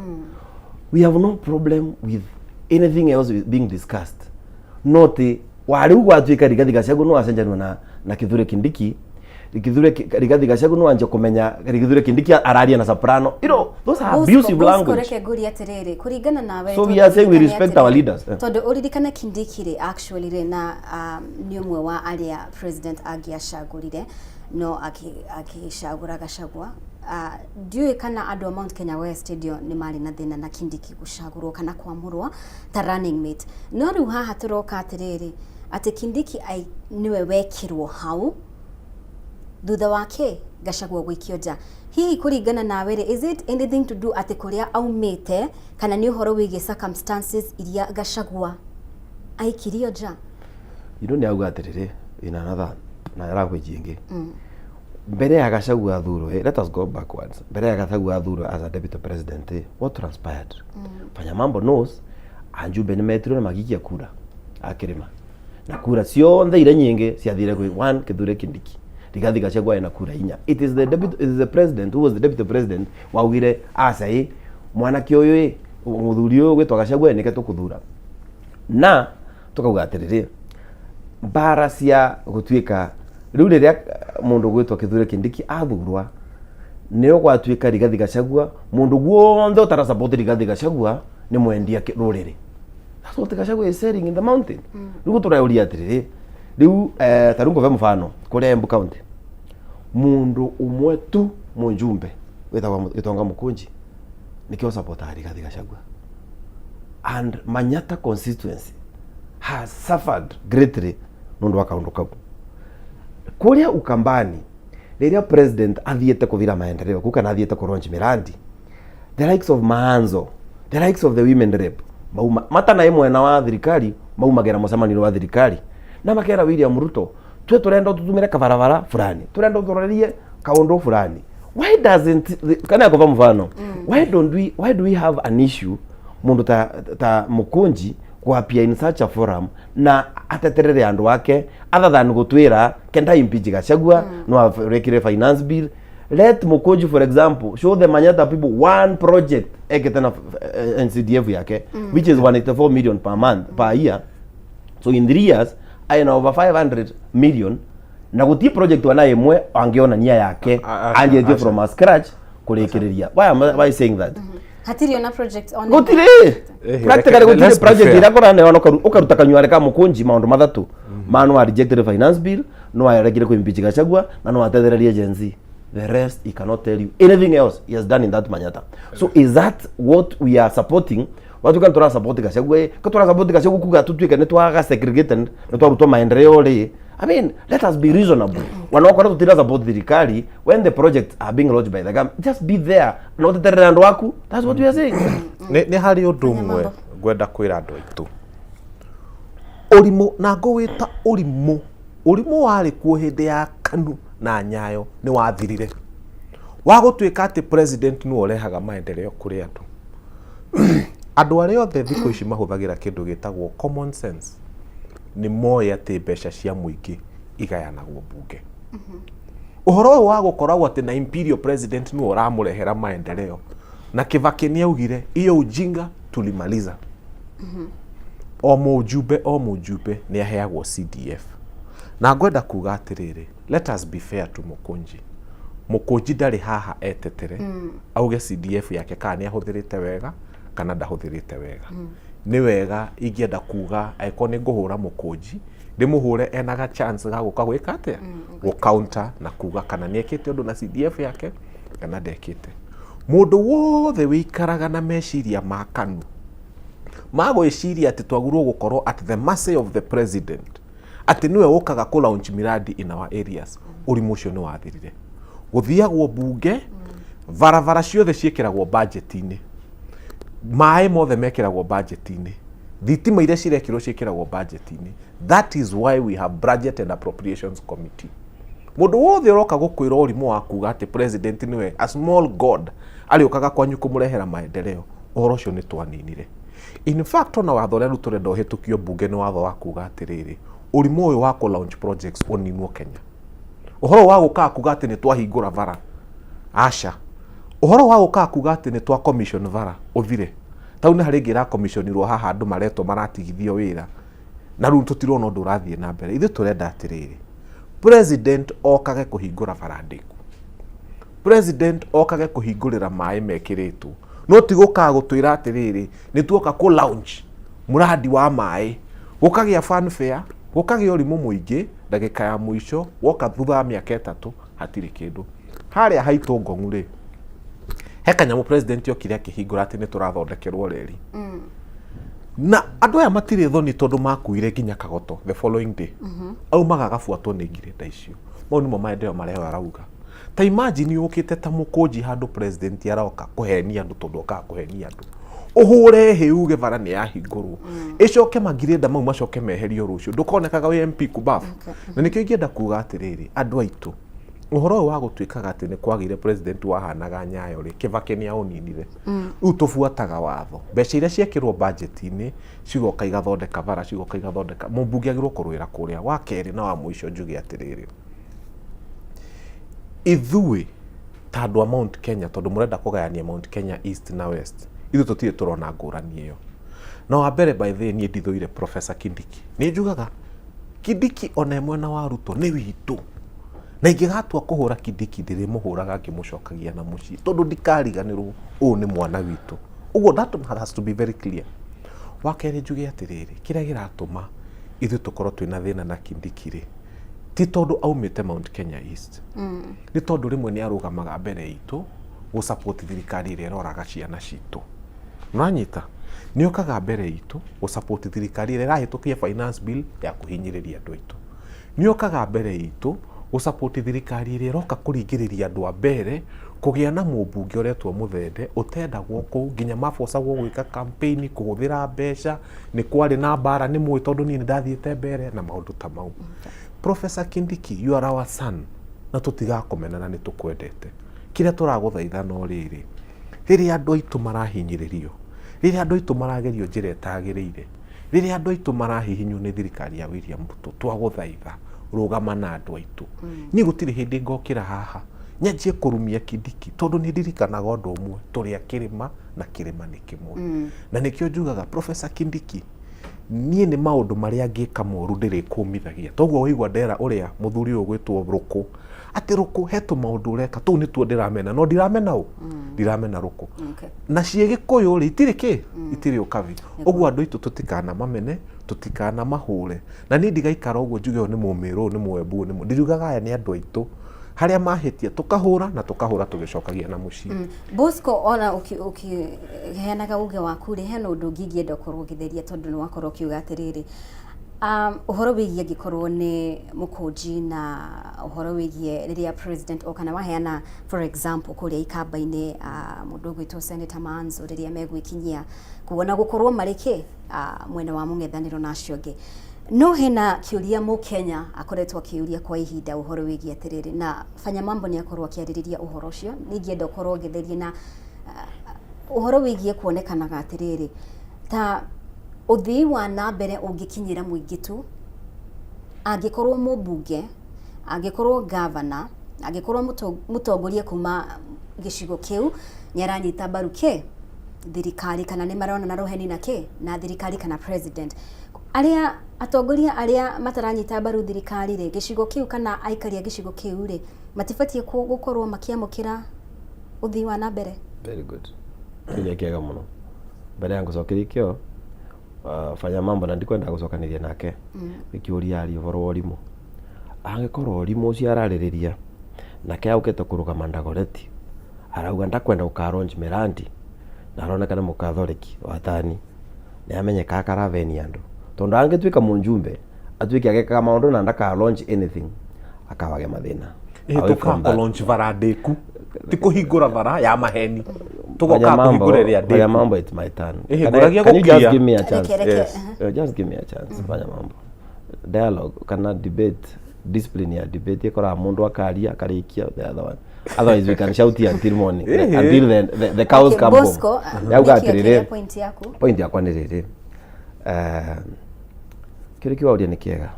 We have no problem with anything else being discussed, not warĩu gwatuĩka Rigathi Gachagua no acenjanio na Kithure Kindiki. Kithure Rigathi Gachagua no anje kũmenya Kithure Kindiki araria na soprano. Those are abusive Bosco, language. Reke ngũrie atĩrĩrĩ, kũringana nawe. So we are saying we respect our leaders. Tondũ ũririkane Kindiki rĩ, actually rĩ, na nĩ ũmwe wa arĩa president angĩacagũrire no akĩcagũra Gachagua. Ndiũĩ kana andũ a Mount Kenya West ndio nĩ marĩ na thĩna na Kindiki gũcagũrwo kana kwamũrwo ta running mate, no rĩu haha tũroka atĩrĩrĩ, atĩ Kindiki nĩwe wekĩrwo hau thutha wake Gachagua gũikio nja. Hihi kũringana nawe rĩ, is it anything to do atĩ kũrĩa aumĩte kana nĩ ũhoro wĩgiĩ circumstances iria Gachagua aikirio nja? Nĩ auga atĩrĩrĩ, in another na language ĩngĩ, mbere ya Gachagua athurwo, let us go backwards, mbere ya Gachagua athurwo as a deputy president, what transpired? Fanya Mambo knows anjumbe nĩ metirwo na magikia kura akĩrĩma na kura ciothe iria nyingĩ ciathire kwĩ one Kithure Kindiki. Rigathi Gachagua ena kura inya. It is the deputy, it is the president who was the deputy president waugire aca ĩ mwanake ũyũ ĩ mũthuri ũyũ gwĩtwo Gachagua nĩke tũkũthura. Na tukauga atĩrĩrĩ, mbara cia gũtuĩka rĩu rĩrĩa mũndũ gwĩtwo Kithure Kindiki athurwa Nĩo gwatuĩka Rigathi Gachagua mũndũ guothe ũtara support Rigathi Gachagua nĩ mwendia rũrĩrĩ. That's what Gachagua is selling in the mountain. Rĩu tũrauria atĩrĩrĩ, rĩu ta rĩu ngũve mũbano kũrĩa Embu County, mũndũ ũmwe tu mũnjumbe wĩtagwo Gĩtonga Mũkũnji nĩkĩo supportaga Rigathi Gachagua, and Manyata constituency has suffered greatly nũndũ wa kaũndũ kau. Kũrĩa Ukambani, rĩrĩa president athiĩte kũvira maendeleo kuu kana athiĩte kũ launch mirandi, the likes of Maanzo, the likes of the women rep mauma matana mwena wa thirikari, maumagĩra mũcemanio wa thirikari na makera William Ruto, twe turenda tutumire kabarabara fulani, turenda uturorerie kaundu fulani. Why doesn't the, kana kuva mfano, why don't we, why do we have an issue mundu ta Mukunji kuapia in such a forum na ateterere andu ake, other than gutwira kenda impeach Gachagua, no arekire finance bill? Let Mukunji, for example, show the Manyata people one project ekete na NCDF yake, which is 184 million per month, per year. So in 3 years aina over 500 million, na gutie project wana imwe angionania yake anjetie from a scratch kurikiria. Why am I saying that? Hatirĩ ona project on Gutire, practically gutire Let's be project fair. iria koraneana ukaruta kanyuare ka Mukunji maundu mathatu ma no rejected finance bill, no aregire kuimpeach Gachagua, na no atethererie Gen Z. The rest, he cannot tell you anything else he has done in that Manyata. So is that what we are supporting? Watu kan tura support Gachagua, ko tura support Gachagua kuga tutuike ni twaga segregated, ni twarutwo maendeleo ri? I mean, let us be reasonable. Wanaokora tutira support thirikari when the projects are being launched by the government. Just be there. Na uteterere andu aku. That's what we are saying. Nĩ harĩ ũndũ ũmwe ngwenda kwĩra andũ aitũ, ũrimũ na ngũwĩta ũrimũ, ũrimũ warĩ kuo hĩndĩ ya KANU na Nyayo nĩ wathirire, wa gũtuĩka atĩ president nĩwe ũrehaga maendeleo kũrĩ andũ. Andũ arĩa othe thikũ ici mahũthagĩra kĩndũ gĩtagwo common sense nĩ moĩ atĩ mbeca cia mũingĩ igayanagwo mbunge. Ũhoro ũyũ wa gũkoragwo atĩ na imperial president nĩwe ũramũrehera maendeleo, na Kibaki nĩ augire iyo ujinga tulimaliza. O mũjumbe, o mũjumbe nĩ aheagwo CDF. Na ngwenda kuga atĩrĩrĩ, let us be fair to Mũkũnji. Mũkũnji ndarĩ haha etetere auge CDF yake kana nĩ ahũthĩrĩte wega kana ndahũthĩrĩte wega. Nĩ wega ingĩenda kuga angĩkorwo nĩ ngũhũra Mũkũnji, ndĩmũhũre ena ga chance ga gũka gwĩka atĩa, gũ na kuga kana nĩ ekĩte ũndũ na CDF yake kana ndekĩte. Mũndũ wothe wĩikaraga na meciria ma KANU ma gwĩciria atĩ twagĩrĩirwo gũkorwo at the mercy of the president, atĩ nĩwe ũkaga kũ launch miradi in our areas, ũrimũ ũcio nĩ wathirire. Gũthiagwo mbunge, barabara ciothe ciĩkĩragwo budget-inĩ, maĩ mothe mekĩragwo budget-inĩ, thitima iria cirekĩrwo ciĩkĩragwo budget-inĩ. That is why we have Budget and Appropriations Committee. Mũndũ wothe ũroka gũkwĩra ũrimũ wa kuga atĩ president nĩwe a small god arĩũkaga kwanyu kũmũrehera maendeleo, ũhoro ũcio nĩ twaninire. In fact, ona watho ũrĩa rĩu tũrenda ũhĩtũkio mbunge nĩ watho wa kuga atĩrĩrĩ, ũrimũ ũyũ wa kũ launch projects ũninwo Kenya. Ũhoro wa gũkaga kuga atĩ nĩ twahingũra bara, aca. Ũhoro wa gũkaga kuga atĩ nĩ twa commission bara ũthire. Tau nĩ harĩ ĩngĩ ĩrakomiconirwo haha, andũ maretwo maratigithio wĩra na rĩu tũtirona ũndũ ũrathiĩ na mbere. Ithuĩ tũrenda atĩrĩrĩ, president okage kũhingũra bara ndĩku, president okage kũhingũrĩra maĩ mekĩrĩtwo, no ti gũkaga gũtwĩra atĩrĩrĩ, nĩ tuoka kũ launch mũrandi wa maĩ, gũkagĩa fanfare, gũkagĩa ũrimũ mũingĩ. Ndagĩka ya mũico woka thutha wa mĩaka 3, hatirĩ kĩndũ. Harĩa haitũ Ngong'u rĩ, he kanyamũ president okire akĩhingũra atĩ nĩ tũrathondekerwo reri, na andũ aya matirĩ thoni tondũ makuire nginya kagoto the following day, aumaga agabuatwo nĩ ngirĩnda icio. Mau nĩmo maendeleo marĩa arauga. Ta imagine ũkĩte ta Mũkũnji handũ president aroka kũhenia andũ, tondũ okaga kũhenia andũ, ũhũre hĩ uge bara nĩ yahingũrwo, ĩcoke mangirĩnda mau macoke meherio rũciũ, ndũkonekaga wĩ MP kubafu. Na nĩkĩo ingĩenda kuga atĩrĩrĩ, andũ aitũ, ũhoro ũyũ wa gũtuĩkaga atĩ nĩ kwagĩire president wahanaga Nyayo rĩ, Kibaki nĩ aũninire. Rĩu tũbuataga watho. Mbeca iria ciekĩrwo budget-inĩ cigoka igathondeka bara, cigoka igathondeka. Mũmbunge agĩrĩirwo kũrũĩra kũrĩa. Wa kerĩ na wa mũico, njuge atĩrĩrĩ, ithuĩ ta andũ a Mount Kenya, tondũ mũrenda kũgayania Mount Kenya East na West, ithuĩ tũtirĩ tũrona ngũrani ĩyo. Na wa mbere, by the way, niĩ ndithũire Professor Kindiki. Nĩ njugaga Kindiki ona e mwena wa Ruto nĩ witũ. Na ingĩgatua kũhũra Kindiki ndĩrĩmũhũraga ngĩmũcokagia na mũciĩ, tondũ ndikariganĩrwo ũyũ nĩ mwana witũ. Ũguo that has to be very clear. Wa kerĩ njuge atĩrĩrĩ, kĩrĩa kĩratũma ithuĩ tũkorwo twĩna thĩna na Kindiki rĩ, ti tondũ aumĩte Mount Kenya East, nĩ tondũ rĩmwe nĩ arũgamaga mbere itũ gũ support thirikari ĩrĩa ĩroraga ciana citũ. Nĩwanyita? Nĩ okaga mbere itũ gũ support thirikari ĩrĩa ĩrahĩtũkia finance bill ya kũhinyĩrĩria andũ aitũ. Nĩ okaga mbere itũ gũ support thirikari ĩrĩa ĩroka kũringĩrĩria andũ a mbere kũgĩa na mũmbunge ũretwo Mũthende ũtendagwo kũu, nginya mabocagwo gwĩka campaign, kũhũthĩra mbeca, nĩ kwarĩ na mbara, nĩ mũĩ tondũ niĩ nĩ ndathiĩte mbere na maũndũ ta mau. Professor Kindiki, you are our son, na tũtigakũmena na nĩ tũkwendete. Kĩrĩa tũragũthaitha no rĩrĩ, rĩrĩa andũ aitũ marahinyĩrĩrio, rĩrĩa andũ aitũ maragerio njĩra ĩtagĩrĩire, rĩrĩa andũ aitũ marahihinywo nĩ thirikari ya William Ruto, twagũthaitha rũgama na andũ aitũ. Niĩ gũtirĩ hĩndĩ ngokĩra haha nyanjie kũrumia Kindiki, tondũ nĩ ndirikanaga ũndũ ũmwe, tũrĩ a kĩrĩma na kĩrĩma nĩ kĩmwe. Na nĩkĩo njugaga Professor Kindiki, niĩ nĩ maũndũ marĩa ngĩka moru ndĩrĩkũmithagia. Toguo waigua ndera ũrĩa mũthuri ũyũ ũgwĩtwo Rũkũ, atĩ Rũkũ he tũmaũndũ ũreka tũu nĩtuo ndĩramena, no ndiramena ũ, ndiramena Rũkũ. Na ciĩ Gĩkũyũ rĩ, itirĩ kĩ, itirĩ ũkabi. Ũguo andũ aitũ tũtikanamamene, tũtikanamahũre. Na niĩ ndigaikara ũguo njuge ũyũ nĩ Mũmĩrũ, ũyũ nĩ Mũembu, ũyũ nĩ ndiriugaga aya nĩ andũ aitũ. Harĩa mahĩtia tũkahũra na tũkahũra tũgĩcokagia na mũciĩ. Bosco, ona ũkĩheanaga uge waku rĩ, hena ũndũ ũngĩ ingĩenda ũkorwo ũgĩtheria, tondũ nĩ wakorwo ũkiuga atĩrĩrĩ, ũhoro wĩgiĩ angĩkorwo nĩ mũkũnji na ũhoro wĩgiĩ rĩrĩa president o kana waheana for example kũrĩa ikamba-inĩ, mũndũ ũgwĩtwo Senator Manzo rĩrĩa megwĩkinyia kuona gũkorwo marĩ kĩ mwena wa mũng'ethanĩro na acio angĩ. No hena kĩũria mũkenya akoretwo akĩũria kwa ihinda ũhoro wĩgiĩ atĩrĩrĩ, na Fanya Mambo nĩ akorwo akĩarĩrĩria ũhoro ũcio, nĩ ingĩenda ũkorwo ũgĩtheria na ũhoro wĩgiĩ kuonekanaga atĩrĩrĩ, ta ũthii wa na mbere ũngĩkinyĩra mũingĩ tu angĩkorwo mũmbunge, angĩkorwo gavana, angĩkorwo mũtongoria kuma gĩcigo kĩu nĩ aranyita mbaru kĩ thirikari, kana nĩ marona na rũheni na kĩ na thirikari kana president. Arĩa atongoria arĩa mataranyita mbaru thirikari rĩ, gĩcigo kĩu kana aikari a gĩcigo kĩu rĩ, matibatiĩ gũkorwo makĩamũkĩra ũthii wa na mbere? Very good. Kĩũria kĩega mũno. Mbere ya ngũcokeria kĩo, Fanya Mambo na ndikwenda gũcokanĩria nake, nĩ kĩũria aria ũhoro wa ũrimũ. Angĩkorwo ũrimũ ũcio ararĩrĩria nake aũkĩte kũrũgama Dagoretti, arauga ndakwenda gũka launch Merandi, na aroneka nĩ mũkathoriki wa tani, nĩ amenyekaga karavenia andũ. Tondũ angĩtuĩka mũnjumbe, atuĩke agĩkaga maũndũ na ndaka launch anything, akawage mathĩna. Away from that. Tũkakũ launch bara ndĩku, ti kũhingũra bara ya maheni, tũgoka kũhingũra ĩrĩa Fanya ndĩku. Mambo, it's my turn. Eh, Can I, ngũragia can you just gũkia. give me a chance? Reke, reke. Yes. Just give me a chance. Fanya Mambo. Dialogue kana debate, discipline ya debate ĩkoraga mũndũ akaria akarikia the other one. Otherwise we can shout here until morning, until the cows Okay, come home. Bosco, Yauga nĩkĩo atĩrĩrĩ, kĩrĩa point yaku? Point yakwa nĩ rĩrĩ, kĩũria kĩu waũria nĩ kĩega,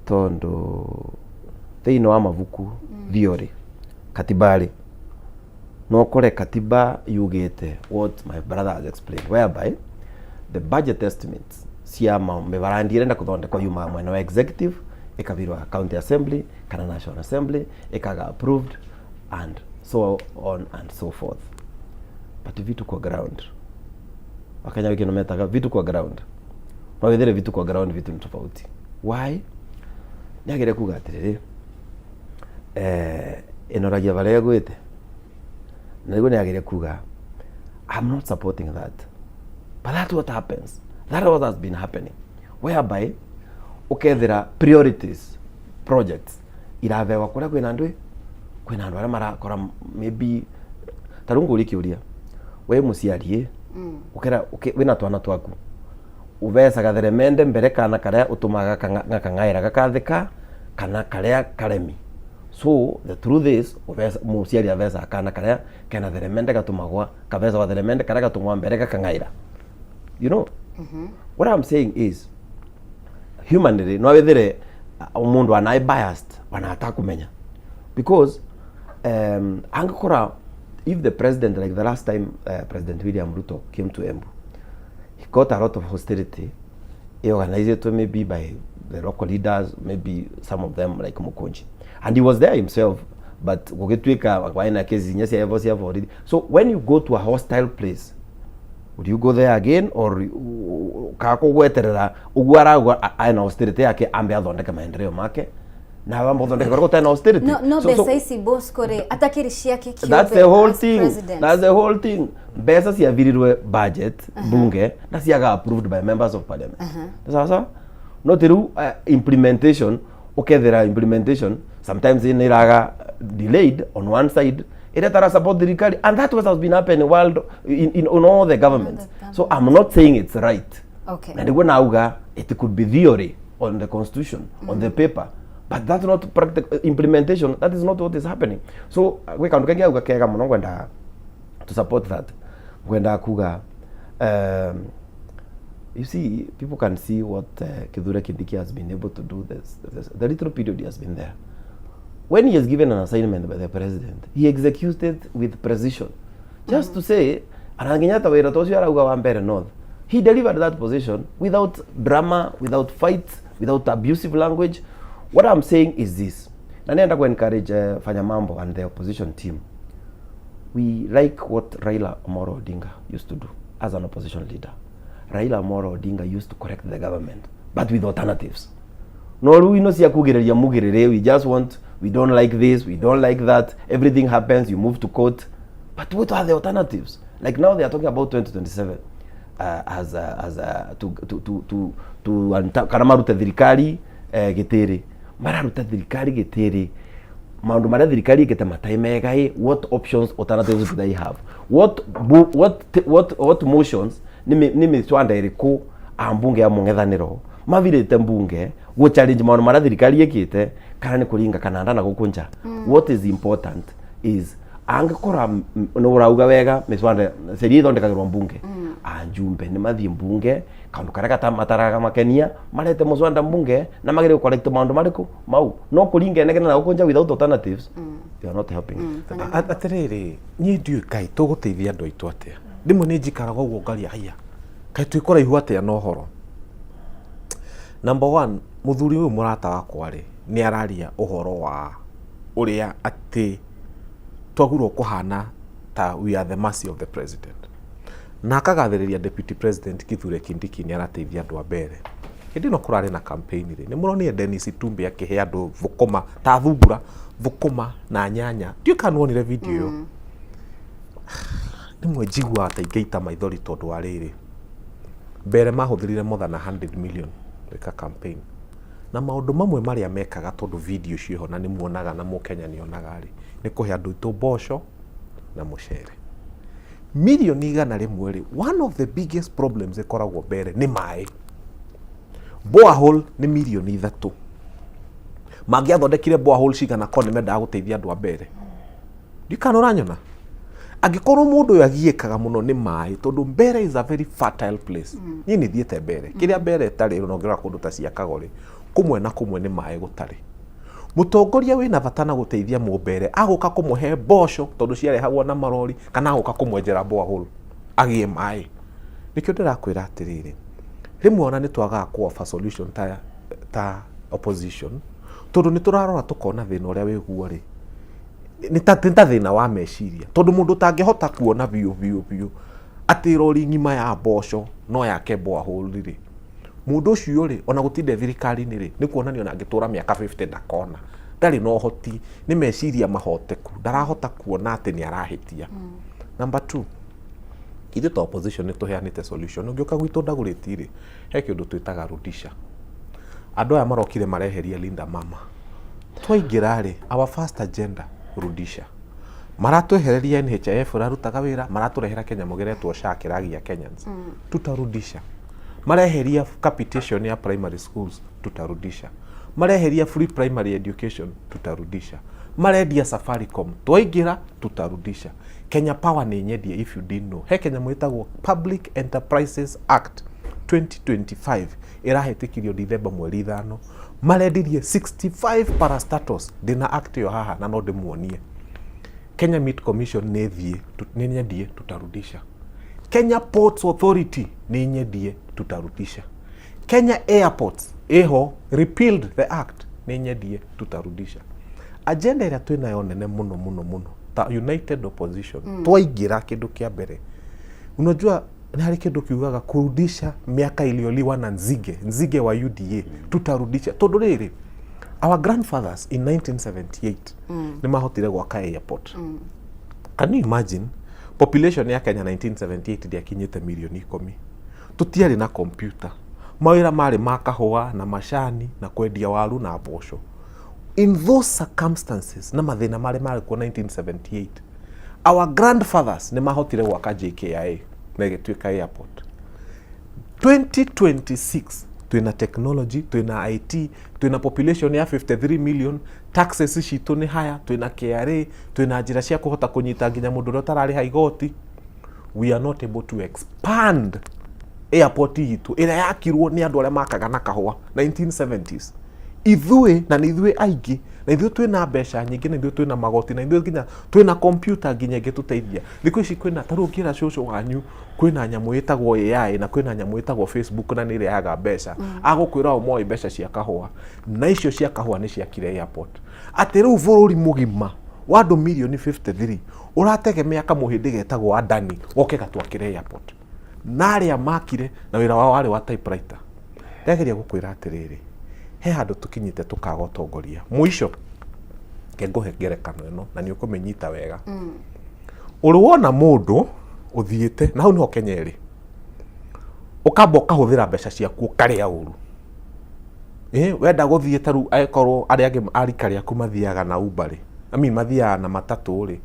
tondũ thĩinĩ wa mabuku theory katiba rĩ, no ũkore katiba yugĩte what my brother has explained, whereby the budget estimates cia mĩbarandi ĩrenda kũthondekwo yumaga mwena wa executive, ĩkavirwa county assembly kana national assembly, ĩkaga approved and so on and so forth. But vitu kwa ground, Wakenya wengine metaga vitu kwa ground, no wethere vitu kwa ground, vitu ni tofauti. Why? Nĩagĩrĩire kuga atĩrĩrĩ, ĩnoragia barĩa ĩgwĩte, na nĩguo nĩagĩrĩire kuga I'm not supporting that, but that's what happens, that's what has been happening, whereby ũkethera priorities projects irathewa kũrĩa kwĩna andũ, kwĩna andũ arĩa marakora maybe. Ta rĩu ngũrie kĩũria, we mũciari ĩ, ũkera wĩna twana twaku, ũbecaga theremende mbere kana karĩa ũtũmaga gakang'aĩra gakathĩka kana karĩa karemi? So the truth is, mũciari abecaga kana karĩa kena theremende gatũmagwa, kabecagwa theremende karĩa gatũmwa mbere gakang'aĩra. You know what I'm saying is, humanly no wethere mundu anae biased ona atakumenya, because angĩkora if the president, like the last time President William Ruto came to Embu, he got a lot of hostility. Organized maybe by the local leaders, maybe some of them like Mukunji, and he was there himself, but gũgĩtuĩka kwaĩ kesi inya cia evo cia borithi. So when you go to a hostile place, would you go there again or ka kũgweterera ũguo arauga aena hostility yake, ambe athondeke maendeleo make na ambe athondeke kũrĩa gũtarĩ na hostility? No. Mbeca ici, Bosco, rĩ, atakĩrĩ ciake kĩũmbe That's the whole as thing. president. That's the whole thing. Mbeca ciavirirwe budget bunge na ciaga approved by members of parliament. Sawa sawa, no ti riu implementation, ukethira implementation sometimes nĩ iraga delayed on one side ĩrĩa tara support thirikari, and that what has been happening world in all the governments. So I'm not saying it's right. Na nĩguo nauga it could be theory on the constitution, on the paper, but that's not practical implementation. That is not what is happening. So gwĩ kaũndũ kangĩ auga kega mũno, ngwenda to support that. Ngwenda kuga, you see, people can see what Kithure Kindiki has been able to do this the little period he has been there. When he is given an assignment by the president, he executes it with precision. Just to say, ananginya ta wĩra ta ũcio arauga wa mbere north, he delivered that position without drama, without fights, without abusive language. What I'm saying is this, na nenda ku encourage Fanya Mambo and the opposition team. We like what Raila Amolo Odinga used to do as an opposition leader. Raila Amolo Odinga used to correct the government, but with alternatives. No rĩu ino cia kugĩrĩria mugĩrĩre, we just want, we don't like this, we don't like that. Everything happens, you move to court. But what are the alternatives? Like now they are talking about 2027 as to kana marute thirikari gĩtĩrĩ, mararuta thirikari gĩtĩrĩ, maundu maria thirikari ikite matai mega ĩ, what options, alternatives do they have? What motions, nĩ mĩcwanda ĩrĩkũ ambunge a mũng'ethanĩro mavirĩte mbunge gũ challenge maundu maria thirikari ĩkĩte, kana nĩ kũringa kananda na gũkũ nja? What is important is angĩkorwo nĩ ũrauga wega, mĩcwanda sheria ithondekagĩrwo mbunge, anjumbe nĩ mathiĩ mbunge, kaundu karĩa mataraga makenia marete mũcwanda mbunge na magĩrĩire correct maundu marĩkũ mau. No kũringa inegene na gũkũ nja without alternatives, you are not helping. Atĩrĩrĩ, niĩ ndiũĩ kaĩ tũgũteithia andũ aitũ atĩa. Rĩmwe nĩ njikaraga ũguo ngaria, haiya, kaĩ twĩ kũraihu atĩa na ũhoro. Number one, mũthuri ũyũ mũrata wakwa rĩ, nĩ araria ũhoro wa ũrĩa atĩ twagĩrĩirwo kũhana ta we are the mercy of the president, na akagathĩrĩria Deputy President Kithure Kindiki nĩ arateithia andũ a mbere. Hĩndĩ ĩno kũrarĩ na campaign rĩ, nĩ mũronire Dennis Itumbi akĩhe andũ thũkũma ta thungura, thũkũma na nyanya. Ndiũĩ kana nĩwonire video ĩyo. Rĩmwe njiguaga ta ingĩita maithori tondũ wa rĩrĩ, mbere mahũthĩrire more than 100 million gwĩka campaign na maũndũ mamwe marĩa mekaga, tondũ video ciĩho na nĩ muonaga na mũkenya nĩonaga rĩ, nĩ kũhe andũ aitũ mboco na mũcere mirioni 100 rĩ. One of the biggest problems ĩkoragwo mbere nĩ maĩ. Borehole nĩ mirioni 3. Mangĩathondekire borehole cigana korwo nĩ mendaga gũteithia andũ a mbere? Ndikana ũranyona angĩkorwo mũndũ ũyũ agiĩkaga mũno nĩ maĩ, tondũ Mbere is a very fertile place. Niĩ nĩ thiĩte Mbere, kĩrĩa Mbere ĩtarĩ na ũngĩrora kũndũ ta Ciakago rĩ, kũmwe na kũmwe nĩ maĩ gũtarĩ. Mũtongoria wĩna bata na gũteithia mũmbere agũka kũmũhe mboco tondũ ciarehagwo na marori, kana agũka kũmwenjera borehole agĩe maĩ? Nĩkĩo ndĩrakwĩra atĩrĩrĩ, rĩmwe ona nĩ twagaga ku offer solution ta opposition, tondũ nĩ tũrarora tũkona thĩna ũrĩa wĩguo rĩ, nĩ ta thĩna wa meciria, tondũ mũndũ ũtangĩhota kuona biũ biũ biũ atĩ rori ng'ima ya mboco no yake borehole rĩ, mũndũ ũcio rĩ, ona gũtinde thirikari-inĩ rĩ, nĩ kuonania ona angĩtũra mĩaka 50 ndakona, ndarĩ na ũhoti, nĩ meciria mahoteku, ndarahota kuona atĩ nĩ arahĩtia. Number two, ithuĩ ta opposition nĩ tũheanĩte solution. Ũngĩũka gwitũ Ndagũrĩti rĩ, he kĩndũ twĩtaga rudisha. Andũ aya marokire mareheria Linda Mama, twaingĩra rĩ, our first agenda, rudisha. Maratwehereria NHIF ĩrarutaga wĩra, maratũrehera Kenya mũgeretwo SHA kĩragia Kenyans, tutarudisha. Mareheria capitation ya primary schools, tutarudisha. Mareheria free primary education, tutarudisha. Marendia Safaricom, twaingĩra tutarudisha. Kenya Power nĩ nyendie. If you didn't know, he Kenya mwĩtagwo Public Enterprises Act 2025 ĩrahĩtũkirio Dithemba mweri 5, marendirie 65 parastatals. Ndĩna act ĩyo haha na no ndĩmuonie. Kenya Meat Commission nĩ thiĩ nĩ nyendie, tutarudisha. Kenya Ports Authority nĩ nyendie, tutarudisha. Kenya Airports ĩho repealed the act nĩ nyendie tutarudisha. Agenda ĩrĩa twĩnayo nene mũno mũno mũno ta United Opposition twaingĩra kĩndũ kĩa mbere, unajua nĩ harĩ kĩndũ kiugaga kurudisha miaka iliyoliwa na nzige, nzige wa UDA tutarudisha, tondũ rĩrĩ our grandfathers in 1978 nĩ mahotire gwaka airport. Can you imagine population ya Kenya 1978 ndĩakinyĩte mirioni 10? Tũtiarĩ na computer, mawĩra marĩ ma kahũa na macani na kwendia waru na mboco. In those circumstances na mathĩna marĩa marĩ kuo 1978, our grandfathers nĩ mahotire gwaka JKIA na ĩgĩtuĩka airport. 2026 twĩna technology, twĩna IT, twĩna population ya 53 million, taxes citũ nĩ haya, twĩna KRA, twĩna njĩra cia kũhota kũnyita nginya mũndũ ũrĩa ũtararĩha igoti. We are not able to expand airport itũ ĩrĩa yakirwo nĩ andũ arĩa makaga na kahũa 1970s. Ithuĩ na nĩ ithuĩ aingĩ, na ithuĩ twĩna mbeca nyingĩ, na ithuĩ twĩna magoti, na ithuĩ nginya twĩna computer nginya ĩngĩtũteithia. Thikũ ici kwĩna, ta rĩu ũngĩra cũcũ wanyu kwĩna nyamũ ĩtagwo AI na kwĩna nyamũ ĩtagwo Facebook na nĩ ĩrehaga mbeca, agũkwĩra o moĩ mbeca cia kahũa, na icio cia kahũa nĩ ciakire airport. Atĩ rĩu bũrũri mũgima wa andũ mirioni 53 ũrategemea kamũhĩndĩ getagwo Adani goke gatwakĩre airport, na arĩa makire na wĩra wao warĩ wa typewriter. Ndageria gũkwĩra atĩrĩrĩ, he handũ tũkinyĩte tũkaga ũtongoria. Mũico ke ngũhe ngerekano ĩno na nĩ ũkũmĩnyita wega. Ũrĩ wona mũndũ ũthiĩte na hau nĩho Kenya ĩrĩ, ũkamba ũkahũthĩra mbeca ciaku ũkarĩa ũru. Wenda gũthiĩ ta rĩu angĩkorwo arĩa angĩ a rika rĩaku mathiaga na Uber rĩ, I mean, mathiaga na matatũ rĩ,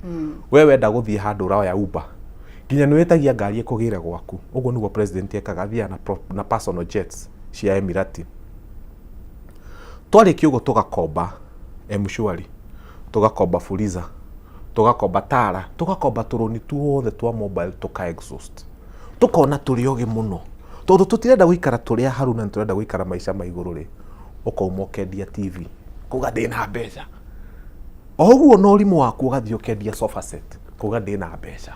we wenda gũthiĩ handũ ũroya Uber, nginya nĩ wĩtagia ngari ĩkũgĩre gwaku. Ũguo nĩguo president ekaga, athiaga na personal jets cia Emirati. Twarĩkia ũguo tũgakomba M-Shwari, tũgakomba Fuliza, tũgakomba Tala, tũgakomba tũrũni tuothe twa mobile, tũka exhaust, tũkona tũrĩ ogĩ mũno tondũ tũtirenda gũikara tũrĩ aharu na nĩtũrenda gũikara maica ma igũrũ rĩ, ũkauma ũkendia TV kuga ndĩna mbeca. O ũguo na ũrimũ waku ũgathiĩ ũkendia sofa set kuga ndĩna mbeca.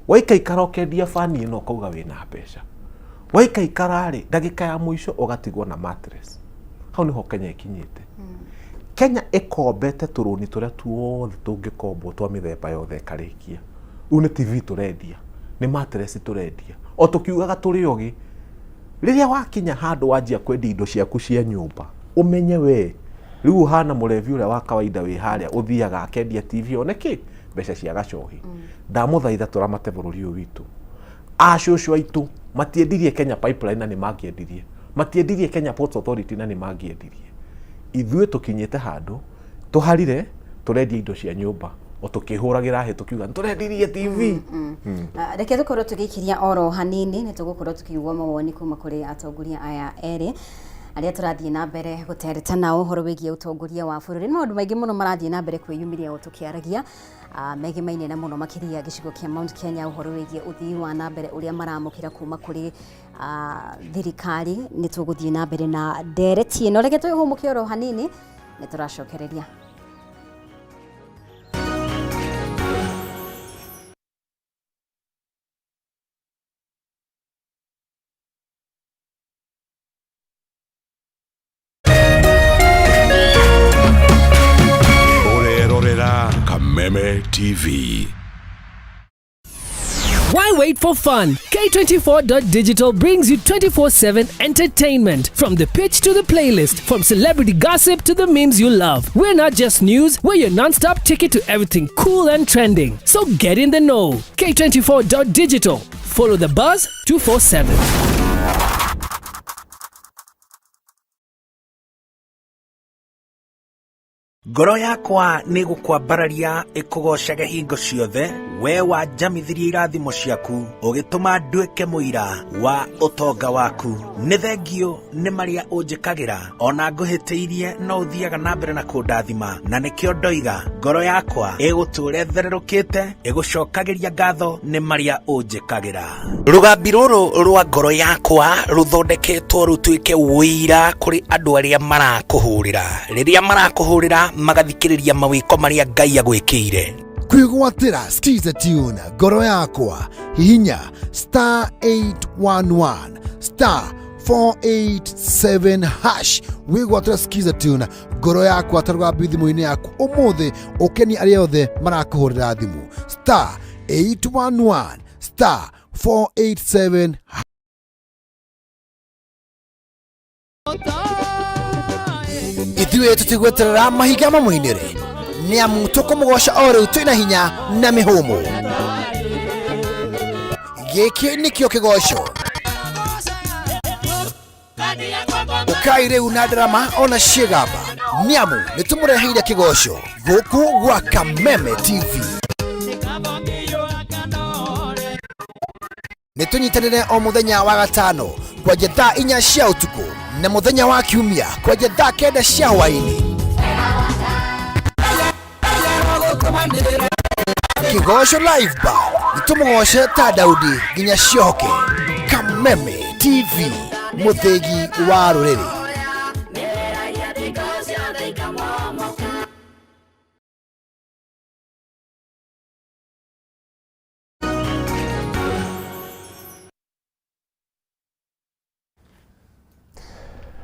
Waikaikara ũkendia bani ĩno ũkauga wĩna mbeca. Waikaikara rĩ, ndagĩka ya mũico ũgatigwo na mattress. Hau nĩho Kenya ĩkinyĩte. Kenya ĩkombete tũrũni tũrĩa tuothe tũngĩkombwo twa mĩthemba yothe ĩkarĩkia. Rĩu nĩ TV tũrendia, nĩ mattress tũrendia, o tũkiugaga tũrĩ ogĩ. Rĩrĩa wakinya handũ wanjia kwendia indo ciaku cia nyũmba, ũmenye we rĩu ũhana mũrevi ũrĩa wa kawaida wĩ harĩa ũthiaga akendia TV one kĩ mbeca cia gacohi. Ndamũthaitha tũramate bũrũri ũyũ witũ. Acũcũ aitũ matiendirie Kenya Pipeline na nĩ mangĩendirie, matiendirie Kenya Ports Authority na nĩ mangĩendirie. Ithuĩ tũkinyĩte handũ tũharire tũrendia indo cia nyũmba o tũkĩhũragĩra hĩ tũkiuga nĩtũrendirie TV. Ah, reke tũkorwo tũgĩkiria oro hanini, nĩ tũgũkorwo tũkĩigua mawoni kuma kũrĩ atongoria aya erĩ arĩa tũrathiĩ na mbere gũtereta nao ũhoro wĩgiĩ ũtongoria wa bũrũri. Nĩ maũndũ maingĩ mũno marathiĩ na mbere kwĩyumĩria o tũkĩaragia, megemaine na mũno makĩria gĩcigo kĩa Mount Kenya, ũhoro wĩgiĩ ũthii wa na mbere ũrĩa maramũkĩra kuma kũrĩ thirikari. Nĩ tũgũthiĩ na mbere na ndereti ĩno, reke twĩhũmũke oro hanini, nĩ tũracokereria. Ũrerorera Kameme TV. Why wait for fun? K24.digital brings you 24/7 entertainment. From the pitch to the playlist, from celebrity gossip to the memes you love. We're not just news, we're your non-stop ticket to everything cool and trending. So get in the know. K24.digital. Follow the buzz 247. Ngoro yakwa nĩ gũkwambararia ĩkũgocage hingo ciothe, we wanjamithirie irathimo ciaku, ũgĩtũma nduĩke mũira wa ũtonga waku. Nĩ thengio nĩ marĩa ũnjĩkagĩra, ona ngũhĩtĩirie no ũthiaga na mbere na kũndathima, na nĩkĩo ndoiga ngoro yakwa ĩgũtũũra ĩthererũkĩte, ĩgũcokagĩria ngatho nĩ marĩa ũnjĩkagĩra. Rũgambi rũrũ rwa ngoro yakwa rũthondeketwo rũtuĩke ũira kũrĩ andũ arĩa marakũhũrĩra, rĩrĩa marakũhũrĩra magathikĩrĩria mawĩko marĩa Ngai agwĩkĩire. Kwĩgwatĩra Skiza Tune ngoro yakwa, hihinya star 811 star 487 hash wĩgwatĩre skiza tune ngoro yakwa tarũgambi thimũ-inĩ yaku ũmũthĩ ũkenie arĩa othe marakũhũrĩra thimũ star 811 star 487. Ithuĩ tũtigweterera mahinga mamũinĩre nĩ amu tũkũmũgoca o rĩu twĩna hinya na mĩhũmũ. Gĩkĩ nĩkĩo kĩgoco. Ũkai rĩu na ndarama ona ciĩgamba nĩ amu nĩ tũmũreheire kĩgoco gũkũ gwa Kameme TV. Nĩ tũnyitanĩre o mũthenya wa gatano kwanja thaa 4 cia ũtukũ na mũthenya wa kiumia kwanja thaa 9 cia hwaĩ-inĩ. Kĩgoco Live Band nĩ tũmũgoce ta Daudi nginya ciohoke. Kameme TV, mũthĩgi wa rũrĩrĩ.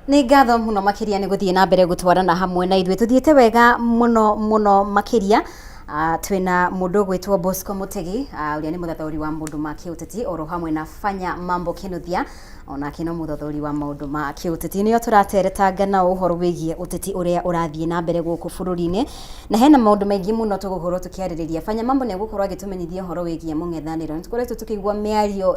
Nĩ ngatho mũno makĩria nĩ gũthiĩ na mbere gũtwarana hamwe na ithuĩ. Tũthiĩte wega mũno mũno makĩria. Twĩna mũndũ ũgwĩtwo Bosco Mũtegi, ũrĩa nĩ mũthathaũri wa maũndũ ma kĩũteti, oro hamwe na Fanya Mambo Kinuthia, onake no mũthathaũri wa maũndũ ma kĩũteti. Nĩo tũrateretanga nao ũhoro wĩgiĩ ũteti ũrĩa ũrathiĩ na mbere gũkũ bũrũri-inĩ, na hena maũndũ maingĩ mũno tũgũkorwo tũkĩarĩrĩria. Fanya Mambo nĩ egũkorwo agĩtũmenyithia ũhoro wĩgiĩ mũng'ethanĩro. Nĩ tũkoretwo tũkĩigua mĩario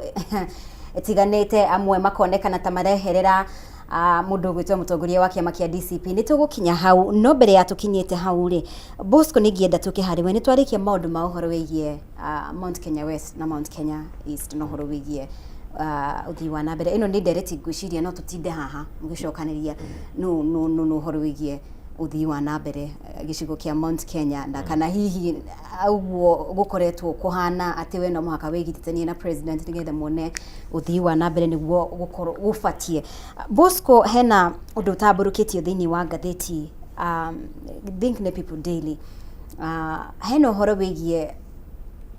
ĩtiganĩte, amwe makonekana ta mareherera mũndũ ũgwĩtwo mũtongoria wa kĩama kĩa DCP. Nĩ tũgũkinya hau, no mbere ya tũkinyĩte hau rĩ, Bosco, nĩ ingĩenda tũke harĩ we. Nĩ twarĩkia maũndũ ma ũhoro wĩgiĩ Mount Kenya West na Mount Kenya East na ũhoro wĩgiĩ ũthii wa na mbere. Ĩno nĩ ndereti ngwĩciria no tũtinde haha mũgĩcokanĩria no no no no ũhoro wĩgiĩ ũthii wa na mbere gĩcigo kĩa Mount Kenya, na kana hihi ũguo gũkoretwo kũhana atĩ we no mũhaka wĩgitithanie na president nĩgetha muone ũthii wa na mbere nĩguo gũkorwo gũbatiĩ. Bosco, hena ũndũ ũtambũrũkĩtio thĩinĩ wa ngathĩti, think nĩ People Daily, hena ũhoro wĩgiĩ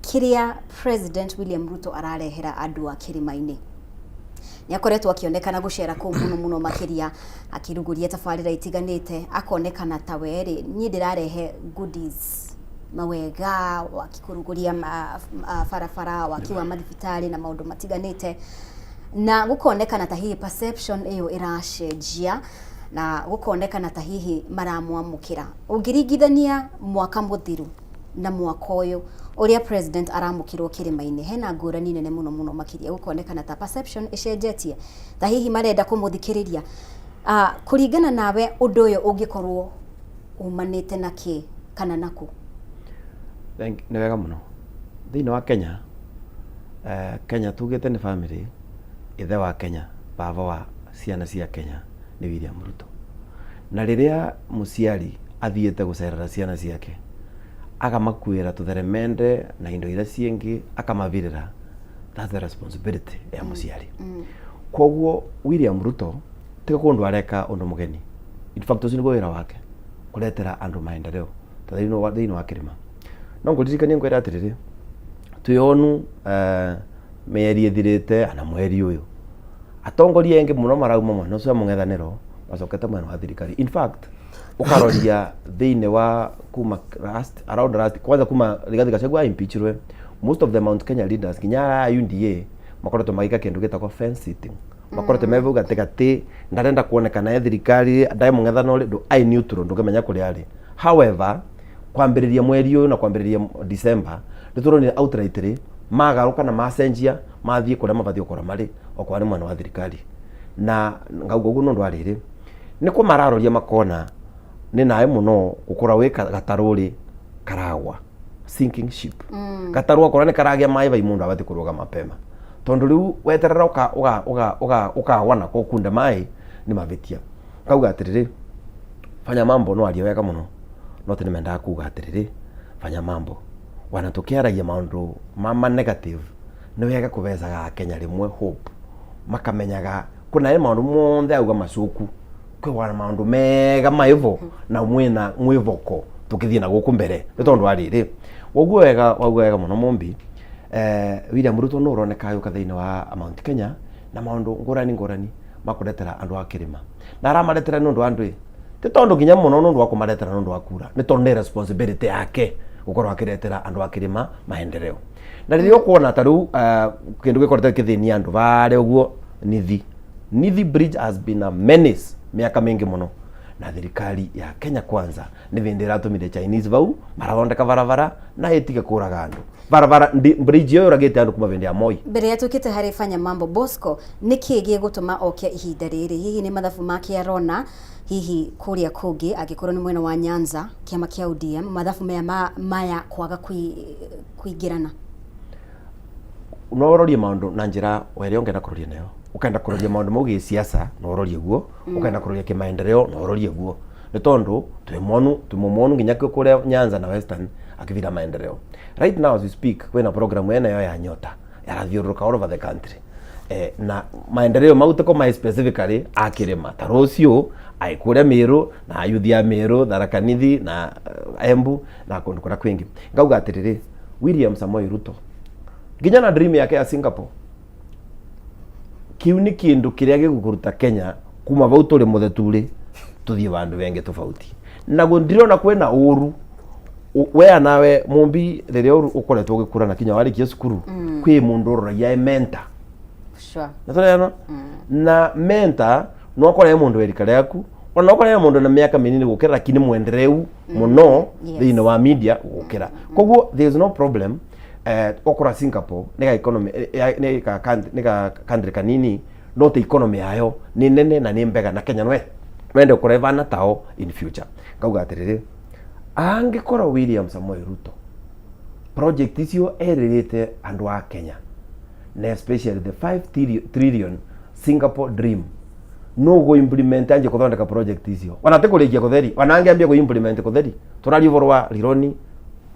kĩrĩa President William Ruto ararehera andũ a kĩrĩma-inĩ. Nĩ akoretwo akĩonekana gũcera kũu mũno mũno makĩria, akĩrugũria tabarĩra itiganĩte, akonekana ta we rĩ, niĩ ndĩrarehe goodies, mawega, waki, kũrugũria barabara, waki wa mathibitarĩ na maũndũ matiganĩte, na gũkonekana ta hihi perception ĩyo ĩracenjia na gũkonekana ta hihi maramwamũkĩra. Ũngĩringithania mwaka mũthiru na mwaka ũyũ, ũrĩa president aramũkĩrwo kĩrĩma-inĩ, hena ngũrani nene mũno mũno makĩria, gũkonekana ta perception ĩcenjetie, ta hihi marenda kũmũthikĩrĩria. Kũringana nawe, ũndũ ũyũ ũngĩkorwo umanĩte na kĩ kana nakũ? Nĩ wega mũno. Thĩinĩ wa Kenya, Kenya tugĩte nĩ family, ithe wa Kenya, baba wa ciana cia Kenya nĩ William Ruto. Na rĩrĩa mũciari athiĩte gũcerera ciana ciake, akamakuĩra tũtheremende na indo iria ciĩngĩ akamabirĩra, that's the responsibility ya mũciari. Koguo William Ruto tiga kũndũ areka ũndũ mũgeni. In fact ũcio nĩguo wĩra wake, kũretera andũ maendeleo ta thĩinĩ wa kĩrĩma. No ngũririkanie ngwĩre atĩrĩrĩ, twĩonu mĩeri ĩthirĩte na mweri ũyũ, atongoria aingĩ mũno marauma mwena ũcio wa mũng'ethanĩro macokete mwena wa thirikari. In fact, ũkaroria thĩinĩ wa kuma last, around last, kwanza kuma Rigathi Gachagua impeachirwe, most of the Mount Kenya leaders nginya aya a UDA makoretwo magĩka kĩndũ gĩtagwo fence sitting. Makoretwo me vau gatagatĩ, ndarenda kuonekana e thirikari, ndae mũng'ethanĩro rĩ, ai neutral, ndũngĩmenya kũrĩa arĩ. However, kwambĩrĩria mweri ũyũ na kwambĩrĩria December, nĩ tũronire outrightly magarũka na macenjia mathiĩ kũrĩa mabatiĩ gũkorwo marĩ, okorwo nĩ mwena wa thirikari. Na ngauga ũguo nĩ ũndũ wa rĩrĩ, nĩ kũmararoria makona nĩ naĩ mũno gũkorwo wĩ gatarũ rĩ karagwa, sinking ship. Gatarũ okorwo nĩ karagĩa maĩ vai mũndũ abatiĩ kũrũga mapema, tondũ rĩu weterera ũkagwa nako ũkunde maĩ nĩ mavĩtia. Ngauga atĩrĩrĩ, fanya mambo no arie wega mũno, no ti nĩmendaga kuga atĩrĩrĩ, fanya mambo wana tũkĩaragia maũndũ ma negative, nĩ wega kũbecaga Akenya rĩmwe hope, makamenyaga kuna maũndũ monthe auga macoku, kwĩ wana maũndũ mega maivo na mwĩna mwĩvoko tũkĩthiĩ na gũkũ mbere. Nĩ tondũ wa rĩrĩ, waugua wega, waugua wega mũno Mumbi. William Ruto nĩ ũroneka agĩũka thĩinĩ wa Mount Kenya na maũndũ ngũrani ngũrani. Makuretera andu a kirima na aramaretera nĩ ũndũ wa ndwĩ ti tondũ nginya mũno nĩ ũndũ wa kũmaretera nĩ ũndũ wa kura, nĩ tondũ nĩ responsibility yake gũkorwo akĩretera andũ a kĩrĩma maendeleo. Na rĩrĩa ũkuona ta rĩu kĩndũ gĩkoretwo gĩkĩthĩnia andũ barĩa ũguo, Nithi Nithi Bridge has been a menace mĩaka mĩingĩ mũno, na thirikari ya Kenya Kwanza nĩ hĩndĩ ĩratũmire Chinese vau marathondeka barabara na ĩtige kũraga andũ barabara bridge ĩyo yũragĩte andũ kuma hĩndĩ ya Moi. Mbere ya tũkĩte harĩ Fanya Mambo, Bosco, nĩkĩ gĩgũtũma oke ihinda rĩrĩ? Hihi nĩ mathabu make arona hihi kũrĩa kũngĩ, angĩkorwo nĩ mwena wa Nyanza, kĩama kĩa ODM, mathabu maya maya kwaga kũingĩrana? No ũrorie maũndũ na njĩra o ĩrĩa ũngĩenda kũroria nayo. Ũkenda kũroria maũndũ mau gĩsiasa no ũrorie guo, ũkenda kũroria kĩmaendeleo no ũrorie guo, nĩ tondũ twĩ monu twĩ mũmonu nginya kũrĩa Nyanza na Western akĩbira maendeleo. Right now as we speak, kwĩna program ĩno yo ya Nyota yarathiũrũrũka all over the country, na maendeleo mau tiko mai specifically akĩrĩma ta rũciũ ai kũrĩa Meru na ayuthi a Meru, Tharaka Nithi na Embu na kũndũ kũrĩa kwĩngĩ. Ngauga atĩrĩrĩ, William Samoei Ruto nginya na dream yake ya Singapore, kiu nĩ kĩndũ kĩrĩa gĩgũkũruta Kenya kuma vau tũrĩ mũthetu-rĩ tũthiĩ vandũ vengĩ tofauti. Naguo ndirona kwĩna ũru we nawe Mumbi rĩrĩa ũkoretwo ũgĩkũra na kinya warĩkia cukuru, kwĩ mũndũ ũroragia e mentor. Na tũreno na mentor no akorwo e mũndũ wa rika rĩaku, ona no akorwo e mũndũ na mĩaka mĩnini gũkĩra, lakini mwendereu mũno thĩinĩ wa media gũkĩra. Koguo there is no problem. Okorwo Singapore nĩ ga economy, nĩ ga country kanini, no te economy yayo nĩ nene na nĩ mbega, na Kenya no wende gũkorwo ĩvana tao in future. Ngauga atĩrĩrĩ, angĩkorwo William Samoei Ruto project icio erĩrĩte andũ a Kenya, na especially the 5 trillion Singapore dream, no go implement anje kuthondeka project icio, ona ti kurikia kutheri, ona angiambia go implement kutheri. Turaria ũhoro wa Rironi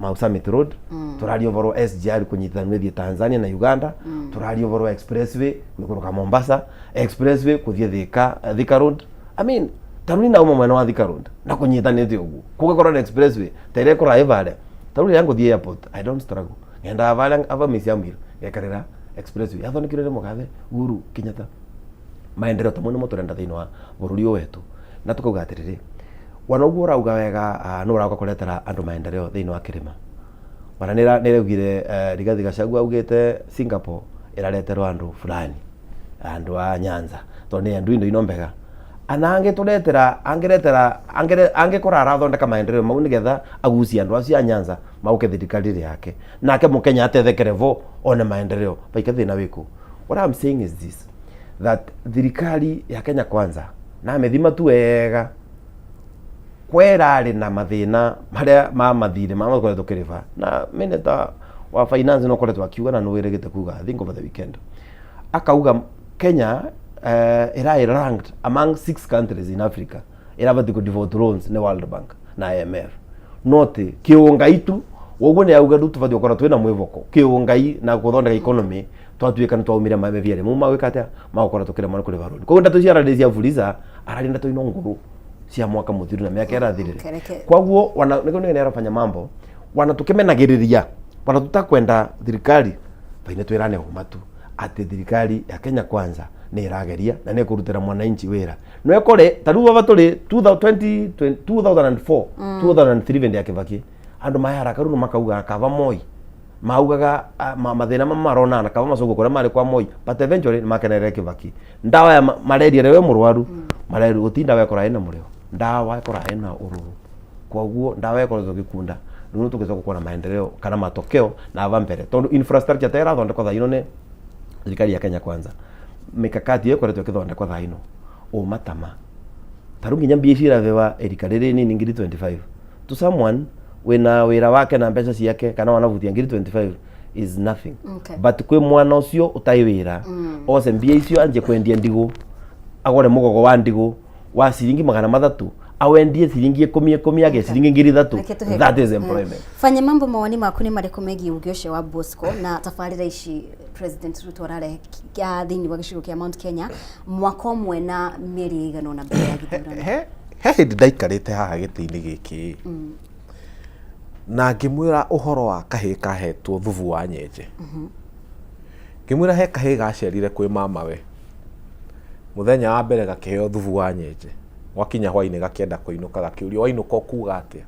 Mau Summit Road, turaria ũhoro wa SGR kunyitithanio ĩthiĩ Tanzania na Uganda, turaria ũhoro wa expressway gwikũrũka Mombasa, expressway kũthiĩ Thika, Thika Road. I mean, taruni nauma mwena wa Thika Road na kũnyitanĩte ũguo kũgĩkorwo na expressway ta ĩrĩa ĩkoragwo ĩ varĩa. Tarĩu rĩrĩa ngũthiĩ airport, I don't struggle, ngendaga varĩa ava Misiam Hill, ngekarĩra expressway yathondekirwo nĩ mũgathe Uhuru Kenyatta. Maendeleo ta mau nĩmo tũrenda thĩinĩ wa bũrũri ũyũ wetu, na tũkauga atĩrĩrĩ, wana ũguo ũrauga wega, nũ ũrauga kũretera andũ maendeleo thĩinĩ wa kĩrĩma? Wana nĩ nĩraugire, Rigathi Gachagua augĩte Singapore ĩrareterwo andũ fulani, andũ a Nyanza, tondũ nĩ endu indo ino mbega. Ana angĩtũretera angĩretera angĩkorwo arathondeka maendeleo mau nĩgetha agucie andũ acio a Nyanza mauke thirikari yake, nake mũkenya atethekere vo one maendeleo, vaike thĩna wĩkũ? What I'm saying is this, that thirikari ya Kenya Kwanza na mĩthima tu wega kwerarĩ na mathĩna marĩa ma mathirĩ ma makoretwo kĩrĩba, na minister wa finance no koretwo akiuga na nĩwĩrĩgĩte kuga, I think over the weekend akauga Kenya ĩrarĩ ranked among six countries in Africa ĩrabatiĩ kũ default loans nĩ World Bank na IMF, no ti kĩũngai tu ũguo. Nĩ auga rĩu tũbatiĩ gũkorwo twĩna mwĩvoko kĩũngai na gũthondeka economy, twatuĩka nĩ twaumire mamebiarĩ mau magwĩka atĩa magũkorwo tũkĩremwo nĩ kũrĩba rũni. Koguo ndeto cia ararĩ cia Fuliza, araria ndeto ino ngũrũ cia mwaka mũthiru na mĩaka ĩrathirire. Koguo wana nĩkĩo nĩ arafanya mambo wana tukimenagĩrĩria wana tutakwenda thirikari baine twĩrane ũma tu atĩ thirikari ya Kenya Kwanza nĩ ĩrageria na nĩ ĩkũrutĩra mwananchi wĩra. No ĩkore ta rĩu baba tũrĩ 2020, 2004, 2003 hĩndĩ ya Kibaki, andũ mayaraka rĩu makauga kaba Moi, maugaga mathĩna ma marona na kaba macũngũ kũrĩa marĩ kwa Moi, but eventually nĩ makenerere Kibaki. Ndawa ya malaria rĩrĩa wĩ mũrwaru malaria, gũti ndawa ĩkoragwo ĩna mũrĩo, ndawa ĩkoragwo ĩna ũrũrũ. Koguo ndawa ĩkoretwo ĩgĩkunda rĩu nĩ tũgĩcoka kuona maendeleo kana matokeo na ava mbere, tondũ infrastructure ta ĩrathondekwo thaa ino nĩ thirikari ya Kenya Kwanza, mikakati ĩyo ĩkoretwo ĩkĩthondekwo thaa ino ũmatama ta rĩu nginya mbia ici irabewa ĩrika rĩrĩ nini ngiri 25 to someone wĩna wĩra wake na mbeca ciake kana wanavutia, ngiri 25 is nothing. But kwĩ mwana ũcio ũtarĩ wĩra, ose mbia icio anjie kwendia ndigũ, agũre mũgogo wa ndigũ wa ciringi 300, awendie ciringi 10 10, agĩe ciringi 3000. Reke tũhe- That is employment. Fanya Mambo, mawoni maku nĩ marĩkũ megiĩ uge ũcio wa Bosco na tabarĩra ici President Ruto ararehe thĩinĩ wa gĩcigo kĩa Mount Kenya mwaka ũmwe na mĩeri ĩigana ũna mbere ya gĩthurano? He hĩndĩ ndaikarĩte haha gĩtĩ-inĩ gĩkĩ na ngĩmwĩra ũhoro wa kahĩĩ kahetwo thubu wa nyenje. Ngĩmwĩra he kahĩĩ gacerire kwĩ mamawe. Mũthenya wa mbere gakĩheo thubu wa nyenje. Gwakinya hwainĩ gakĩenda kũinũka, gakĩũrio wainũka ũkuga atĩa?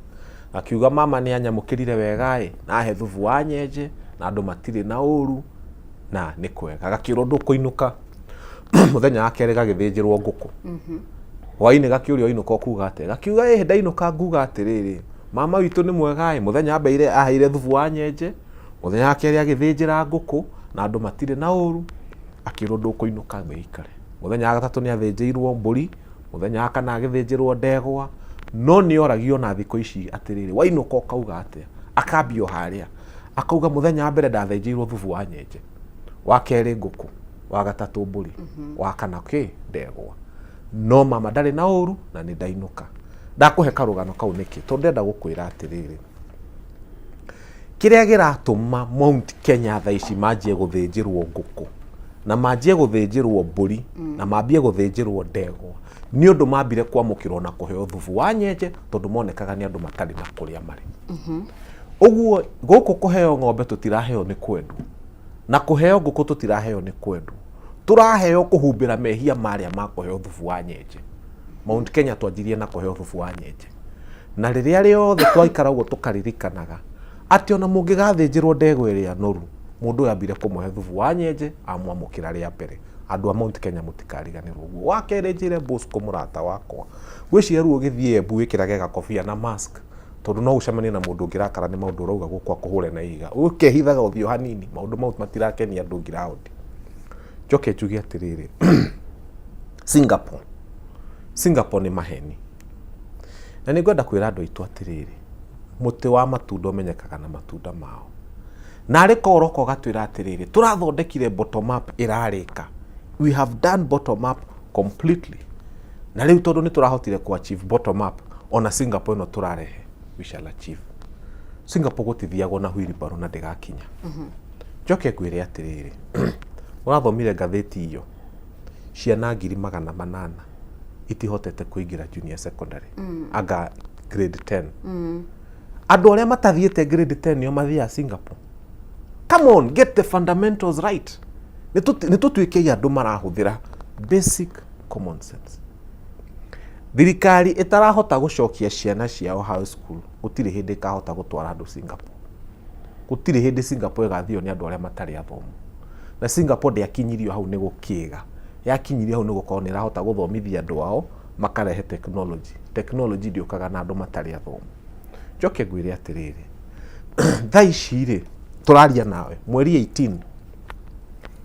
Gakiuga mama nĩ anyamũkĩrire wega ĩ, na ahe thubu wa nyenje, na andũ matirĩ na ũru, na nĩ kwega. Gakĩrwo ndũkũinũka. Mũthenya wa kerĩ gagĩthĩnjĩrwo ngũkũ. Hwainĩ gakĩũrio wainũka ũkuga atĩa? Gakiuga ĩhĩ ndainũka nguga atĩrĩrĩ, mama witũ nĩ mwega ĩ, mũthenya wa mbere aheire thubu wa nyenje, mũthenya wa kerĩ agĩthĩnjĩra ngũkũ, na andũ matirĩ na ũru, akĩrwo ndũkũinũka wĩikare. Mũthenya wa gatatũ nĩ athĩnjĩirwo mbũri, mũthenya wa kana agĩthĩnjĩrwo ndegwa, no nĩ oragio na thikũ ici atĩrĩrĩ, wainũka ũkauga atĩa? Akambia o harĩa, akauga mũthenya wa mbere ndathĩnjĩirwo thubu wa nyenje, wa kerĩ ngũkũ, wa gatatũ mbũri, wa kana kĩ ndegwa, no mama ndarĩ na ũru na nĩ ndainũka. Ndakũhe karũgano kau nĩkĩ? Tondũ ndĩrenda gũkwĩra atĩrĩrĩ, kĩrĩa kĩratũma Mount Kenya thaa ici manjie gũthĩnjĩrwo ngũkũ na manjie gũthĩnjĩrwo mbũri na mambie gũthĩnjĩrwo ndegwa nĩ ũndũ mambire kwamũkĩrwo na kũheo thubu wa nyenje tondũ monekaga nĩ andũ matarĩ na kũrĩa marĩ. Ũguo gũkũ kũheo ng'ombe tũtiraheo nĩ kwendwo, na kũheo ngũkũ tũtiraheo nĩ kwendwo, tũraheo kũhumbĩra mehia marĩa ma kũheo thubu wa nyenje. Mount Kenya twanjirie na kũheo thubu wa nyenje, na rĩrĩa rĩothe twaikara ũguo tũkaririkanaga atĩ ona mũngĩgathĩnjĩrwo ndegwa ĩrĩa noru, mũndũ ũyũ ambire kũmũhe thubu wa nyenje amwamũkĩra rĩa mbere. Andũ a Mount Kenya mũtikariganĩrwo ũguo. Wa kerĩ njĩre Bosco mũrata wakwa, ngwĩciria rĩu ũgĩthiĩ Embu wĩkĩrage gakobia na mask, tondũ no ũcemanie na mũndũ ũngĩrakara nĩ maũndũ ũrauga gũkũ akũhũre na ihiga, ũkehithaga ũthiũ hanini, maũndũ mau matirakenia andũ ngiraũndi. Njoke njuge atĩrĩrĩ, Singapore, Singapore nĩ maheni. Na nĩ ngwenda kwĩra andũ aitũ atĩrĩrĩ, mũtĩ wa matunda ũmenyekaga na matunda mao. Na arĩ korwo ũroka ũgatwĩra atĩrĩrĩ, tũrathondekire bottom up ĩrarĩka. We have done bottom up completely. Na rĩu tondũ nĩ tũrahotire kũ achieve bottom up, ona Singapore ĩno tũrarehe, we shall achieve. Singapore gũtithiagwo na wheelbarrow na ndĩgakinya. Njoke ngwĩre atĩrĩrĩ, ũrathomire ngathĩti iyo, ciana 800,000 itihotete kũingĩra junior secondary, anga grade 10. Andũ arĩa matathiĩte grade 10 nĩo mathiaga Singapore. Come on, get the fundamentals right. Nĩ tũtuĩkei andũ marahũthĩra basic common sense. Thirikari ĩtarahota gũcokia ciana ciao high school, gũtirĩ hĩndĩ ĩkahota gũtwara andũ Singapore. Gũtirĩ hĩndĩ Singapore ĩgathio nĩ andũ arĩa matarĩ athomu. Na Singapore ndĩakinyirio hau nĩ gũkĩga, yakinyirio hau nĩ gũkorwo nĩ ĩrahota gũthomithia andũ ao makarehe technology. Technology ndĩũkaga na andũ matarĩ athomu. Njoke ngwĩre atĩrĩrĩ, thaa ici rĩ tũraria nawe mweri 18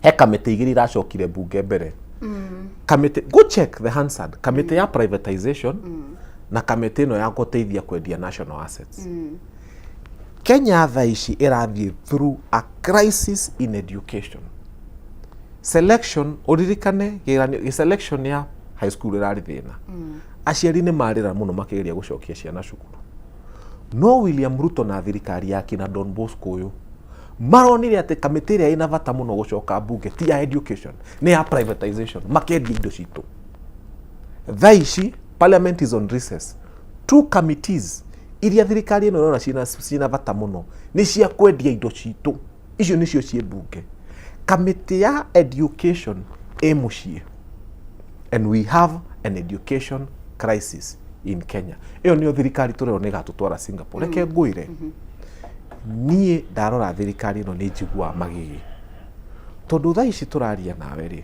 he kamĩtĩ igĩrĩ iracokire mbunge mbere. Kamĩtĩ, go check the Hansard, kamĩtĩ ya privatization na kamĩtĩ ĩno ya gũteithia kwendia national assets. Kenya thaa ici ĩrathiĩ through a crisis in education. Selection, ũririkane kĩgeranio selection ya high school ĩrarĩ thĩna. Aciari nĩ marĩra mũno makĩgeria gũcokia ciana cukuru. No William Ruto na thirikari ya kina Don Bosco ũyũ maronire atĩ kamĩtĩ ĩrĩa ĩna bata mũno gũcoka mbunge ti ya education, nĩ ya privatization, makendia indo citũ. Thaa ici parliament is on recess. Two committees iria thirikari ĩno ĩrona ciĩna bata mũno nĩ cia kwendia indo citũ, icio nĩcio ciĩ mbunge. Kamĩtĩ ya education ĩ mũciĩ, and we have an education crisis in Kenya. Ĩyo nĩyo thirikari tũrerwo nĩ ĩgatũtwara Singapore. Reke ngwĩre, niĩ ndarora thirikari ĩno nĩ njiguaga magigi, tondũ thaa ici tũraria nawe rĩ,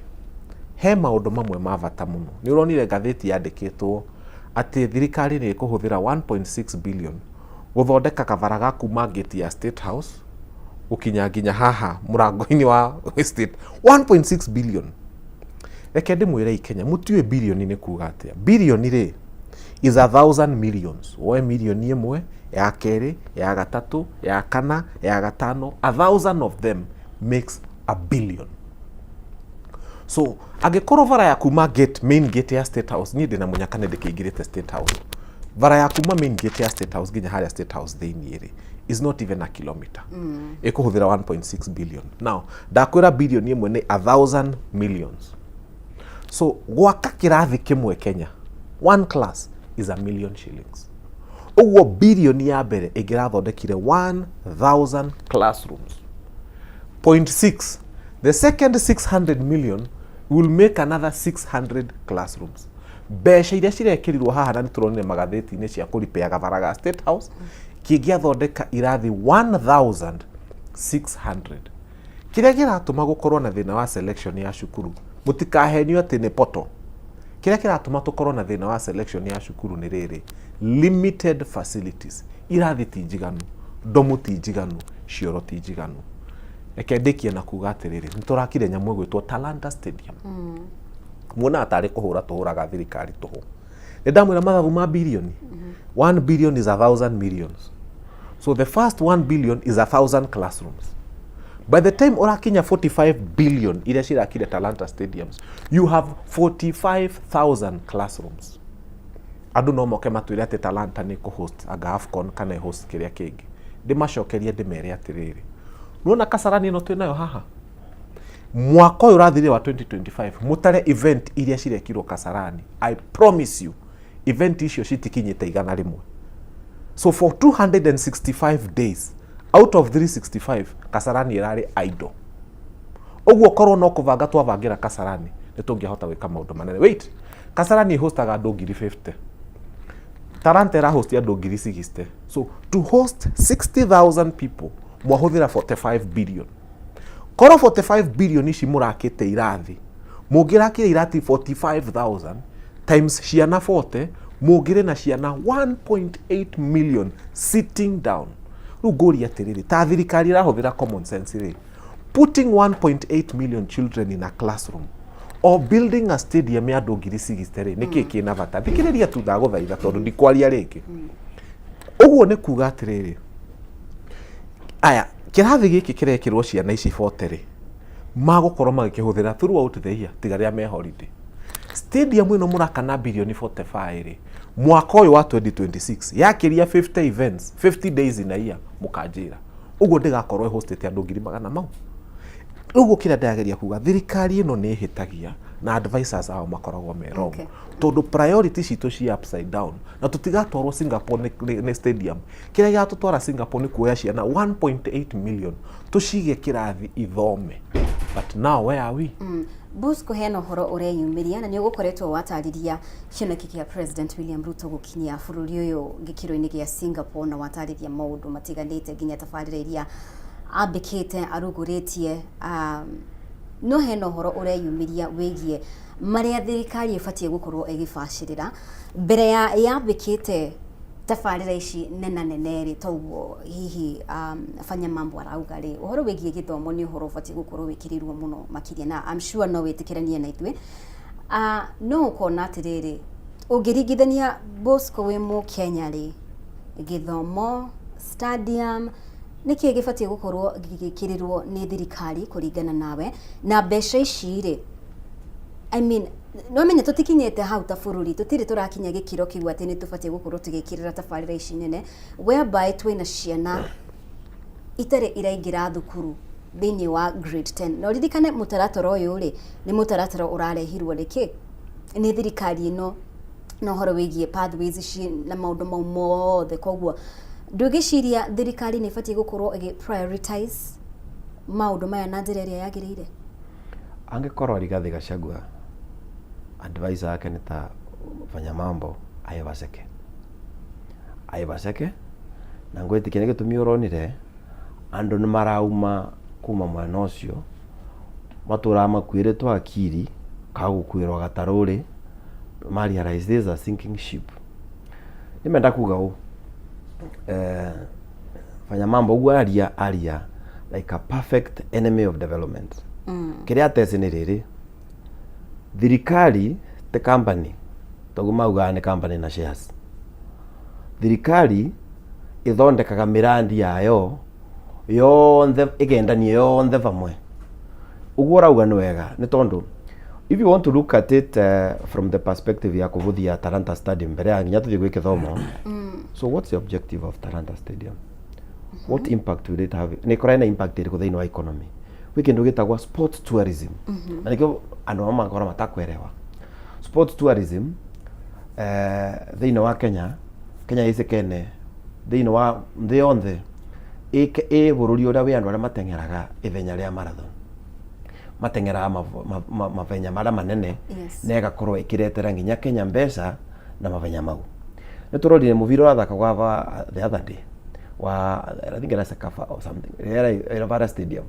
he maũndũ mamwe ma bata mũno. Nĩ ũronire ngathĩti yandĩkĩtwo atĩ thirikari nĩ ĩkũhũthĩra 1.6 billion gũthondeka kabara ga kuma gate ya State House gũkinya nginya haha mũrango-inĩ wa State. 1.6 billion. Reke ndĩmwĩre Kenya, mũtiũĩ bilioni nĩ kuga atĩa. Bilioni rĩ is 1,000 millions. Woe milioni ĩmwe, ya kerĩ, ya gatatũ, ya kana, ya gatano, 1,000 of them makes a billion. So angĩkorwo bara ya kuma gate, main gate ya State House, niĩ ndĩna mũnyaka nĩ ndĩkĩingĩrĩte State House, bara ya kuma main gate ya State House nginya harĩa State House thĩiniĩ rĩ is not even a kilometer. Ĩkũhũthĩra 1.6 billion. Now ndakwĩra bilioni ĩmwe nĩ 1,000 millions. So gwaka kĩrathi kĩmwe Kenya, one class is a million shillings. Ũguo bilioni ya mbere ĩngĩrathondekire 1000 classrooms. 0.6, the second 600 million We will make another 600 classrooms. Mbeca iria cirekĩrirwo haha na nĩtũronire magathĩti-inĩ cia kũripĩa gabara ga State House, kĩngĩathondeka irathi 1600. Kĩrĩa kĩratũma gũkorwo na thĩna wa selection ya cukuru, mũtikahenio atĩ nĩ poto. Kĩrĩa kĩratũma tũkorwo na thĩna wa selection ya cukuru nĩ rĩrĩ, limited facilities. Irathi ti njiganu, ndomu ti njiganu, cioro ti njiganu. Reke ndĩkie na kuga atĩrĩrĩ, nĩ tũrakire nyamũ ĩgwĩtwo Talanta Stadium. Muonaga tarĩ kũhũra tũhũraga thirikari tũhũ. Nĩ ndamwĩra mathabu ma bilioni. 1 billion is 1,000 millions. So the first 1 billion is 1,000 classrooms. By the time ũrakinya 45 billion iria cirakire Talanta Stadiums, you have 45,000 classrooms. Andũ no moke matwĩre atĩ Talanta nĩ kũ-host anga AFCON kana ĩ-host kĩrĩa kĩngĩ. Ndĩmacokerie ndĩmere atĩrĩrĩ, nĩwona Kasarani ĩno twĩnayo haha? Mwaka ũyũ ũrathirire wa 2025, mũtare event iria cirekirwo Kasarani. I promise you, event icio citikinyĩte 100. So for 265 days out of 365, Kasarani ĩrarĩ idle. Ũguo korwo no kũbanga twabangĩra Kasarani, nĩ tũngĩahota gwĩka maũndũ manene. Wait, Kasarani ĩhostaga andũ ngiri 50. Talanta ĩrahosti andũ ngiri 60. So to host 60,000 people, mwahũthĩra 45 billion. Korwo 45 billion ici mũrakĩte irathi, mũngĩrakire irathi 45,000 times ciana 40, mũngĩrĩ na ciana 1.8 million sitting down. Rĩu ngũria atĩrĩrĩ, ta thirikari ĩrahũthĩra common sense rĩ, putting 1.8 million children in a classroom or building a stadium ya andũ ngiri 60 rĩ, nĩkĩ kĩna bata? Thikĩrĩria tu, ndagũthaitha, tondũ ndikwaria rĩngĩ. Ũguo nĩ kuga atĩrĩrĩ, aya kĩrathi gĩkĩ kĩrekĩrwo ciana ici 40 rĩ, magũkorwo magĩkĩhũthĩra throughout the year tiga rĩrĩa me holiday. Stadium ĩno mũraka na bilioni 45 rĩ, mwaka ũyũ wa 2026 yakĩria 50 events, 50 days in a year, mũkanjĩra ũguo ndĩgakorwo ĩhostĩte andũ ngiri magana mau. Ũguo kĩrĩa ndĩrageria kuga, thirikari ĩno nĩ ĩhĩtagia na advisors ao makoragwo me wrong, tondũ priority citũ ci upside down, na tũtigatwarwo Singapore nĩ stadium. Kĩrĩa gĩgatũtwara Singapore nĩ kuoya ciana 1.8 million tũcige kĩrathi ithome. But now where are we? Bosco, hena ũhoro ũreyumĩria na nĩ ũgũkoretwo watarĩria kĩoneki kĩa President William Ruto gũkinyia bũrũri ũyũ gĩkĩro-inĩ gĩa Singapore, na watarĩria maũndũ matiganĩte, nginya tabarĩra iria ambĩkĩte arugũrĩtie. No hena ũhoro ũreyumĩria wĩgiĩ marĩa thirikari ĩbatiĩ gũkorwo ĩgĩbacĩrĩra mbere ya yambĩkĩte tabarĩra ici nena nene rĩ, toguo hihi Fanya Mambo arauga rĩ, ũhoro wĩgiĩ gĩthomo nĩ ũhoro ũbatiĩ gũkorwo wĩkĩrĩirwo mũno makĩria, na I'm sure no wĩtĩkĩranie na ithuĩ. No ũkona atĩrĩrĩ, ũngĩringithania, Bosco, wĩ mũkenya rĩ, gĩthomo, stadium, nĩkĩ gĩbatiĩ gũkorwo gĩgĩkĩrĩrwo nĩ thirikari kũringana nawe, na mbeca ici rĩ, I mean, no menye tũtikinyĩte hau ta bũrũri, tũtirĩ tũrakinya gĩkĩro kĩu atĩ nĩ tũbatiĩ gũkorwo tũgĩkĩrĩra tabarĩra ici nene, whereby twĩna ciana itarĩ iraingĩra thukuru thĩinĩ wa grade 10. Na ũririkane mũtaratara ũyũ rĩ, nĩ mũtaratara ũrarehirwo nĩkĩ nĩ thirikari ĩno, na ũhoro wĩgiĩ pathways ici na maũndũ mau mothe. Koguo ndũgĩciria thirikari nĩ ĩbatiĩ gũkorwo ĩgĩ prioritize maũndũ maya na njĩra ĩrĩa yagĩrĩire? Angĩkorwo Rigathi Gachagua advisor yake nĩ ta Fanya Mambo, aibaceke aibaceke na ngwĩtĩkia nĩ gĩtũmi ũronire andũ nĩ marauma kuma mwena ũcio matũraga makuĩrĩtwo akiri ka gũkuĩrwo gatarũ rĩ, ma realize this is a sinking ship. Nĩ menda kuga ũũ, Fanya Mambo ũguo aria aria like a perfect enemy of development. Kĩrĩa ateci nĩ rĩrĩ, thirikari ti company, toguo maugaga nĩ company na shares. Thirikari ĩthondekaga mĩrandi yayo yonthe, ĩgendanie yonthe vamwe. Ũguo ũrauga nĩ wega, nĩ tondũ if you want to look at it from the perspective ya kũbũthia Talanta Stadium mbere ya nginya tũthiĩ gwĩ gĩthomo, so what's the objective of Talanta Stadium? What impact will it have? Nĩ ĩkoragwo na impact ĩrĩkũ thĩinĩ wa economy? Gwĩ kĩndũ gĩtagwo sport tourism, na nĩkĩo andũ amwe magakorwo matakwerewa sport tourism. Thĩinĩ wa Kenya, Kenya ĩcĩkene thĩinĩ wa thĩ yonthe ĩ bũrũri ũrĩa wĩ andũ arĩa mateng'eraga ithenya rĩa marathon. mateng'eraga mavenya marĩa manene. Na ĩgakorwo ĩkĩretera nginya Kenya mbeca na mavenya mau. Nĩ tũrorire mũbira ũrathakagwo ava the other day wa, I think era CECAFA or something, era Vara Stadium.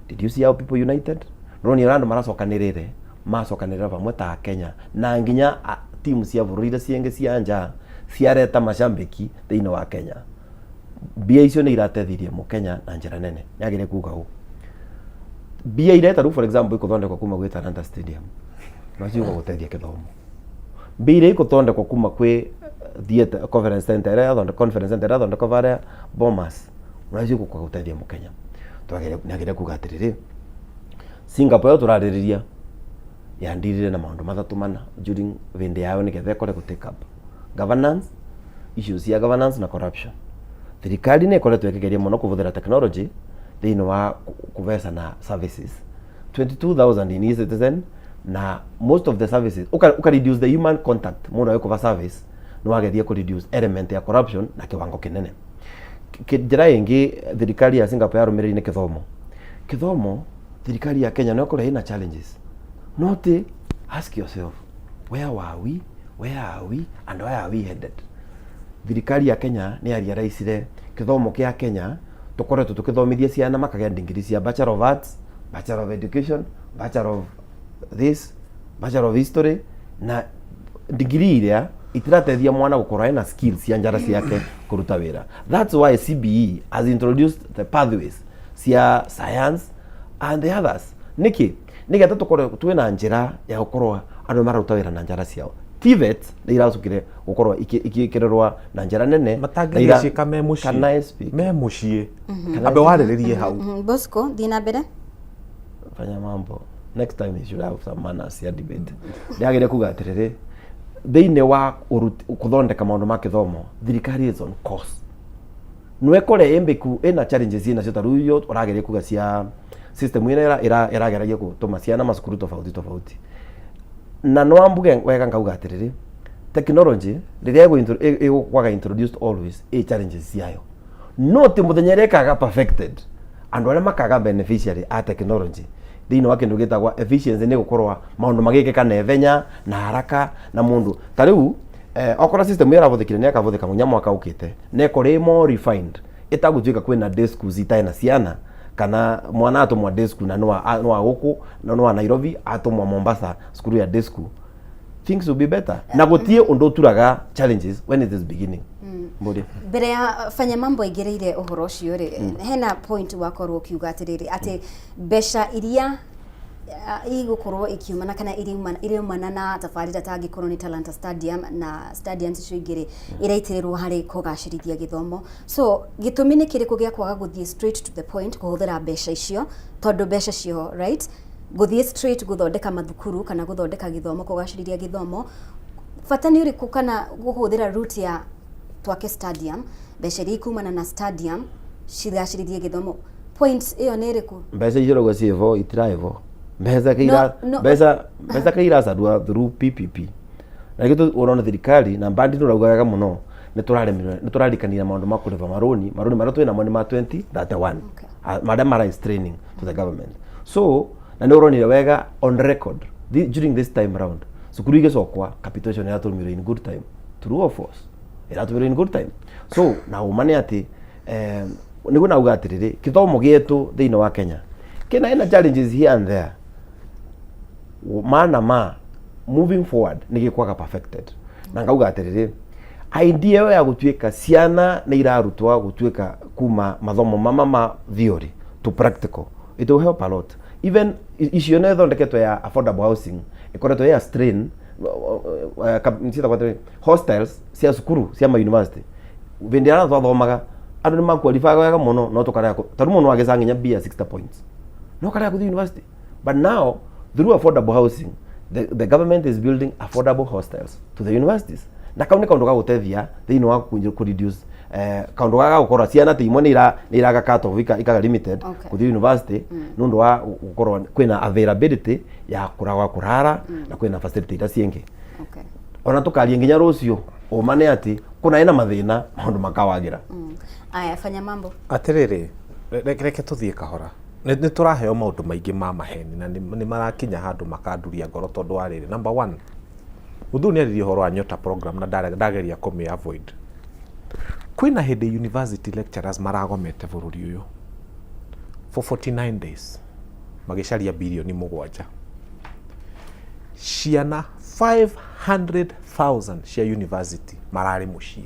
Did you see how people united? Ndũronire andũ maracokanĩrĩre, macokanĩrĩra vamwe ta Kenya, na nginya timu cia bũrũri iria ciĩngĩ cia nja ciareta macambĩki thĩinĩ wa Kenya. Mbia icio nĩ irateithirie mũkenya na njĩra nene. Nĩ agĩrĩire kuga ũũ, mbia iria ta rĩu, for example, ikuthondekwo kuma gwĩ Talanta Stadium no ciũka gũteithia gĩthomo. Mbia iria ikuthondekwo kuma kwĩ theatre, conference center ĩrĩa yathondekwo, conference center ĩrĩa yathondekwo varĩa Bomas, no ciũka gũteithia mũkenya. Twagĩrĩire, nĩ agĩrĩire kuga atĩrĩrĩ, Singapore ĩyo tũrarĩrĩria yandirire na maũndũ matatũ mana during hĩndĩ yayo nĩgetha ĩkore gũ take up governance, issues cia governance na corruption. Thirikari nĩ ĩkoretwo ĩkĩgeria mũno kũhũthĩra technology thĩinĩ wa kũvecana services 22,000 in eCitizen, na most of the services uka reduce the human contact mũndũ agĩkũva service, nĩ wageria kũ reduce element ya corruption na kiwango kĩnene. Njĩra ĩngĩ thirikari ya Singapore yarũmĩrĩire nĩ kĩthomo. Kĩthomo, thirikari ya Kenya no ĩkorwo ĩna challenges, no ti ask yourself, where were we, where are we and where are we headed? Thirikari ya Kenya nĩ yarealize kĩthomo kĩa Kenya tũkoretwo tũkĩthomithia ciana makagĩa degree cia Bachelor of Arts, Bachelor of Education, Bachelor of this, Bachelor of History, na degree iria itirateithia mwana gũkorwo ena skills cia njara ciake kũruta wĩra. That's why CBE has introduced the pathways cia science and the others. Nĩkĩ? Nĩgetha tũkorwo twĩna njĩra ya gũkorwo andũ mararuta wĩra na njara ciao. TVET nĩ iracokire gũkorwo igĩkĩrĩrwo na njĩra nene. Matangĩgĩciĩka me mũciĩ. Can I speak? Me mũciĩ. Ambe warĩrĩrie hau. Bosco, thiĩ na mbere. Fanya mambo, next time you should have some manners ya debate. Ndagĩrĩire kuga atĩrĩrĩ, thĩinĩ wa kũthondeka maũndũ ma kĩthomo, thirikari is on course. Nwekore ĩmbĩku ĩna challenges ĩnacio, ta rĩu iyo ũrageria kuga cia system ĩrĩa ĩrageragia gũtũma ciana macukuru tofauti tofauti. Na no ambuge wega ngauga atĩrĩrĩ, technology rĩrĩa ĩgũkwaga introduced, always ĩ challenges ciayo, no ti mũthenya ĩrĩa ĩkaga perfected, andũ arĩa makaga beneficiary a technology thĩinĩ wa kĩndũ gĩtagwa efficiency nĩ gũkorwo maũndũ magĩkĩka na ihenya na haraka. Na mũndũ ta rĩu okorwo system ĩyo ĩrabũthĩkire, nĩ ĩkabũthĩka mũnya mwaka ũkĩte na ĩkorwo ĩ more refined, ĩtagũtuĩka kwĩna day schools itarĩ na ciana, kana mwana atũmwa day school na nĩ wa gũkũ na nĩ wa Nairobi atũmwa Mombasa cukuru ya day school, things will be better. Na gũtiĩ ũndũ ũturaga challenges when it is beginning. Mbũria. Mbere ya Fanya Mambo aingĩrĩire ũhoro ũcio rĩ, hena point wakorwo ũkiuga atĩrĩrĩ, atĩ mbeca iria igũkorwo ikiumana kana iriumana na tabarĩra ta angĩkorwo nĩ Talanta Stadium na stadiums icio ingĩ rĩ, iraitĩrĩrwo harĩ kũgacĩrithia gĩthomo. So gĩtũmi nĩ kĩrĩkũ gĩa kwaga gũthiĩ straight to the point kũhũthĩra mbeca icio, tondũ mbeca cio, right, gũthiĩ straight gũthondeka mathukuru kana gũthondeka gĩthomo, kũgacĩrithia gĩthomo, bata nĩ ũrĩkũ? Kana kũhũthĩra route ya twake stadium, mbeca iria ikumana na stadium cigacĩrithie gĩthomo, point ĩyo nĩ ĩrĩkũ? Mbeca icio rauga ciĩvo, itiraĩvo mbeca keira. No, no. Mbeca keiracadua through PPP, na gĩtũ ũrona thirikari na mbandi nĩ ũrauga wega mũno, nĩ tũraremirwo, nĩ tũrarikanire maũndũ ma kũrĩba marũni marĩa twĩ namo nĩ ma 2031. Marĩa mara is training to the government. So na nĩ ũronire wega on record during this time round, cukuru igĩcokwa, capitation ĩratũmirwo in good time. True or false? Ĩratũmirwo in good time. So na ũma nĩ atĩ nĩguo nauga atĩrĩrĩ, kĩthomo gĩetũ thĩinĩ wa Kenya kĩna ĩna challenges here and there, mana ma moving forward nĩ gĩkwaga perfected. Na ngauga atĩrĩrĩ, idea ĩyo ya gũtuĩka ciana nĩ irarutwo gũtuĩka kuma mathomo mama ma theory to practical, it will help a lot. Even icio nĩ ĩthondeketwo ya affordable housing, ĩkoretwo ya strain ciĩtagwo atĩrĩ, hostels cia cukuru cia ma university. Hĩndĩ ĩrĩa twathomaga, andũ nĩ maqualify wega mũno, no tũkarega tarĩu mũndũ agĩca nginya mbia 60 points, no karega gũthiĩ university. But now through affordable housing, the government is building affordable hostels to the universities, na kau nĩ kaũndũ ga gũteithia thĩinĩ wa kũ reduce kaũndũ ga gũkorwo ciana ti imwe nĩ iraga cut off, ikaga limited gũthiĩ university nĩ ũndũ wa gũkorwo kwĩna availability ya kũraga kũrara na kwĩna facility iria ciĩngĩ. Ona tũkaria nginya rũciũ, ũma nĩ atĩ kũna ĩna mathĩna, maũndũ makawagĩra. Aya, Fanya Mambo. Atĩrĩrĩ, reke tũthiĩ kahora. Nĩ tũraheo maũndũ maingĩ ma maheni na nĩ marakinya handũ makanduria ngoro tondũ wa rĩrĩ. Number one, Mũthuri nĩ aririe ũhoro wa Nyota program na ndageria kũmĩ avoid. Kwĩna hĩndĩ university lecturers maragomete bũrũri ũyũ for 49 days magĩcaria birioni 7. Ciana 500,000 cia university mararĩ mũciĩ.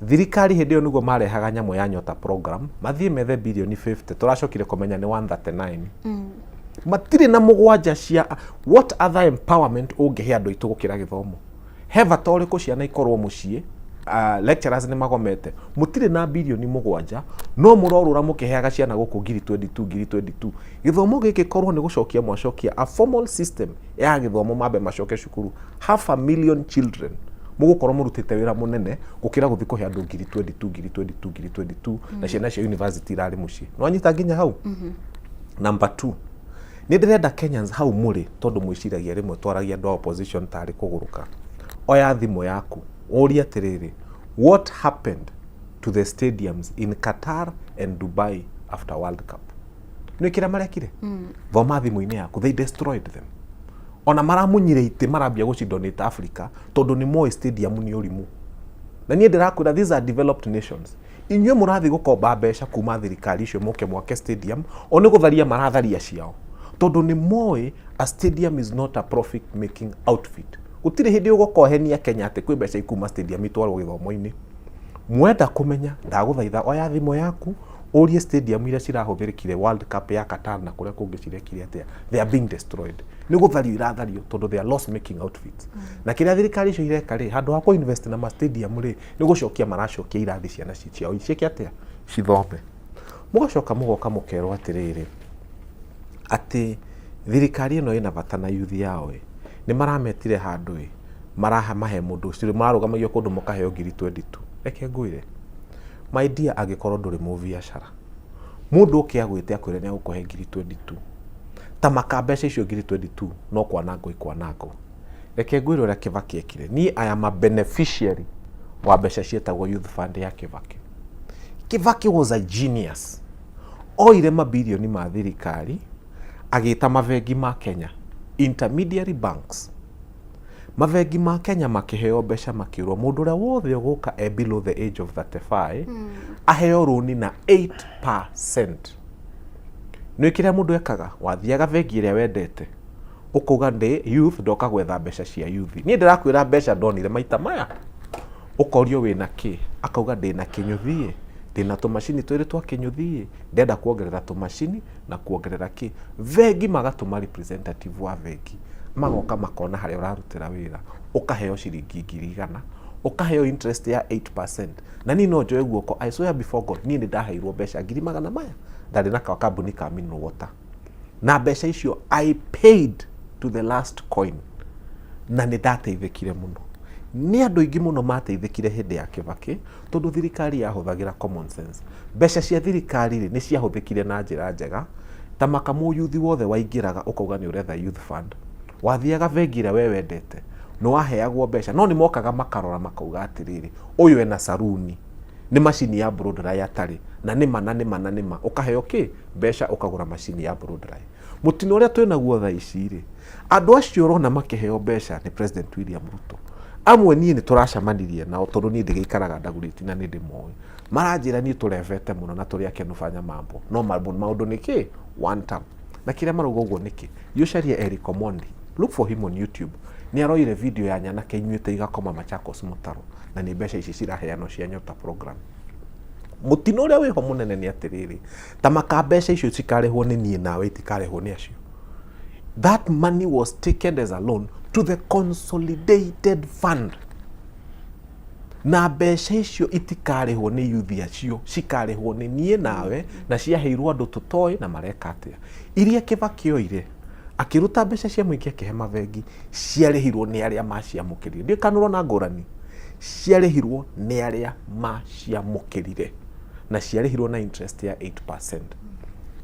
Thirikari hĩndĩ ĩyo nĩguo marehaga nyamũ ya Nyota program, mathiĩ methe birioni 50, tũracokire kũmenya nĩ 139. Matirĩ na 7 cia what other empowerment ũngĩhe andũ aitũ gũkĩra gĩthomo? He bata ũrĩkũ ciana ikorwo mũciĩ, lecturers nĩ magomete, mũtirĩ na birioni 7, no mũrorũra mũkĩheaga ciana gũkũ ngiri 22, ngiri 22. Gĩthomo gĩkĩ korwo nĩ gũcokia mwacokia a formal system ya gĩthomo, mambe macoke cukuru, half a million children mũgũkorwo mũrutĩte wĩra mũnene gũkĩra gũthiĩ kũhe andũ ngiri 22, ngiri 22, ngiri 22 na ciana cia university irarĩ mũciĩ. Nĩwanyita nginya hau? Number two, nĩ ndĩrenda Kenyans hau mũrĩ, tondũ mwĩciragia rĩmwe twaragia andũ a opposition tarĩ kũgũrũka. Oya thimũ yaku ũrie atĩrĩrĩ, what happened to the stadiums in Qatar and Dubai after World Cup? Nĩ kĩrĩa marekire? Thoma thimũ-inĩ yaku, they destroyed them. Ona maramunyire itĩ, marambia gũcidonate Africa tondũ nĩ moĩ stadium nĩ ũrimũ. Na niĩ ndĩrakwĩra, these are developed nations. Inyuĩ mũrathiĩ gũkomba mbeca kuma thirikari icio mũke mwake stadium, o nĩ gũtharia maratharia ciao tondũ nĩ moĩ a stadium is not a profit making outfit. Gũtirĩ hĩndĩ ũgũkohenia Kenya atĩ kwĩ mbeca ikuma stadium itwarwo gĩthomo-inĩ. Mwenda kũmenya, ndagũthaitha oya thimũ yaku ũrie stadium iria cirahũthĩrĩkire World Cup ya Qatar na kũrĩa kũngĩ cirekire atĩa. They are being destroyed, nĩ gũthario irathario tondũ they are loss making outfits. Na kĩrĩa thirikari icio ireka rĩ, handũ ha kũ invest na ma stadium rĩ, nĩ gũcokia maracokia irathi ciana ciao ciĩke atĩa? Cithome. Mũgacoka mũgoka mũkerwo atĩrĩrĩ, atĩ thirikari ĩno ĩna bata na youth yao ĩ, nĩ marametire handũ ĩ, maramahe mũndũ ũcio mararũgamagio kũndũ mũkaheo ngiri 22. Reke ngwĩre, my dear, angĩkorwo ndũrĩ mũbiacara, mũndũ ũke agwĩte akwĩre nĩ agũkũhe ngiri 22, ta maka mbeca icio ngiri 22 no kwanangwo ikwanangwo. Reke ngwĩre ũrĩa Kibaki ekire. Niĩ I am a beneficiary wa mbeca cietagwo Youth Fund ya Kibaki. Kibaki was a genius. Oire mabirioni ma thirikari, agĩta mabengi ma Kenya, intermediary banks. Mabengi ma Kenya makĩheo mbeca, makĩrwo mũndũ ũrĩa wothe ũgũka e below the age of 35 aheo rũni na 8%. Nĩ kĩrĩa mũndũ ekaga, wathiaga bengi ĩrĩa wendete, ũkauga ndĩ youth, ndoka gwetha mbeca cia youth. Niĩ ndĩrakwĩra mbeca ndonire maita maya. Ũkorio wĩna kĩ, akauga ndĩna kĩnyũthi, ndĩna tũmacini twĩrĩ twa kĩnyũthi, ndenda kuongerera tũmacini na kuongerera kĩ. Bengi magatũma representative wa bengi, magoka makona harĩa ũrarutĩra wĩra, ũkaheo ciringi 100,000, ũkaheo interest ya 8%. Na niĩ no njoe guoko, I swear before God, niĩ nĩ ndaheirwo mbeca ngiri magana maya, ndarĩ na kambuni ka mineral water, na mbeca icio I paid to the last coin, na nĩ ndateithĩkire mũno. Nĩ andũ aingĩ mũno mateithĩkire hĩndĩ ya Kibaki tondũ thirikari yahũthagĩra common sense. Mbeca cia thirikari rĩ, nĩ ciahũthĩkire na njĩra njega. Ta maka mũyuthi wothe waingĩraga ũkauga nĩ ũretha youth fund, wathiaga bengi ĩrĩa we wendete, nĩ waheagwo mbeca, no nĩ mokaga makarora makauga atĩrĩrĩ, ũyũ ena saruni, nĩ macini ya blow dry atarĩ na nĩma na nĩma na nĩma, ũkaheo kĩ mbeca, ũkagũra macini ya blow dry. Mũtino ũrĩa twĩnaguo thaa ici rĩ, andũ acio ũrona makĩheo mbeca nĩ President William Ruto, amwe niĩ nĩ tũracemanirie nao tondũ niĩ ndĩgĩikaraga Dagoretti na nĩ ndĩmoĩ, maranjĩra niĩ tũrebete mũno na tũrĩ akenu fanya mambo no maũndũ nĩ kĩ one term. Na kĩrĩa marauga ũguo nĩkĩ? Thiĩ ũcarie Eric Omondi, look for him on YouTube, nĩ aroire video ya nyanake inyuĩte igakoma Machakos mũtaro, na nĩ mbeca ici ciraheanwo cia Nyota program. Mũtino ũrĩa wĩho mũnene nĩ atĩrĩrĩ, ta maka mbeca icio cikarĩhwo nĩ niĩ nawe, itikarĩhwo nĩ acio. That money was taken as a loan to the Consolidated Fund, na mbeca icio itikarĩhwo nĩ yuthi acio, cikarĩhwo nĩ niĩ nawe, na ciaheirwo andũ tũtoĩ na mareka atĩa. Iria Kibaki oire akĩruta mbeca cia mũingĩ akĩhe mabengi, ciarĩhirwo nĩ arĩa maciamũkĩrire. Ndiũĩ kana ũrona ngũrani. Ciarĩhirwo nĩ arĩa maciamũkĩrire na ciarĩhirwo na interest ya 8%.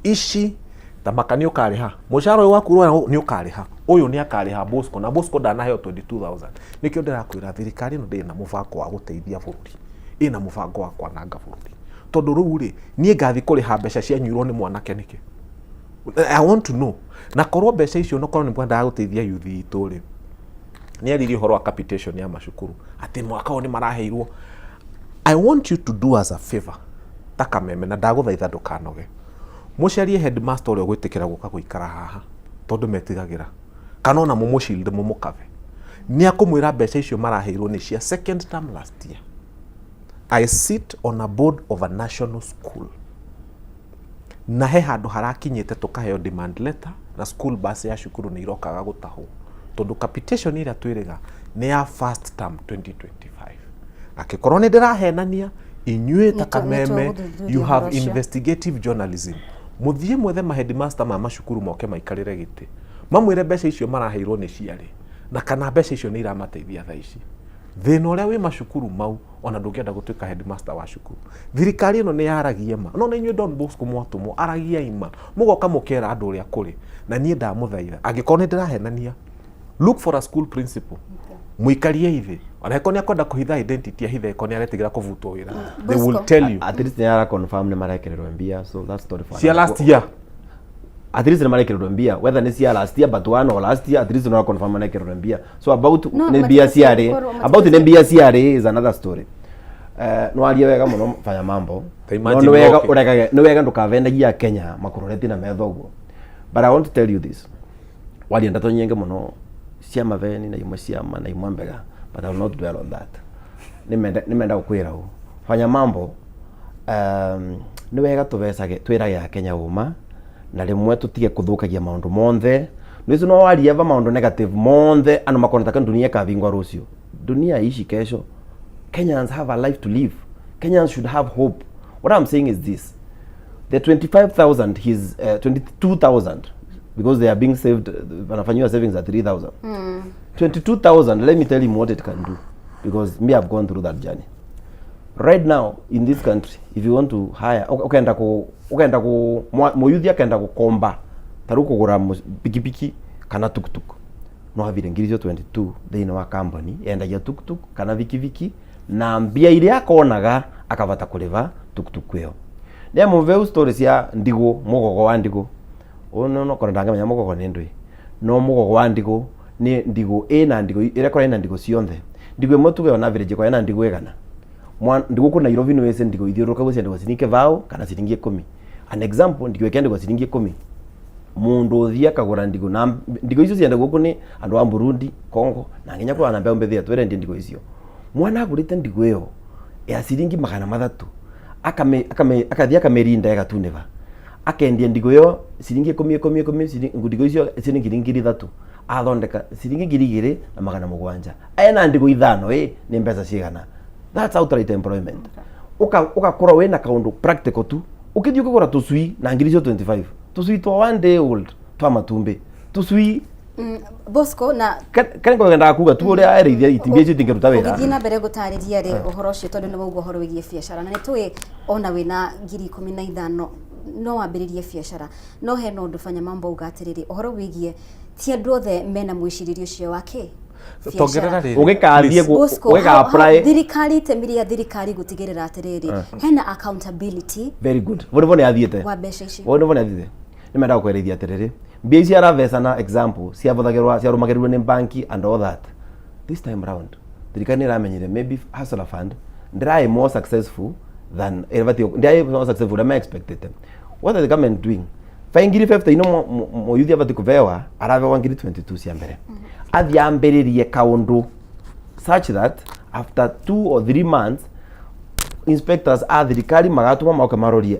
Ici tamaka nĩ ũkarĩha mũcara ũyũ waku ũrona nĩ ũkarĩha, ũyũ nĩ akarĩha Bosco, na Bosco ndanaheo 22,000. Nĩkĩo ndĩrakwĩra thirikari ĩno ndĩrĩ na mũbango wa gũteithia bũrũri. Ĩna mũbango wa kwananga bũrũri, tondũ rĩu rĩ, niĩ ngathiĩ kũrĩha mbeca cianyuirwo nĩ mwanake nĩkĩ? I want to know. Na korwo mbeca icio nokorwo nĩ mwendaga gũteithia yuthi itũ rĩ, nĩ aririe ũhoro wa capitation ya macukuru atĩ mwaka ũyũ nĩ maraheirwo. I want you to do us a favor ta Kameme, na ndagũthaitha ndũkanoge, mũcarie headmaster ũrĩa ũgwĩtĩkĩra gũka gũikara haha, tondũ metigagĩra, kana ona mũmũshield, mũmũkabe, nĩ akũmwĩra mbeca icio maraheirwo nĩ cia second term last year. I sit on a board of a national school, na he handũ harakinyĩte tũkaheo demand letter, na school bus ya cukuru nĩ irokaga gũtahwo, tondũ capitation ĩrĩa twĩrĩga nĩ ya first term 2025. Angĩkorwo nĩ ndĩrahenania, inyuĩ ta Kameme, nĩtũgũthuthuria you have ũhoro ũcio. Investigative journalism, mũthiĩ mwethe maheadmaster ma macukuru moke maikarĩre gĩtĩ, mamwĩre mbeca icio maraheirwo nĩ ciarĩ, na kana mbeca icio nĩ iramateithia thaa ici. Thĩna ũrĩa wĩ macukuru mau, ona ndũngĩenda gũtuĩka headmaster wa cukuru. Thirikari ĩno nĩ yaragia ma, no na inyuĩ Don Bosco mwatũmwo aragia ima, mũgoka mũkera andũ ũrĩa kũrĩ. Na niĩ ndamũthaitha, angĩkorwo nĩ ndĩrahenania, look for a school principal, mũikarie thĩ, ona angĩkorwo nĩ akwenda kũhitha identity, ahithe, angĩkorwo nĩ aretigĩra kũbutwo wĩra, they will tell you. At least nĩ ara confirm nĩ marekererwo mbia, so that's story for cia last year. At least nĩ marekererwo mbia, whether nĩ cia last year but one or last year, at least nĩ confirm marekererwo mbia. So about No, nĩ mbia matibatiĩ ciarĩ about nĩ mbia ciarĩ is another story. Nwarie wega mũno, fanya mambo. Ta No imagine nĩ wega okay. ũregage, nĩ wega ndũkavendagia Kenya makũroretie na metho ũguo, but I want to tell you this: waria ndeto nyingĩ mũno cia maveni na imwe cia ma na imwe mbega, but I will not dwell on that. Nĩmenda gũkwĩra ũũ, fanya mambo, nĩ wega tũvecage twĩrage Akenya ũma, na rĩmwe tũtige kũthũkagia maũndũ monthe. Nĩcio no waria va maũndũ negative monthe, andũ makona taka dunia ĩkavingwa rũciũ. Dunia ici kesho. Kenyans have a life to live. Kenyans should have hope. What I'm saying is this: the 25,000, his 22,000, because they are being saved, wanafanyiwa savings at 3,000. 22,000, let me tell him what it can do, because me, I've gone through that journey. Right now in this country, if you want to hire, ukenda ku muyuthi akenda gukomba taru kugura pikipiki kana tuktuk, no havire ngiri icio 22 thĩinĩ wa company yendagia tuktuk kana vikiviki, na mbia iria akonaga akavata kũrĩva tuktuk ĩyo. Nĩ amũveu story cia ndigũ, mũgogo wa ndigũ ũyũ, no kona ndangĩmenya mũgogo nĩ ndũĩ, no mũgogo wa ndigũ nĩ ndigũ ĩna ndigũ ĩrĩa ĩkoragwo ĩna ndigũ cionthe. Ndigũ ĩmwe tuge on average ĩkoragwo ĩna ndigũ 100. Ndigũ kũ Nairobi nĩ wĩci ndigũ ithiũrũrũkagwo ciendagwo ciringi 20 kana ciringi 10. An example, ndigũ ĩkĩendagwo ciringi 10, mundu ũthiĩ akagũra ndigũ, na ndigũ icio ciendagwo gũkũ nĩ andũ a Burundi, Congo, na nginya kũrĩa na mbeũ mbĩthĩ twerendia ndigũ icio. Mwana agũrĩte ndigũ ĩyo ya ciringi 300, akathiĩ akamĩrinda ĩgatunĩva, akendia ndigũ ĩyo ciringi 10 10 10, ndigũ icio ciringi 3,000, athondeka ciringi 2,700. Ena ndigũ ithano, ĩ nĩ mbeca cigana? That's outright employment. Ũgakorwo wĩna kaũndũ practical tu, ũkĩthiĩ ũkĩgũra tũcui na ngiri icio 25, tũcui twa one day old twa matumbĩ, tũcui. Bosco na Kani kwendaga kuga tu ũrĩa erĩithia itimbia icio itingĩruta wĩra. Ũgĩthiĩ na mbere gũtarĩria rĩ ũhoro ũcio, tondũ nĩ waugua ũhoro wĩgiĩ biacara, na nĩ tũĩ ona wĩna 15,000 no wambĩrĩrie biacara, no hena ũndũ fanya mambo auga atĩrĩrĩ, ũhoro wĩgiĩ ti andũ othe mena mwĩcirĩrie ũcio wa kĩ Tongerera rĩrĩ. Ũgĩkathiĩ Please. Bosco, ũgĩka apply. Thirikari, itemi rĩa thirikari gũtigĩrĩra atĩrĩrĩ, hena accountability Very good, vau nĩvo nĩ athiĩte. wa mbeca ici. Vau nĩvo nĩ athiĩte. Nĩ mendaga kwerithia atĩrĩrĩ, mbia ici aravecana, example, ciavũthagĩrwa, ciarũmagĩrĩrwo nĩ banki and all that. This time round thirikari nĩ ĩramenyire maybe Hustler Fund ndĩraĩ more successful than ĩbatiĩ, ndĩraĩ more successful than expected. What are the government doing? Bai ngiri 50 ino mũyuthi abatiĩ kũbewa, arabewa ngiri 22 cia mbere, athiĩ ambĩrĩrie kaũndũ, such that after 2 or 3 months inspectors a thirikari magatũma moke marorie,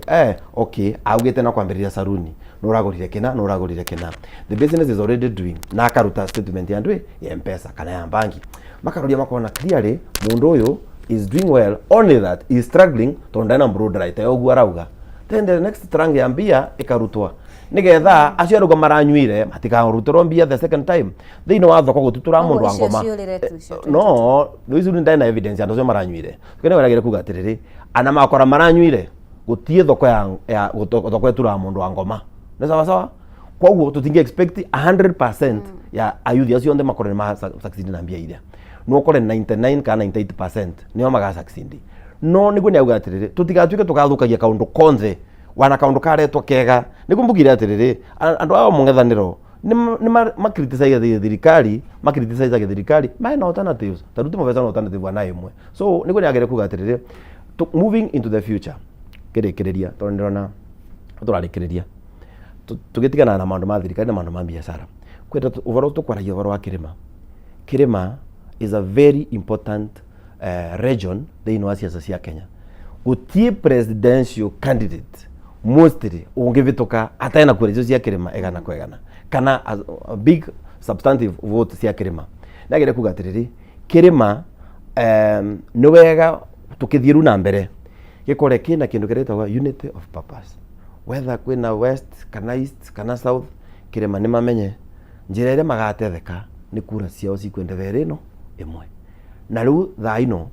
okay, augĩte na kwambĩrĩria saruni, nĩ ũragũrire kĩna, nĩ ũragũrire kĩna, the business is already doing, na akaruta statement ya ndwĩ ya Mpesa kana ya banki, makaroria makona clearly mũndũ ũyũ is doing well, only that he is struggling tondũ ndena broad right ũguo arauga. Then the next tranche ya mbia ĩkarutwa nigetha acio arauga maranyuire matikarutĩrwo mbia the second time thĩinĩ wa thoko gũtutura mũndũ wa Icio ngoma. ciũrĩre tu icio. No rĩu icio ndarĩ na evidence andũ acio maranyuire. Kene weragire kuga atĩrĩrĩ, ana makora maranyuire gũtiĩ thoko ya thoko ĩturaga mũndũ wa ngoma, nĩ sawa sawa. Koguo tũtingĩ expect 100% ya ayuthi acio othe makorwo nĩ ma succeed na mbia iria, no ũkore 99 kana 98% nĩo maga succeed. No nĩguo nĩ auga atĩrĩrĩ, tũtigatuĩke tũgathũkagia kaũndũ konthe wana kaũndũ karetwo kega. Nĩguo mbugire atĩrĩrĩ, andũ aya mũng'ethanĩro nĩ makriticize thirikari, makriticize thirikari mena alternatives. Ta rĩu tũmabesa na alternative wana ĩmwe. So nĩguo nĩ agere kuga atĩrĩrĩ, moving into the future, kĩrĩkĩrĩria tondũ ndĩrona tũrarĩkĩrĩria tũgĩtigana na maũndũ ma thirikari na maũndũ ma biacara, kwenda ũhoro tũkwaragia ũhoro wa kĩrĩma. Kĩrĩma is a very important region thĩinĩ wa ciaca cia Kenya. Gũtiĩ presidential candidate mostly ũngĩvĩtũka atarĩ na kura icio cia kĩrĩma igana kwa igana kana a big substantive vote cia kĩrĩma. Nagĩrĩ kuga atĩrĩrĩ, kĩrĩma nĩ wega tũkĩthiĩ rĩu na mbere gĩkore kĩna kĩndũ kĩrĩa gĩtagwo unity of purpose, whether kwĩna west kana east kana south. Kĩrĩma nĩ mamenye njĩra ĩrĩa magatetheka nĩ kura ciao cikwendebera ĩno ĩmwe. Na rĩu thaa ino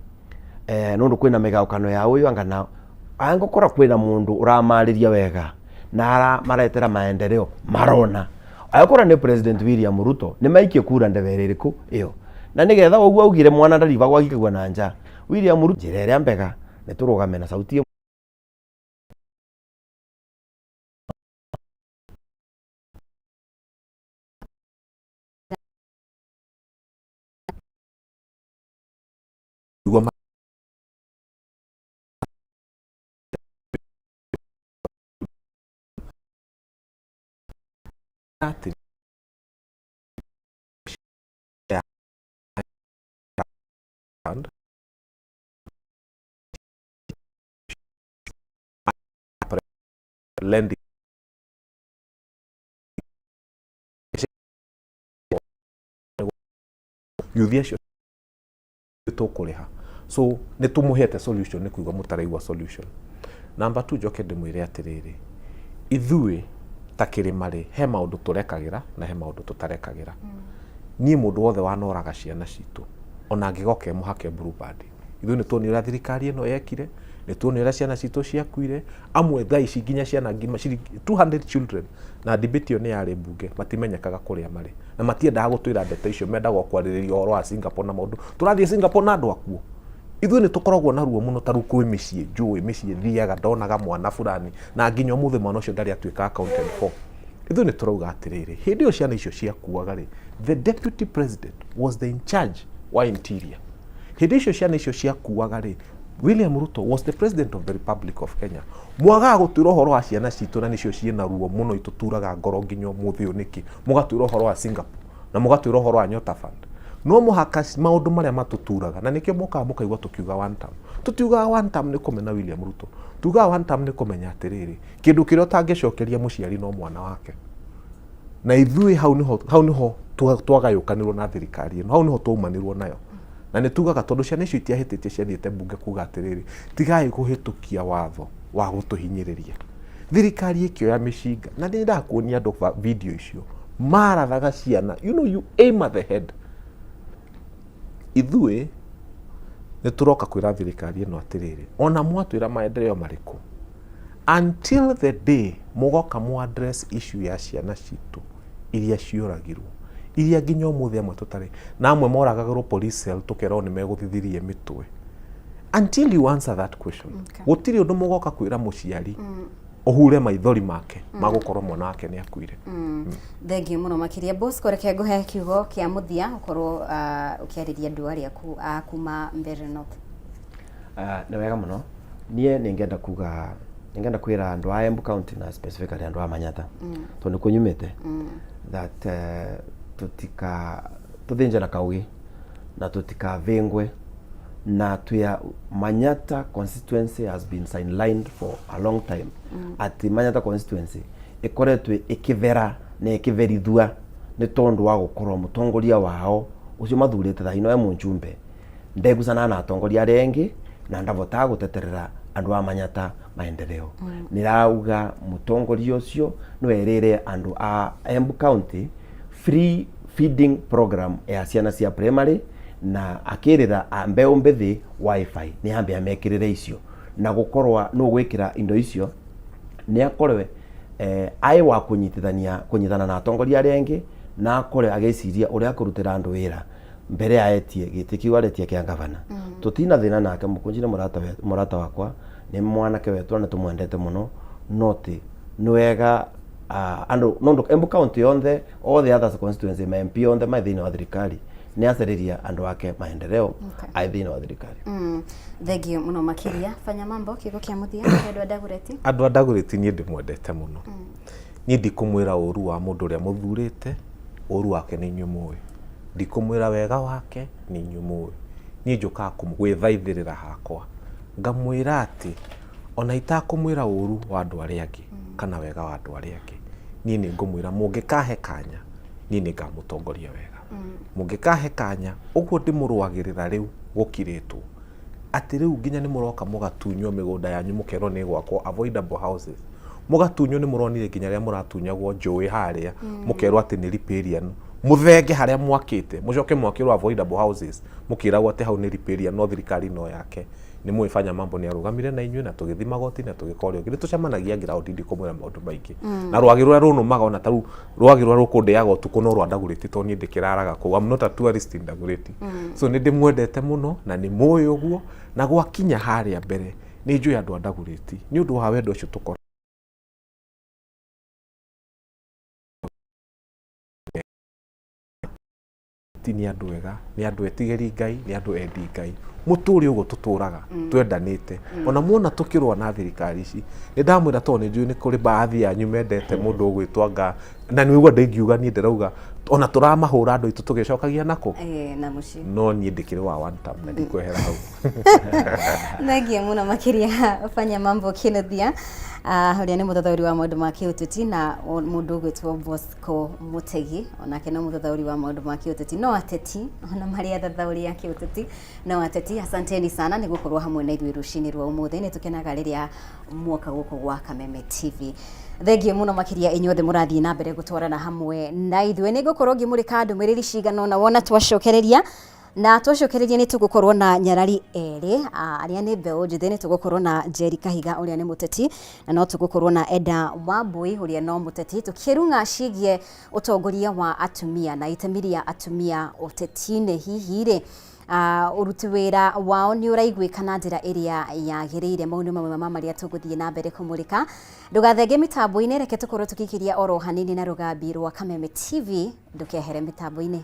nũndũ kwĩna mĩgaũkano ya ũyũ anga na angĩkorwo kwĩna mũndũ ũramarĩria wega na aramaretera maendeleo marona, angĩkorwo nĩ President William Ruto, nĩ maikie kura ndebere ĩrĩkũ ĩyo, na nĩgetha ũguo augire mwana ndaribagwo agikagua na nja. William Ruto, njĩra ĩrĩa mbega nĩ tũrũgame na sauti ĩmwe. Nĩguo atĩ lending yuthi acio tũkũrĩha, so nĩ tũmũhete solution. Nĩ kuigua mũtaraigua solution number 2. Njoke ndĩmwĩre atĩrĩrĩ, ithuĩ ta kĩrĩma rĩ, he maũndũ tũrekagĩra na he maũndũ tũtarekagĩra. Niĩ mũndũ wothe wanoraga ciana citũ, ona angĩgoka mũhake Blue Band, ithuĩ nĩ tuonire ũrĩa thirikari ĩno yekire, nĩ tuonire ũrĩa ciana citũ ciakuire. Amwe thaa ici nginya ciana ngima 200 children, na debate ĩyo nĩ yarĩ mbunge, matimenyekaga kũrĩa marĩ na matiendaga gũtwĩra ndeto icio. Mendaga o kwarĩrĩria ũhoro wa Singapore na maũndũ tũrathiĩ Singapore na andũ akuo. Ithuĩ nĩ tũkoragwo na ruo mũno. Ta rĩu kwĩ mĩciĩ njũĩ, mĩciĩ thiaga ndonaga mwana fulani na nginya ũmũthĩ mwana ũcio ndarĩ atuĩka accounted for. Ithuĩ nĩ tũrauga atĩrĩrĩ, hĩndĩ ĩyo ciana icio ciakuaga rĩ, the deputy president was the in charge wa interior. Hĩndĩ icio ciana icio ciakuaga rĩ, William Ruto was the president of the Republic of Kenya. Mwagaga gũtwĩra ũhoro wa ciana citũ na nĩcio ciĩna ruo mũno, itũturaga ngoro nginya ũmũthĩ ũyũ nĩkĩ? Mũgatwĩra ũhoro wa Singapore na mũgatwĩra ũhoro wa Nyota Fund. No mũhaka maũndũ marĩa matũturaga, na nĩkĩo mũkaga mũkaigua tũkiuga one term. Tũtiugaga one term nĩ kũmena William Ruto, tugaga one term nĩ kũmenya atĩrĩrĩ, kĩndũ kĩrĩa ũtangĩcokeria mũciari no mwana wake. Na ithuĩ hau nĩho twagayũkanirwo na thirikari ĩno, hau nĩho twaumanirwo nayo. Na nĩ tugaga tondũ ciana icio itiahĩtĩtie, ciathiĩte mbunge kuga atĩrĩrĩ, tigai kũhĩtũkia watho wa gũtũhinyĩrĩria. Thirikari ĩkĩoya mĩcinga, na nĩ ndakuonia andũ video icio marathaga ciana. You aim at the head. Ithuĩ nĩ tũroka kwĩra thirikari ĩno atĩrĩrĩ, ona mwatwĩra maendeleo marĩkũ, until the day mũgoka mu address issue ya ciana citũ iria cioragirwo, iria nginya ũmũthĩ amwe tũtarĩ na amwe moragagĩrwo police cell, tũkerwo nĩ megũthithirie mĩtwe, until you answer that question, gũtirĩ ũndũ mũgoka kwĩra mũciari ũhure maithori make magũkorwo mwana wake nĩ akuire. Thengiũ mũno makĩria, Bosco. Reke ngũhe kiugo kĩa mũthia, ũkorwo ũkĩarĩria andũ arĩa a kuma Mbeere North. Nĩ wega mũno. Niĩ nĩ ngenda kuga, nĩ ngenda kwĩra andũ a Embu County na specifically andũ a Manyatta, tondũ nĩkuo nyumĩte, that tũtika tũthĩnje na kaugi na tũtikavĩngwe na twĩa Manyatta constituency has been sidelined for a long time, atĩ Manyatta constituency ĩkoretwo ĩkĩthera na ĩkĩtherithua nĩ tondũ wa gũkorwo mũtongoria wao ũcio mathurĩte thaa ino e mũnjumbe ndegucanaga na atongoria arĩa angĩ na ndavotaga gũteterera andũ a Manyatta maendeleo. Nĩrauga mũtongoria ũcio nĩwerĩre andũ a Embu County free feeding program ya ciana cia primary na akĩrĩra a mbeũ mbĩthĩ wifi, nĩ ambe amekĩrĩre icio na gũkorwa nũ gwĩkĩra indo icio nĩ akorwe aĩ wa kũnyitithania kũnyitana na atongoria arĩa angĩ na akorwe agĩciria ũrĩa akũrutĩra andũ wĩra. Mbere aetie gĩtĩ kĩu aretia kĩa ngavana. Tũtina thĩna nake. Mũkũnji nĩ mũrata wakwa, nĩ mwanake wetũ na nĩtũmwendete mũno, no ti nĩ wega andũ nondu Embu County yonthe, all the other constituency, ma MP onthe mai thĩinĩ wa thirikari, nĩ acarĩria andũ ake maendeleo. Ai thĩinĩ wa thirikari. Thengio mũno makĩria. Fanya Mambo, kiugo kĩa mũthia kũrĩ andũ a Dagoretti. Andũ a Dagoretti, niĩ ndĩmwendete mũno. Niĩ ndikũmwĩra ũru wa mũndũ ũrĩa mũthurĩte, ũru wake nĩ inyuĩ mũĩ. Ndikũmwĩra wega wake, nĩ inyuĩ mũĩ. Niĩ njũkaga gwĩthaithĩrĩra hakwa, ngamwĩra atĩ ona itakũmwĩra ũru wa andũ arĩa angĩ kana wega wa andũ arĩa angĩ, niĩ nĩ ngũmwĩra mũngĩkahe kanya, niĩ nĩ ngamũtongoria wega. Mũngĩkahe kanya ũguo ndĩmũrũagĩrĩra rĩu gũkirĩtwo atĩ rĩu nginya nĩ mũroka mũgatunywo mĩgũnda yanyu, mũkerwo nĩ gwakwo avoidable houses, mũgatunywo. Nĩ mũronire nginya arĩa mũratunyagwo njũĩ harĩa, mũkerwo atĩ nĩ riparian, mũthenge harĩa mwakĩte, mũcoke mwakĩrwo avoidable houses, mũkĩragwo atĩ hau nĩ riparian, no thirikari no yake. Nĩ mũĩ Fanya Mambo nĩ arũgamire na inyuĩ na tũgĩthiĩ magoti na tũgĩka ũrĩa ũngĩ. Nĩ tũcemanagia ground, ndikũmwĩra maũndũ maingĩ. Na rwagĩ rũrĩa rũnũmaga, ona ta rĩu rwagĩ rũrĩa rũkũndĩaga ũtukũ no rwa Dagoretti, tondũ niĩ ndĩkĩraraga kũu. I'm not a tourist in Dagoretti. So nĩ ndĩmwendete mũno na nĩ mũĩ ũguo, na gwakinya harĩa mbere nĩ njũĩ andũ a Dagoretti nĩ ũndũ wa wendo ũcio tũkoragwo ti nĩ andũ ega, nĩ andũ etigĩri Ngai, nĩ andũ endi Ngai. Mũtũre ũguo tũtũraga twendanĩte. Ona muona tũkĩrũa na thirikari ici, nĩ ndamwĩra, tondũ nĩ njũĩ nĩ kũrĩ baadhi yanyu mendete mũndũ ũgwĩtwo anga na nĩ ũguo ndingiuga. Niĩ ndĩrauga ona tũramahũra andũ aitũ tũgĩcokagia nako. Eh, na mũciĩ. No niĩ ndĩkĩrĩ wa one term na ndikwehera hau. Thengiũ mũno makĩria, Fanya Mambo Kinuthia, ũrĩa nĩ mũthathaũri wa maũndũ ma kĩũteti, na mũndũ ũgwĩtwo Bosco Mũtegi, onake no mũthathaũri wa maũndũ ma kĩũteti. No ateti ona marĩ athathaũri a kĩũteti, no ateti. Asanteni sana nĩ gũkorwo hamwe na ithuĩ rũcinĩ rwa ũmũthĩ. Nĩ tũkenaga rĩrĩa muoka gũkũ gwa Kameme TV. Thengiũ mũno makĩria inyuothe mũrathiĩ na mbere gũtwarana hamwe na ithuĩ. Nĩ ngũkorwo ngĩmũrĩka ndũmĩrĩri cigana ũna wona twacokereria, na twacokereria nĩ tũgũkorwo na nyarari erĩ arĩa nĩ mbeũ njĩthĩ. Nĩ tũgũkorwo na Njeri Kahiga ũrĩa nĩ mũteti, na no tũgũkorwo na Eda Wambui ũrĩa no mũteti, tũkĩrung'a ciĩgiĩ ũtongoria wa atumia na itemi rĩa atumia ũteti-inĩ. Hihi rĩ, ũruti wĩra wao nĩ ũraiguĩka na njĩra ĩrĩa yagĩrĩire? Mau nĩ mamwe ma marĩa tũgũthiĩ na mbere kũmũrĩka. Ndũgathenge mĩtambo-inĩ, reke tũkorwo tũkĩikĩria oro hanini na rũgambi rwa Kameme TV. Ndũkehere mĩtambo-inĩ.